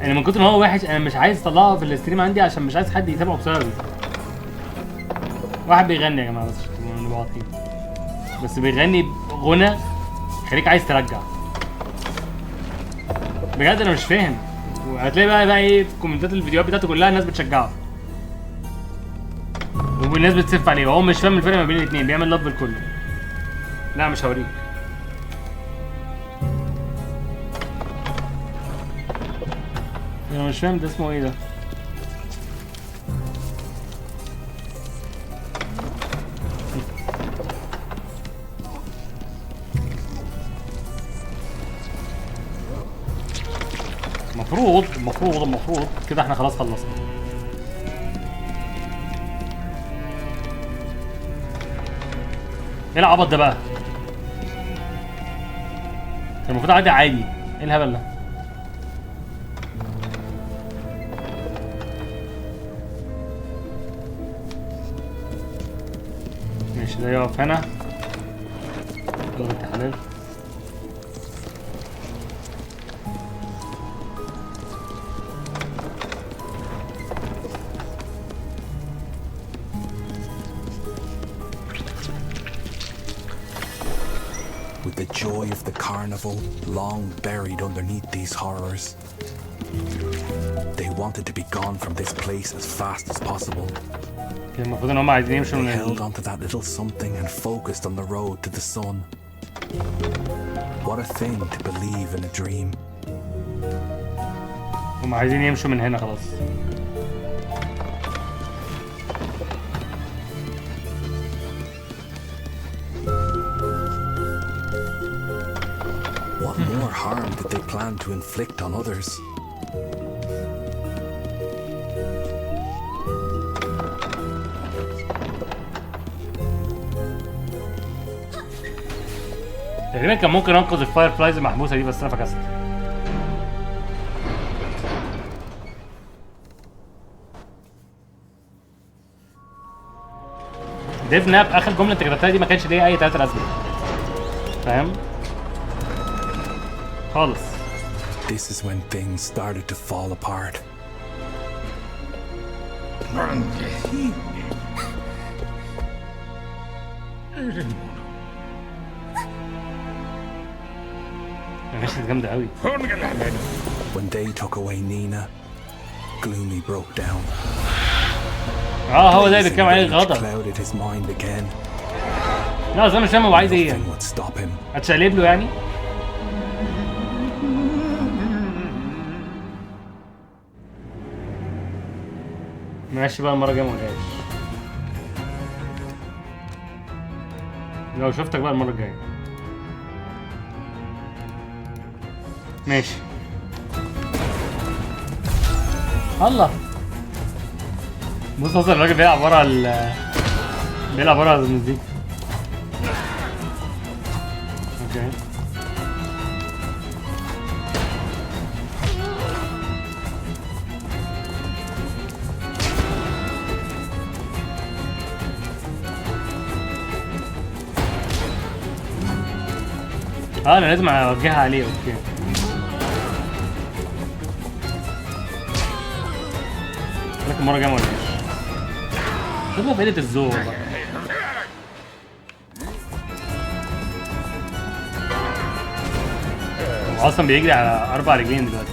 انا من كتر ما هو وحش انا مش عايز اطلعه في ال stream عندي عشان مش عايز حد يتابعه بسببي. واحد بيغني يا جماعة بس عشان نبقى واضحين، بس بيغني غنى خليك عايز ترجع بجد. انا مش فاهم. وهتلاقي بقى ايه في كومنتات الفيديوهات بتاعته كلها الناس بتشجعه والناس بتسف عليه، وهو مش فاهم الفرق ما بين الاثنين، بيعمل love لكله. لا مش هوريك. انا مش فاهم ده اسمه ايه ده. المفروض المفروض المفروض كده احنا خلاص خلصنا. ايه العبط ده بقى؟ المفروض اعدي عادي، ايه الهبل ده؟ ماشي ده يقف هنا. يلا انت حلال. With the joy of the carnival long buried underneath these horrors, they wanted to be gone from this place as fast as possible. المفروض ان هم عايزين يمشوا من They held onto that little something and focused on the road to the sun. What a thing to believe in a dream. هم عايزين يمشوا من هنا خلاص. What more harm did they plan to inflict on others? تقريبا كان ممكن انقذ ال fireflies المحبوسه دي بس انا فكست. ديف ناب اخر جملة انت كتبتها دي ما كانش ليها اي تلاتة لازمه. فاهم؟ خالص. This is when things started to fall apart. مشهد جامدة قوي. When they took away Nina, Gloomy broke down. اه هو ده اللي Blazing بيتكلم عليه rage الغضب. clouded his mind again. لا اصل انا مش فاهم هو عايز ايه يعني. Nothing would stop him. هتشقلب له يعني؟ ماشي بقى المرة الجاية ما اقولهاش. لو شفتك بقى المرة الجاية. ماشي. الله. بص اصلا الراجل بيلعب ورا ال بيلعب ورا المزيكا. okay. انا لازم اوجهها عليه. okay. لكن المرة الجاية ما اقولهاش. شوفوا في قلة الذوق بقى. هو اصلا بيجري على 4 رجلين دلوقتي.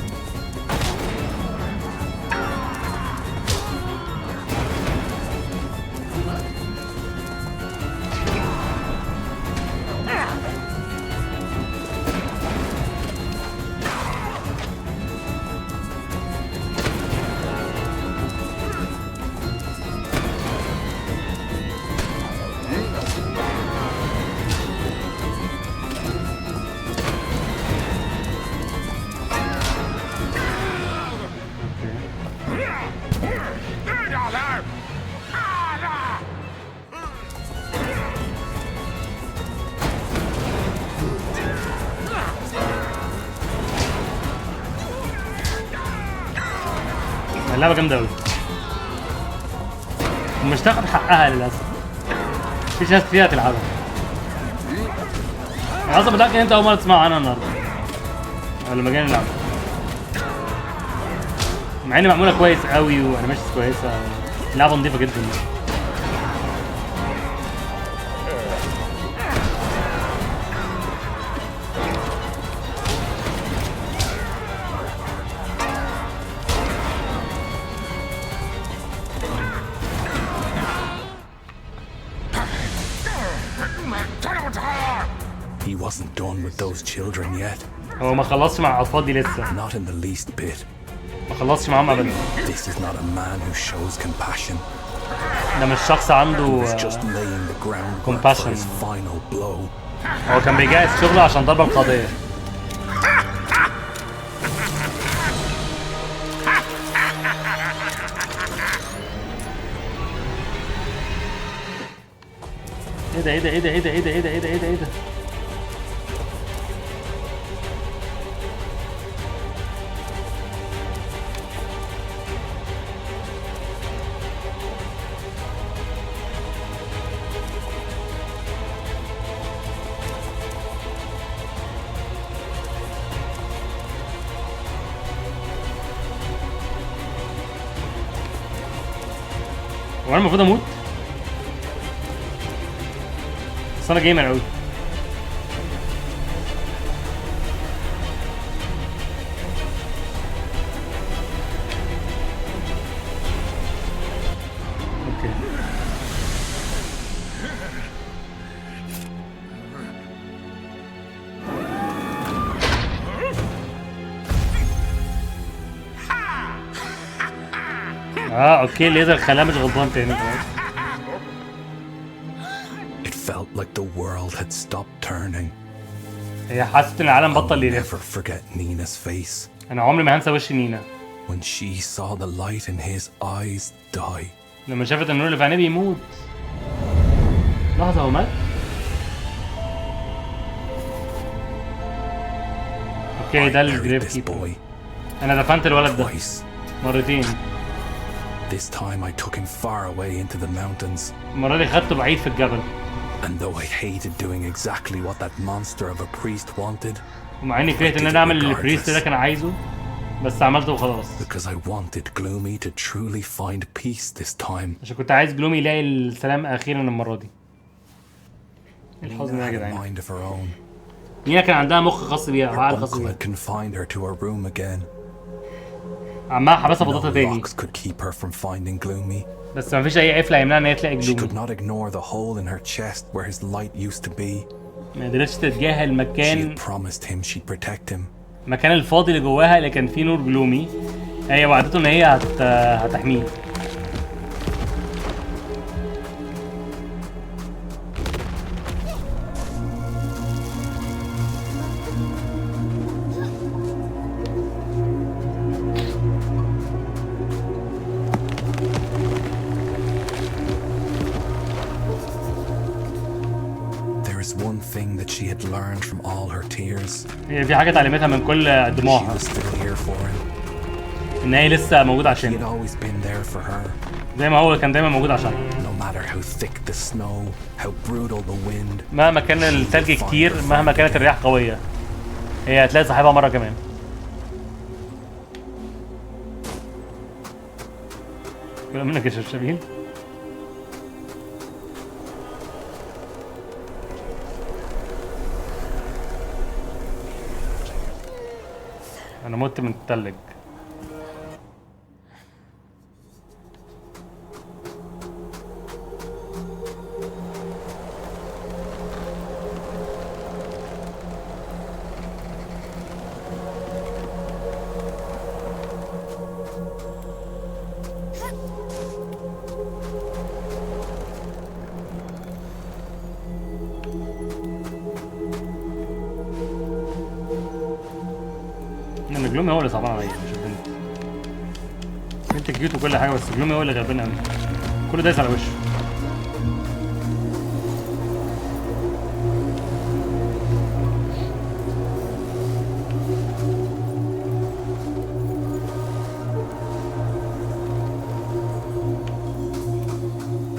اللعبة جامدة أوي. ومش تاخد حقها للأسف. مفيش ناس كتير هتلعبها. أنا أصلا متأكد إن أنت أول مرة تسمع عنها النهاردة. أو لما جينا نلعبها. مع إن معمولة كويس أوي و animations كويسة. لعبة نظيفة جدا. He wasn't done with those children yet. هو ما خلصش مع الأطفال دي لسه. Not in the least bit. ما خلصش معاهم أبدا. This is not a man who shows compassion. ده مش شخص عنده He was just laying the groundwork for compassion. his final blow. هو كان بيجهز شغله عشان ضربة القضية. ايه ده ايه ده ايه ده ايه ده ايه ده ايه ده ايه ده ايه ده ايه ده؟ هو انا المفروض اموت؟ بس انا gamer اوي. okay. okay، الليزر خلاه مش غضبان تاني خلاص. It felt like the world had stopped turning. هي حست ان العالم بطل I'll يلف. never forget Nina's face انا عمري ما هنسى وش نينا when she saw the light in his eyes die. لما شافت النور اللي في عينيه بيموت. لحظة، هو مات؟ okay، I ده buried ال grave this keeper. boy انا دفنت الولد ده twice. مرتين. This time I took him far away into the mountains. المرة دي خدته بعيد في الجبل. And though I hated doing exactly what that monster of a priest wanted, ومع اني كرهت ان انا اعمل اللي ال priest ده كان عايزه، بس عملته وخلاص. Because I wanted Gloomy to truly find peace this time. عشان كنت عايز جلومي يلاقي السلام اخيرا المرة دي. الحزن Nina ده يا had a جدعان. mind of her own. نينا كان عندها مخ خاص بيها Her وعقل خاص uncle بيها. had confined her to her room again. عمها حبسها في No اوضتها تاني. locks could keep her from finding Gloomy. بس مفيش اي قفل هيمنعها ان هي تلاقي She could جلومي. not ignore the hole in her chest where his light used to be. ما قدرتش تتجاهل She مكان had promised him she'd protect him. المكان الفاضي اللي جواها اللي كان فيه نور جلومي. هي وعدته ان هي هتحميه. There is one thing that she had learned from all her tears. هي في حاجة اتعلمتها من كل She دموعها. was still here for him. ان هي لسه موجودة He had عشانه. always been there for her. زي ما هو كان دايما موجود عشانها. No matter how thick the snow, how brutal the wind. مهما كان التلج كتير، مهما كانت الرياح قوية، هي هتلاقي صاحبها مرة كمان. كلام منك يا شرشبيل. أنا مت من التلج. إن جلومي هو اللي صعبان عليا مش البنت. البنت cute وكل حاجة، بس جلومي هو اللي غلبان أوي. كله دايس على وشه.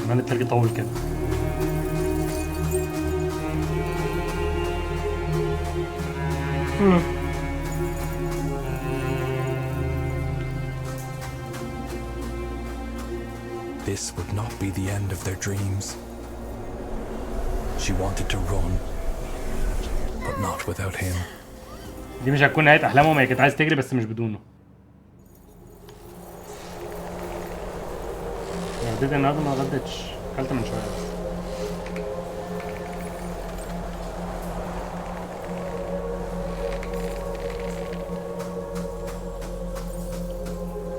كمان التلج طول كده. This would not be the end of their dreams. She wanted to run, but not without him. دي مش هتكون نهاية أحلامهم، هي كانت عايزة تجري بس مش بدونه. غديت النهارده؟ ما غديتش، أكلت من شوية بس.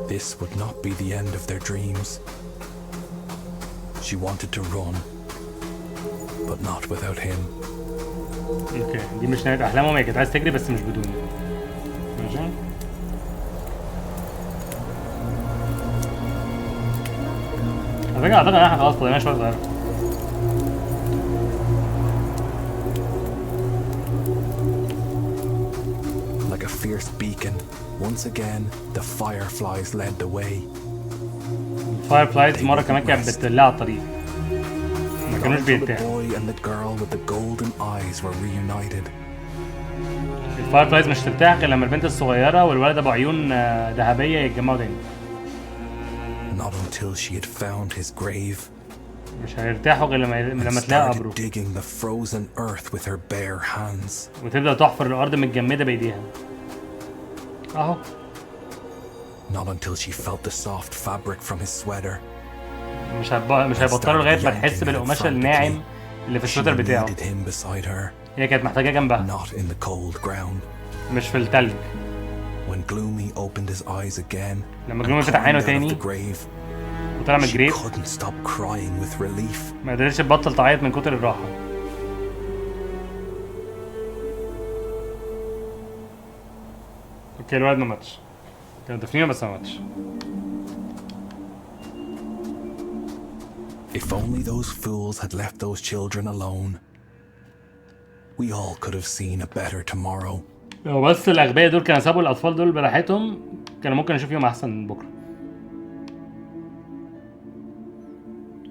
This would not be the end of their dreams. She wanted to run, but not without him. اوكي، دي مش نهاية أحلامهم، هي كانت عايزة تجري بس مش بدونه. ماشي؟ على فكرة أعتقد إن إحنا خلاص طلعنا شوية صغيرة. Like a fierce beacon, once again the fireflies led the way. Fireflies مرة كمان كانت بتدلها على الطريق. ما كانوش Not until the بيرتاحوا. boy and the girl with the golden eyes were reunited. ال fireflies مش ترتاح غير لما البنت الصغيرة والولد أبو عيون ذهبية يتجمعوا تاني. Not until she had found his grave. مش هيرتاحوا غير And لما تلاقي started قبره. digging the frozen earth with her bare hands. وتبدأ تحفر الأرض متجمدة بإيديها. أهو. Not until she felt the soft fabric from his sweater. مش هيبطلوا لغاية ما تحس Started yanking at it بالقماش الناعم اللي في She السويتر بتاعه. needed him beside her, هي كانت محتاجاه جنبها. not in the cold ground. مش في التلج. When Gloomy opened his eyes again, لما and جلومي فتح عينه climbed out of تاني the grave, وطلع من she ال grave، couldn't stop crying with relief. ما قدرتش تبطل تعيط من كتر الراحة. okay، الولد ما ماتش. كانوا دافنينه بس ما ماتش. If only those fools had left those children alone. We all could have seen a better tomorrow. لو بس الأغبياء دول كانوا سابوا الأطفال دول براحتهم، كانوا ممكن نشوف يوم أحسن بكرة.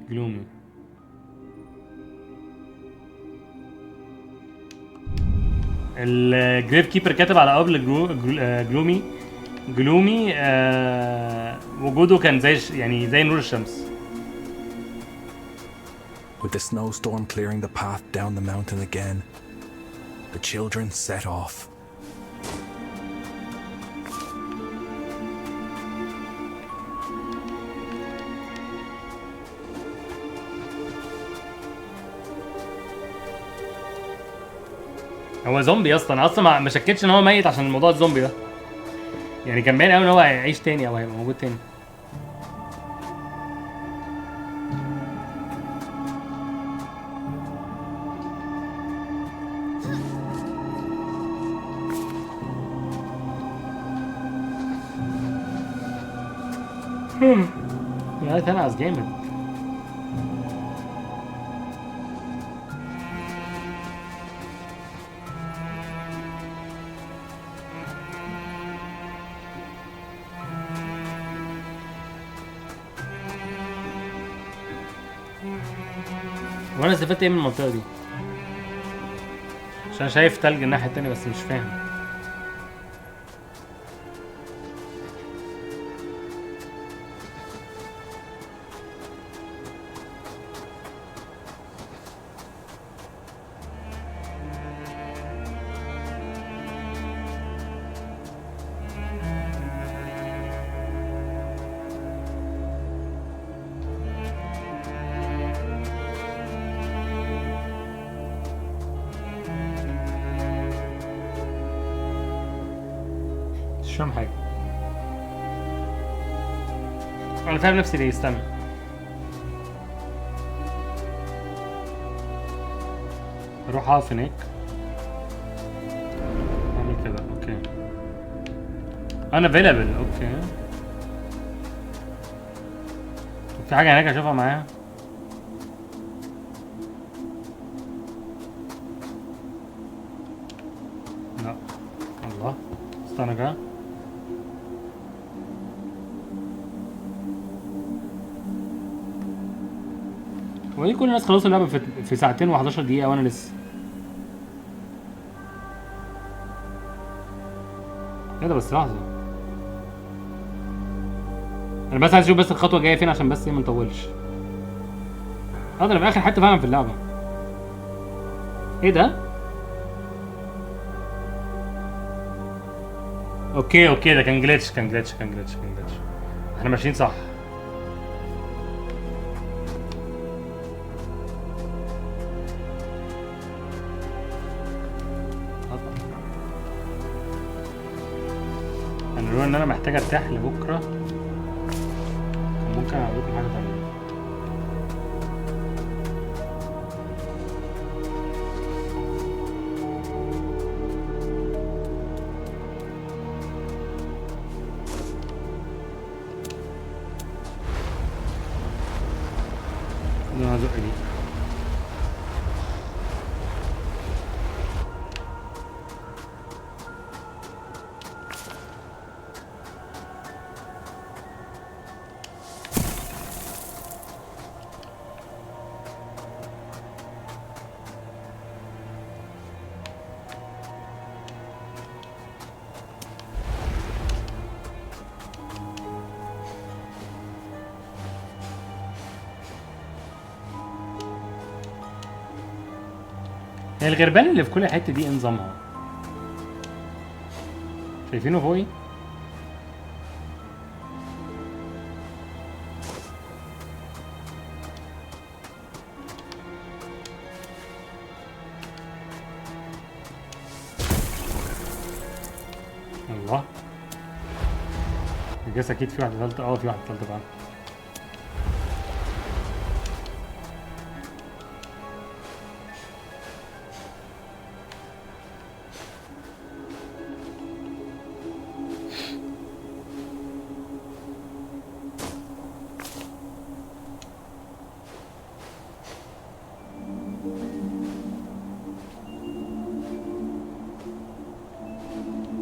جلومي. ال grave keeper كاتب على قبر جلومي gloomy وجوده كان زي يعني زي نور الشمس. With the snowstorm clearing the path down the mountain again, the children set off. هو زومبي اصلا، اصلا ما شكتش ان هو ميت عشان الموضوع الزومبي ده، يعني كان باين قوي ان هو هيعيش تاني او هيبقى موجود تاني. يا تنعس جامد. وانا استفدت ايه من المنطقة دي؟ عشان شايف تلج الناحية التانية بس مش فاهم. مش فاهم حاجة. أنا فاهم نفسي ليه، استنى. أروح أقف هناك. أعمل كده، okay. Unavailable، okay. في حاجة هناك أشوفها معايا؟ لا. الله. استنى كده. هو ليه كل الناس خلصوا اللعبة في ساعتين و11 دقيقة وأنا لسه؟ ايه ده؟ بس لحظة، أنا بس عايز أشوف بس الخطوة الجاية فين عشان بس إيه ما نطولش. أه ده أنا في آخر حتة فعلا في اللعبة. إيه ده؟ okay okay، ده كان glitch، كان glitch، كان glitch، كان glitch. إحنا ماشيين صح. انا ان انا محتاج ارتاح لبكرة، ممكن اعمل لكم حاجة تانية. انا هزق دي. هي الغربان اللي في كل حتة دي انظامها؟ شايفينه فوقي؟ الله، الجاس اكيد في واحدة ثالثة. اه في واحدة ثالثة بقى.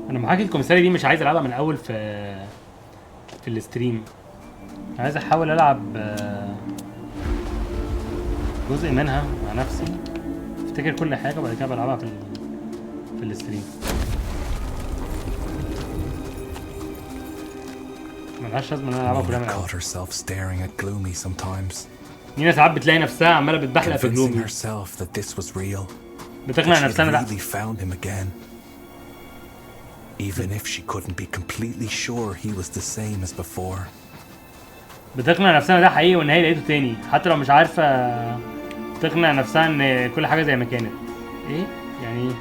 انا محاكي الكمساري دي مش عايز العبها من الاول في ال stream، عايز احاول العب جزء منها مع نفسي، افتكر كل حاجة وبعد كده بلعبها في ال stream. ملهاش لازمه ان انا العبها كلها Nina من الاول. caught herself staring at Gloomy sometimes, نينا ساعات بتلاقي نفسها عماله بتبحلق في convincing جلومي. herself that this was real. بتقنع She had نفسها إن ده really found him again. Even if she couldn't be completely sure he was the same as before. بتقنع نفسها إن ده حقيقي وان هي لقيته تاني، حتى لو مش عارفه. تقنع نفسها ان كل حاجه زي ما كانت. ايه يعني ايه؟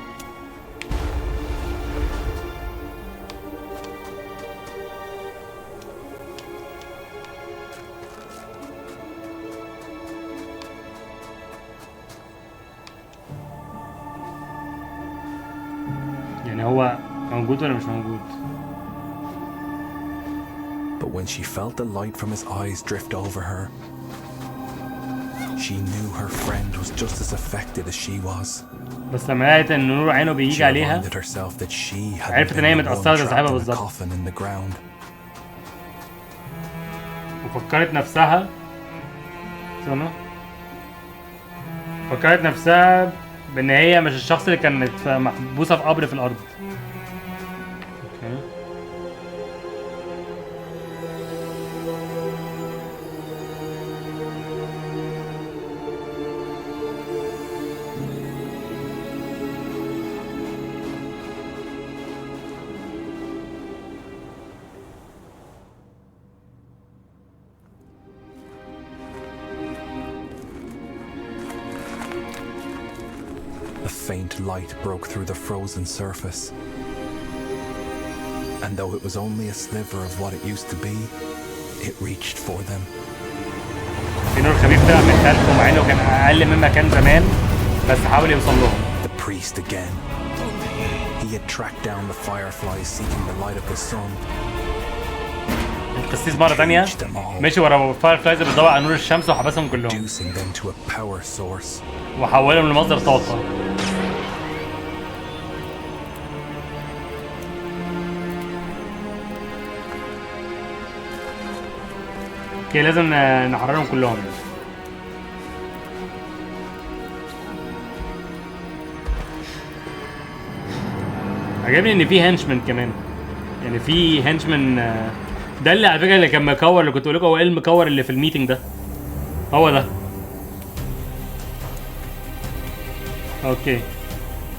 يعني هو موجود ولا مش موجود؟ But when she felt the light from his eyes drift over her, she knew her friend was just as affected as she was. بس لما لقيت ان نور عينه She بيجي عليها reminded herself that she hadn't عرفت been إن هي the one متأثرة زي trapped صاحبها in a بالظبط. coffin in the ground. وفكرت نفسها، استنى، فكرت نفسها بان هي مش الشخص اللي كانت محبوسه في قبر في الارض. Okay. A faint light broke through the frozen surface. And though it was only a sliver of what it used to be, it reached for them. في نور خفيف طلع من خلفه مع انه كان اقل مما كان زمان، بس حاول يوصل لهم. The priest again. He had tracked down the fireflies seeking the light of the sun. القسيس مره تانية مشي ورا fireflies اللي بتدور على نور الشمس وحبسهم كلهم Reducing them to a power source. وحولهم لمصدر طاقه. Okay، لازم نحررهم كلهم. عجبني ان في henchman كمان، يعني في henchman، ده اللي على فكره اللي كان مكور، اللي كنت بقول لكم هو ايه المكور اللي في ال meeting ده، هو ده. Okay،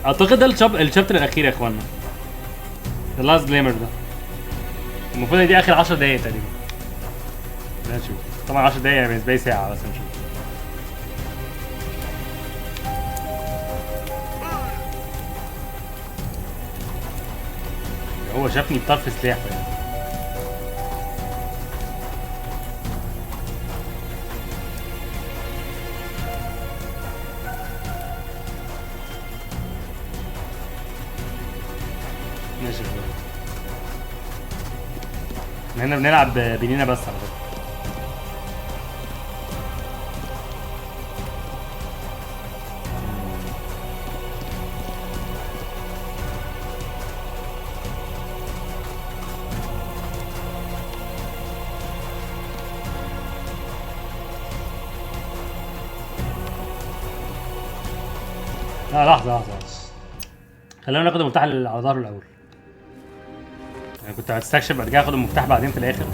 اعتقد ده ال chapter الاخير يا اخوانا، The Last Glimmer ده. المفروض ان دي اخر 10 دقايق تقريبا. خلينا نشوف. طبعا 10 دقايق يعني بالنسبه لي ساعه، بس نشوف. هو شافني بطرف سلاحه يعني. ماشي يا شباب، احنا هنا بنلعب بنينا بس على فكرة. لا لحظة لحظة لحظة، خلينا ناخد المفتاح اللي على ظهره الأول. أنا كنت هستكشف بعد كده آخد المفتاح بعدين في الآخر،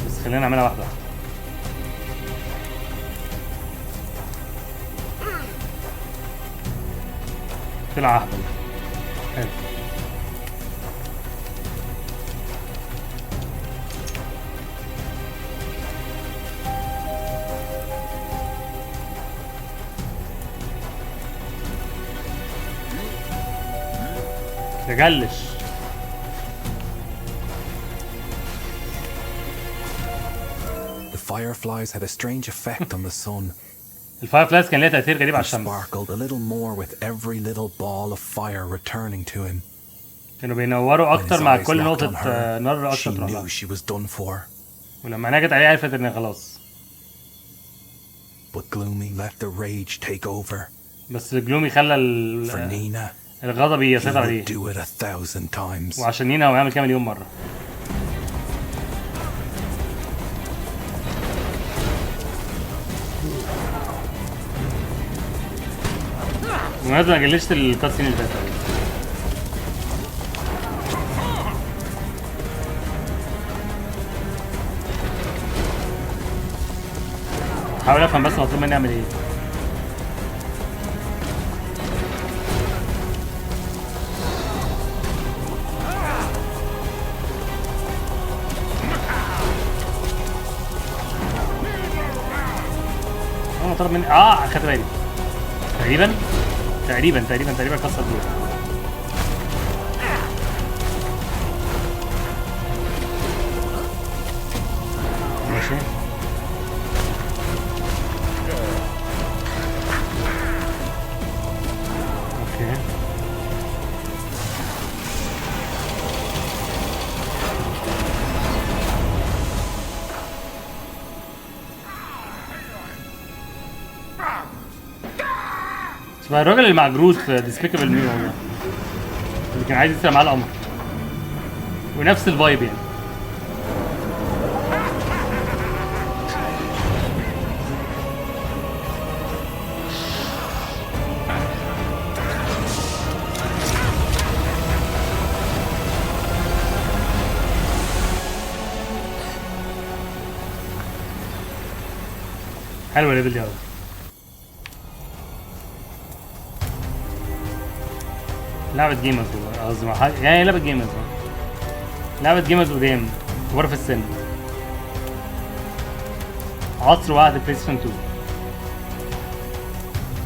بس خلينا نعملها واحدة واحدة. طلع أهبل. حلو. تجلش. The fireflies had a strange effect on the sun. ال fireflies كان ليها تأثير غريب على He الشمس. sparkled a little more with every little ball of fire returning to him. كانوا بينوروا When أكتر his مع eyes كل locked نقطة on her, نار she أكتر تروح لها. knew she was done for. ولما نجت عليها عرفت إن خلاص. But Gloomy let the rage take over. بس جلومي خلى For Nina, الغضب he يسيطر would عليه. do it 1,000 times. وعشان نينا هو يعمل كده مليون مرة. بالمناسبة أنا جلشت ال cutscene اللي فاتت. حاول افهم بس مطلوب مني اعمل ايه. هو طلب مني اخدت بالي تقريبا تقريبا تقريبا تقريبا كسر دول. ماشي okay. شبه الراجل اللي مع جروز في Despicable Me والله، اللي كان عايز يسرق معاه القمر، ونفس ال vibe يعني. حلوة ال level دي أوي. لعبة gamers والله، قصدي يعني لعبة gamers، لعبة gamers قدام كبار في السن، عصر وقت PlayStation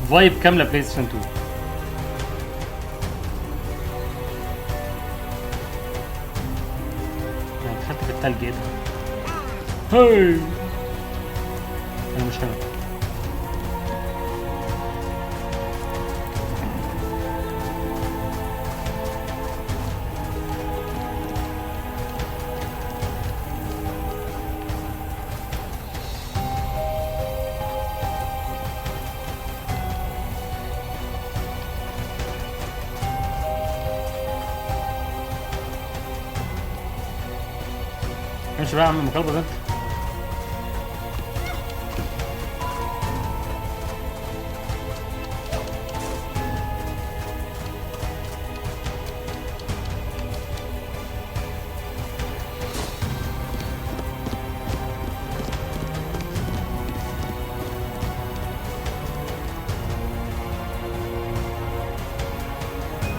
2، vibe كاملة PlayStation 2. انا دخلت في التلج، ايه ده؟ هاي انا مش هنا. امشي بقى يا عم المكالمة ده انت.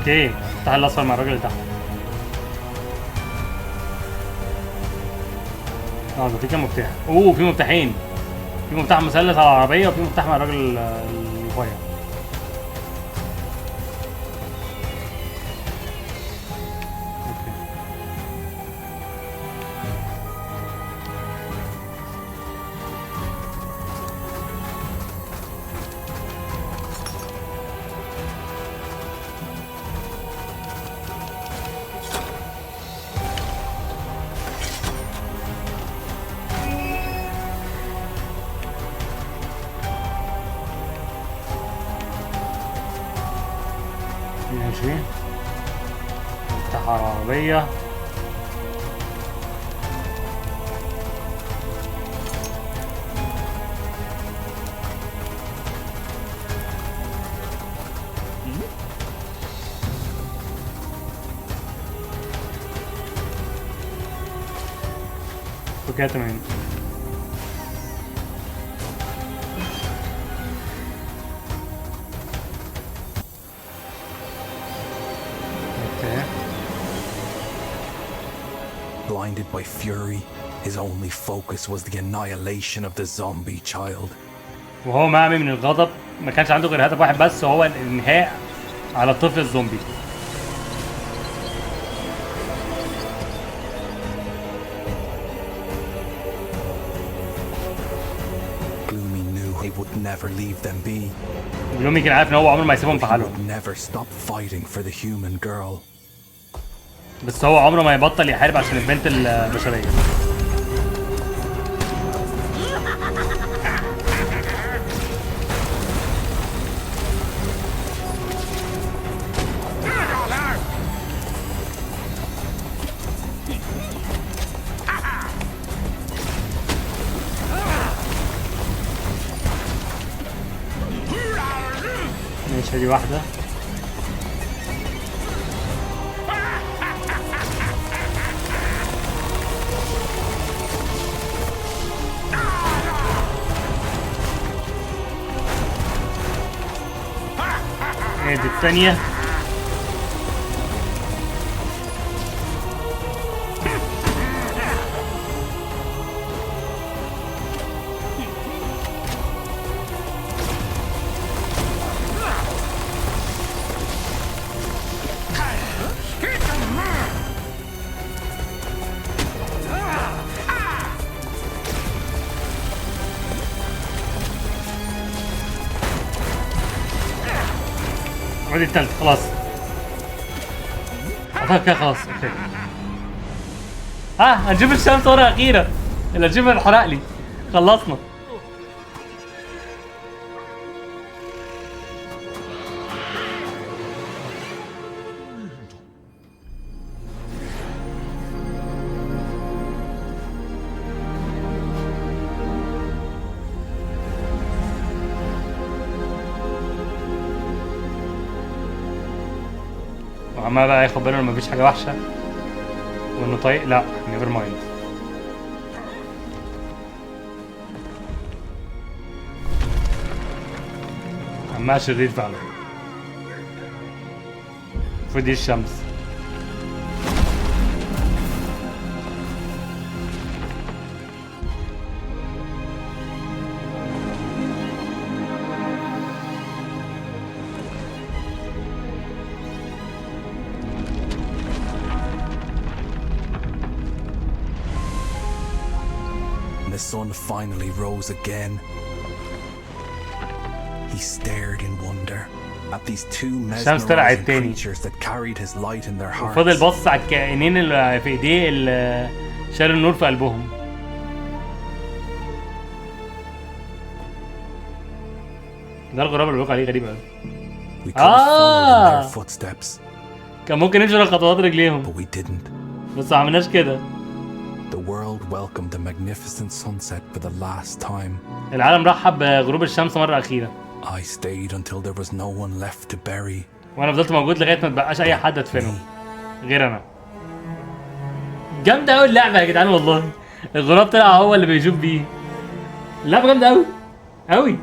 okay افتح الاصفر مع الراجل اللي تحت. ده في كام مفتاح؟ اوه في مفتاحين، في مفتاح مثلث على العربية وفي مفتاح مع الراجل الرفيع. okay ماشي، مفتاح عربية. okay تمام. Blinded by fury, his only focus was the annihilation of the zombie child. وهو معمي من الغضب، ما كانش عنده غير هدف واحد بس، وهو الانهاء على الطفل الزومبي. Gloomy knew he would never leave them be. جلومي كان عارف ان هو عمره ما يسيبهم في He حالهم، would never stop fighting for the human girl. بس هو عمره ما يبطل يحارب عشان البنت البشرية. ماشي دي واحدة. ادي الثانية. وادي الثالثة خلاص. اعتقد كده خلاص. okay. ها هنجيب الشمس مرة أخيرة. ال achievement اتحرق لي. خلصنا. وعمال بقى ياخد باله ان مفيش حاجة وحشة وانه طيب. لا never mind. عمال شرير فعلا. المفروض دي الشمس. The sun finally rose again. He stared in wonder at these two الشمس طلعت mesmerizing تاني. creatures that carried his light in their وفضل hearts. بص على الكائنين اللي في ايديه اللي شالوا النور في قلبهم. ده الغراب اللي بيقول عليه غريب قوي. We could have followed in آه. their footsteps, كان ممكن نمشي ورا خطوات رجليهم but we didn't. بس ما عملناش كده. The world welcomed the magnificent sunset for the last time. العالم رحب بغروب الشمس مرة أخيرة. I stayed until there was no one left to bury. وأنا فضلت موجود لغاية ما تبقاش أي حد أدفنه غير أنا. جامدة أوي اللعبة يا جدعان والله. الغراب طلع هو اللي بيشوف بيه. اللعبة جامدة أوي أوي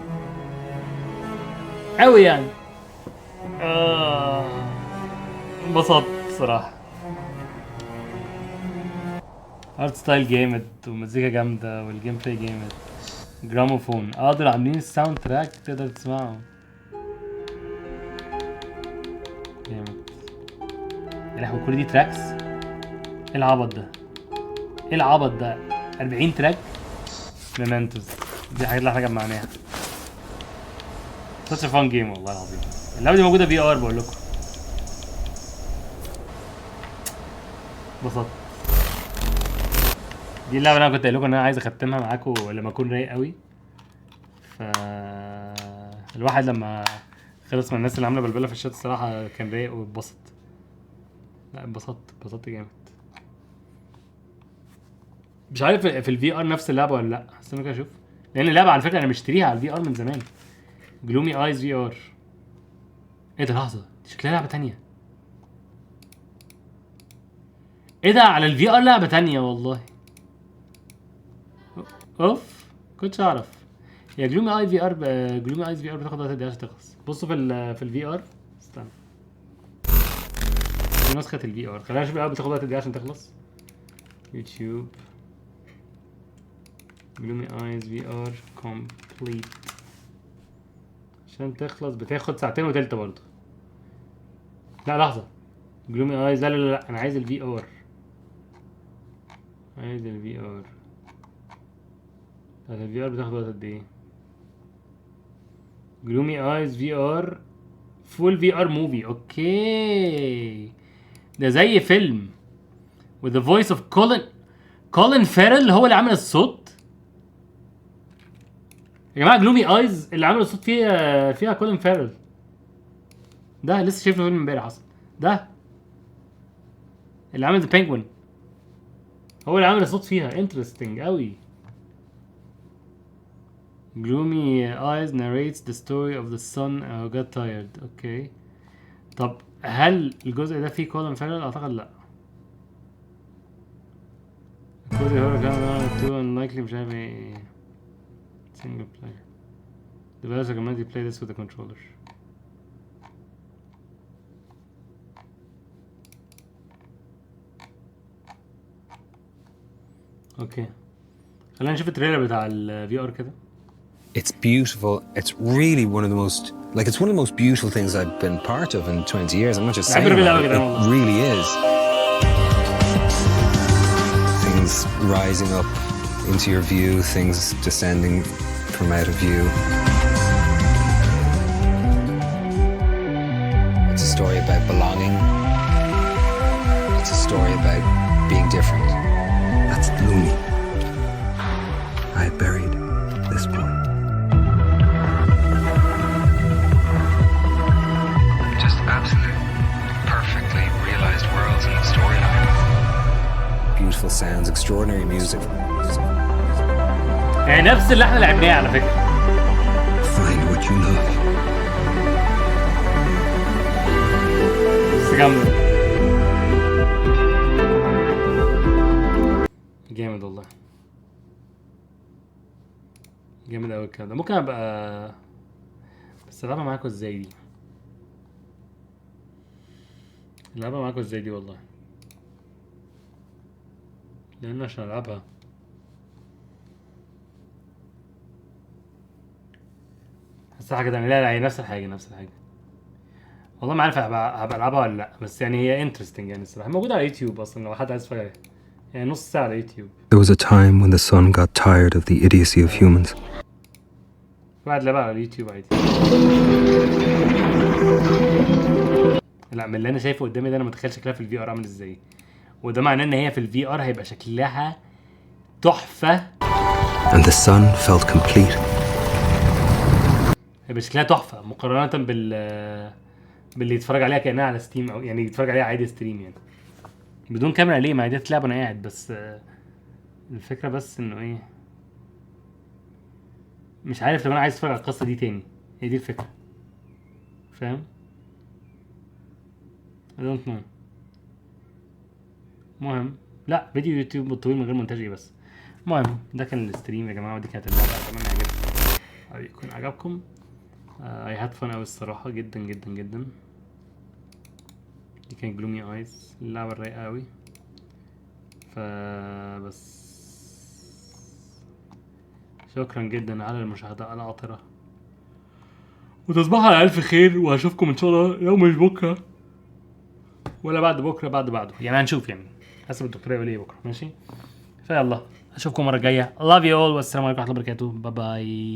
أوي يعني. انبسطت الصراحة. art style جامد ومزيكا جامدة وال gameplay جامد. جراموفون دول عاملين ال soundtrack تقدر تسمعه. جامد. يا لهوي كل دي tracks؟ ايه العبط ده؟ ايه العبط ده؟ 40 track؟ mementos دي الحاجات اللي احنا جمعناها. such a fun game والله العظيم. اللعبة دي موجودة VR بقول لكم. انبسطت. دي اللعبة اللي انا كنت قايل لكم ان انا عايز اختمها معاكم لما اكون رايق قوي. ف الواحد لما خلص من الناس اللي عامله بلبلة في الشات الصراحة كان رايق واتبسط. لا اتبسطت جامد. مش عارف في ال VR نفس اللعبة ولا لا، استنى كده اشوف، لان اللعبة على فكرة انا مشتريها على ال VR من زمان. Gloomy Eyes VR. ايه ده؟ لحظة، دي شكلها لعبه تانية. ايه ده؟ على ال VR لعبه تانية والله. اوف كنتش اعرف. يا Gloomy Eye VR، Gloomy Eyes VR بتاخد وقت قد ايه عشان تخلص؟ بصوا في ال VR، استنى، دي نسخة ال VR، خلينا نشوف بقى بتاخد وقت قد ايه عشان تخلص. يوتيوب Gloomy Eyes VR complete، عشان تخلص بتاخد ساعتين وتلت برضه. لا لحظة، Gloomy Eyes، لا لا لا، انا عايز ال VR، عايز ال VR. بتاعت ال VR بتاخد وقت قد ايه؟ Gloomy Eyes VR full VR movie. okay ده زي فيلم with the voice of Colin Farrell هو اللي عامل الصوت يا جماعة. Gloomy Eyes اللي عامل الصوت فيها كولين فارل، ده لسه شايفه فيلم امبارح اصلا. ده اللي عامل The Penguin هو اللي عامل الصوت فيها. interesting قوي. Gloomy Eyes narrates the story of the sun who got tired. okay طب هل الجزء ده فيه كولين فارل؟ اعتقد لا. الجزء هو كان too unlikely، مش عارف ايه. Single player. Developers recommend you play this with a controller. Okay، خلينا نشوف ال trailer بتاع ال VR كده. It's beautiful. It's really one of the most, like, it's one of the most beautiful things I've been part of in 20 years. I'm not just saying عبر that. بالله It, كده it والله. really is. Things rising up into your view, things descending from out of view. It's a story about belonging. It's a story about being different. That's Lumi. I buried this boy. Just absolute, perfectly realized worlds and storyline. Beautiful sounds, extraordinary music. يعني نفس اللي احنا لعبناه على فكره. Find what you love. بس جامد جامد والله، جامد قوي الكلام ده. ممكن ابقى بس العبها معاكم ازاي دي؟ العبها معاكم ازاي دي والله؟ لان عشان العبها بس حاجة تانية. لا لا، هي نفس الحاجة، نفس الحاجة. والله ما عارف هبقى العبها ولا لا، بس يعني هي interesting يعني الصراحة. موجودة على يوتيوب اصلا لو حد عايز يتفرج عليها، يعني نص ساعة على يوتيوب. There was a time when the sun got tired of the idiocy of humans. واحد لعبها على اليوتيوب عادي. لا، من اللي انا شايفه قدامي ده انا متخيل شكلها في ال VR عامل ازاي، وده معناه ان هي في ال VR هيبقى شكلها تحفه. And the sun felt complete. هيبقى شكلها تحفه مقارنه باللي يتفرج عليها كانها على Steam، او يعني يتفرج عليها عادي stream يعني بدون كاميرا. ليه؟ ما هي دي تلعب وانا قاعد بس. الفكره بس انه ايه، مش عارف لو انا عايز اتفرج على القصه دي تاني، هي دي الفكره، فاهم؟ I don't know. المهم، لا، فيديو يوتيوب طويل من غير مونتاج ايه. بس المهم ده كان ال stream يا جماعه، ودي كانت اللعبه. اتمنى يعجبكم او يكون عجبكم. I had fun أوي الصراحة، جدا جدا جدا. دي كانت Gloomy Eyes، اللعبة الرايقة أوي. فبس شكرا جدا على المشاهدة العطرة، وتصبحوا على ألف خير، وأشوفكم إن شاء الله لو مش بكرة ولا بعد بكرة بعد بعده، يعني هنشوف يعني حسب الدكتور يقول ايه بكرة. ماشي، فيلا اشوفكم المرة الجاية. Love you all، والسلام عليكم ورحمة الله وبركاته. Bye bye.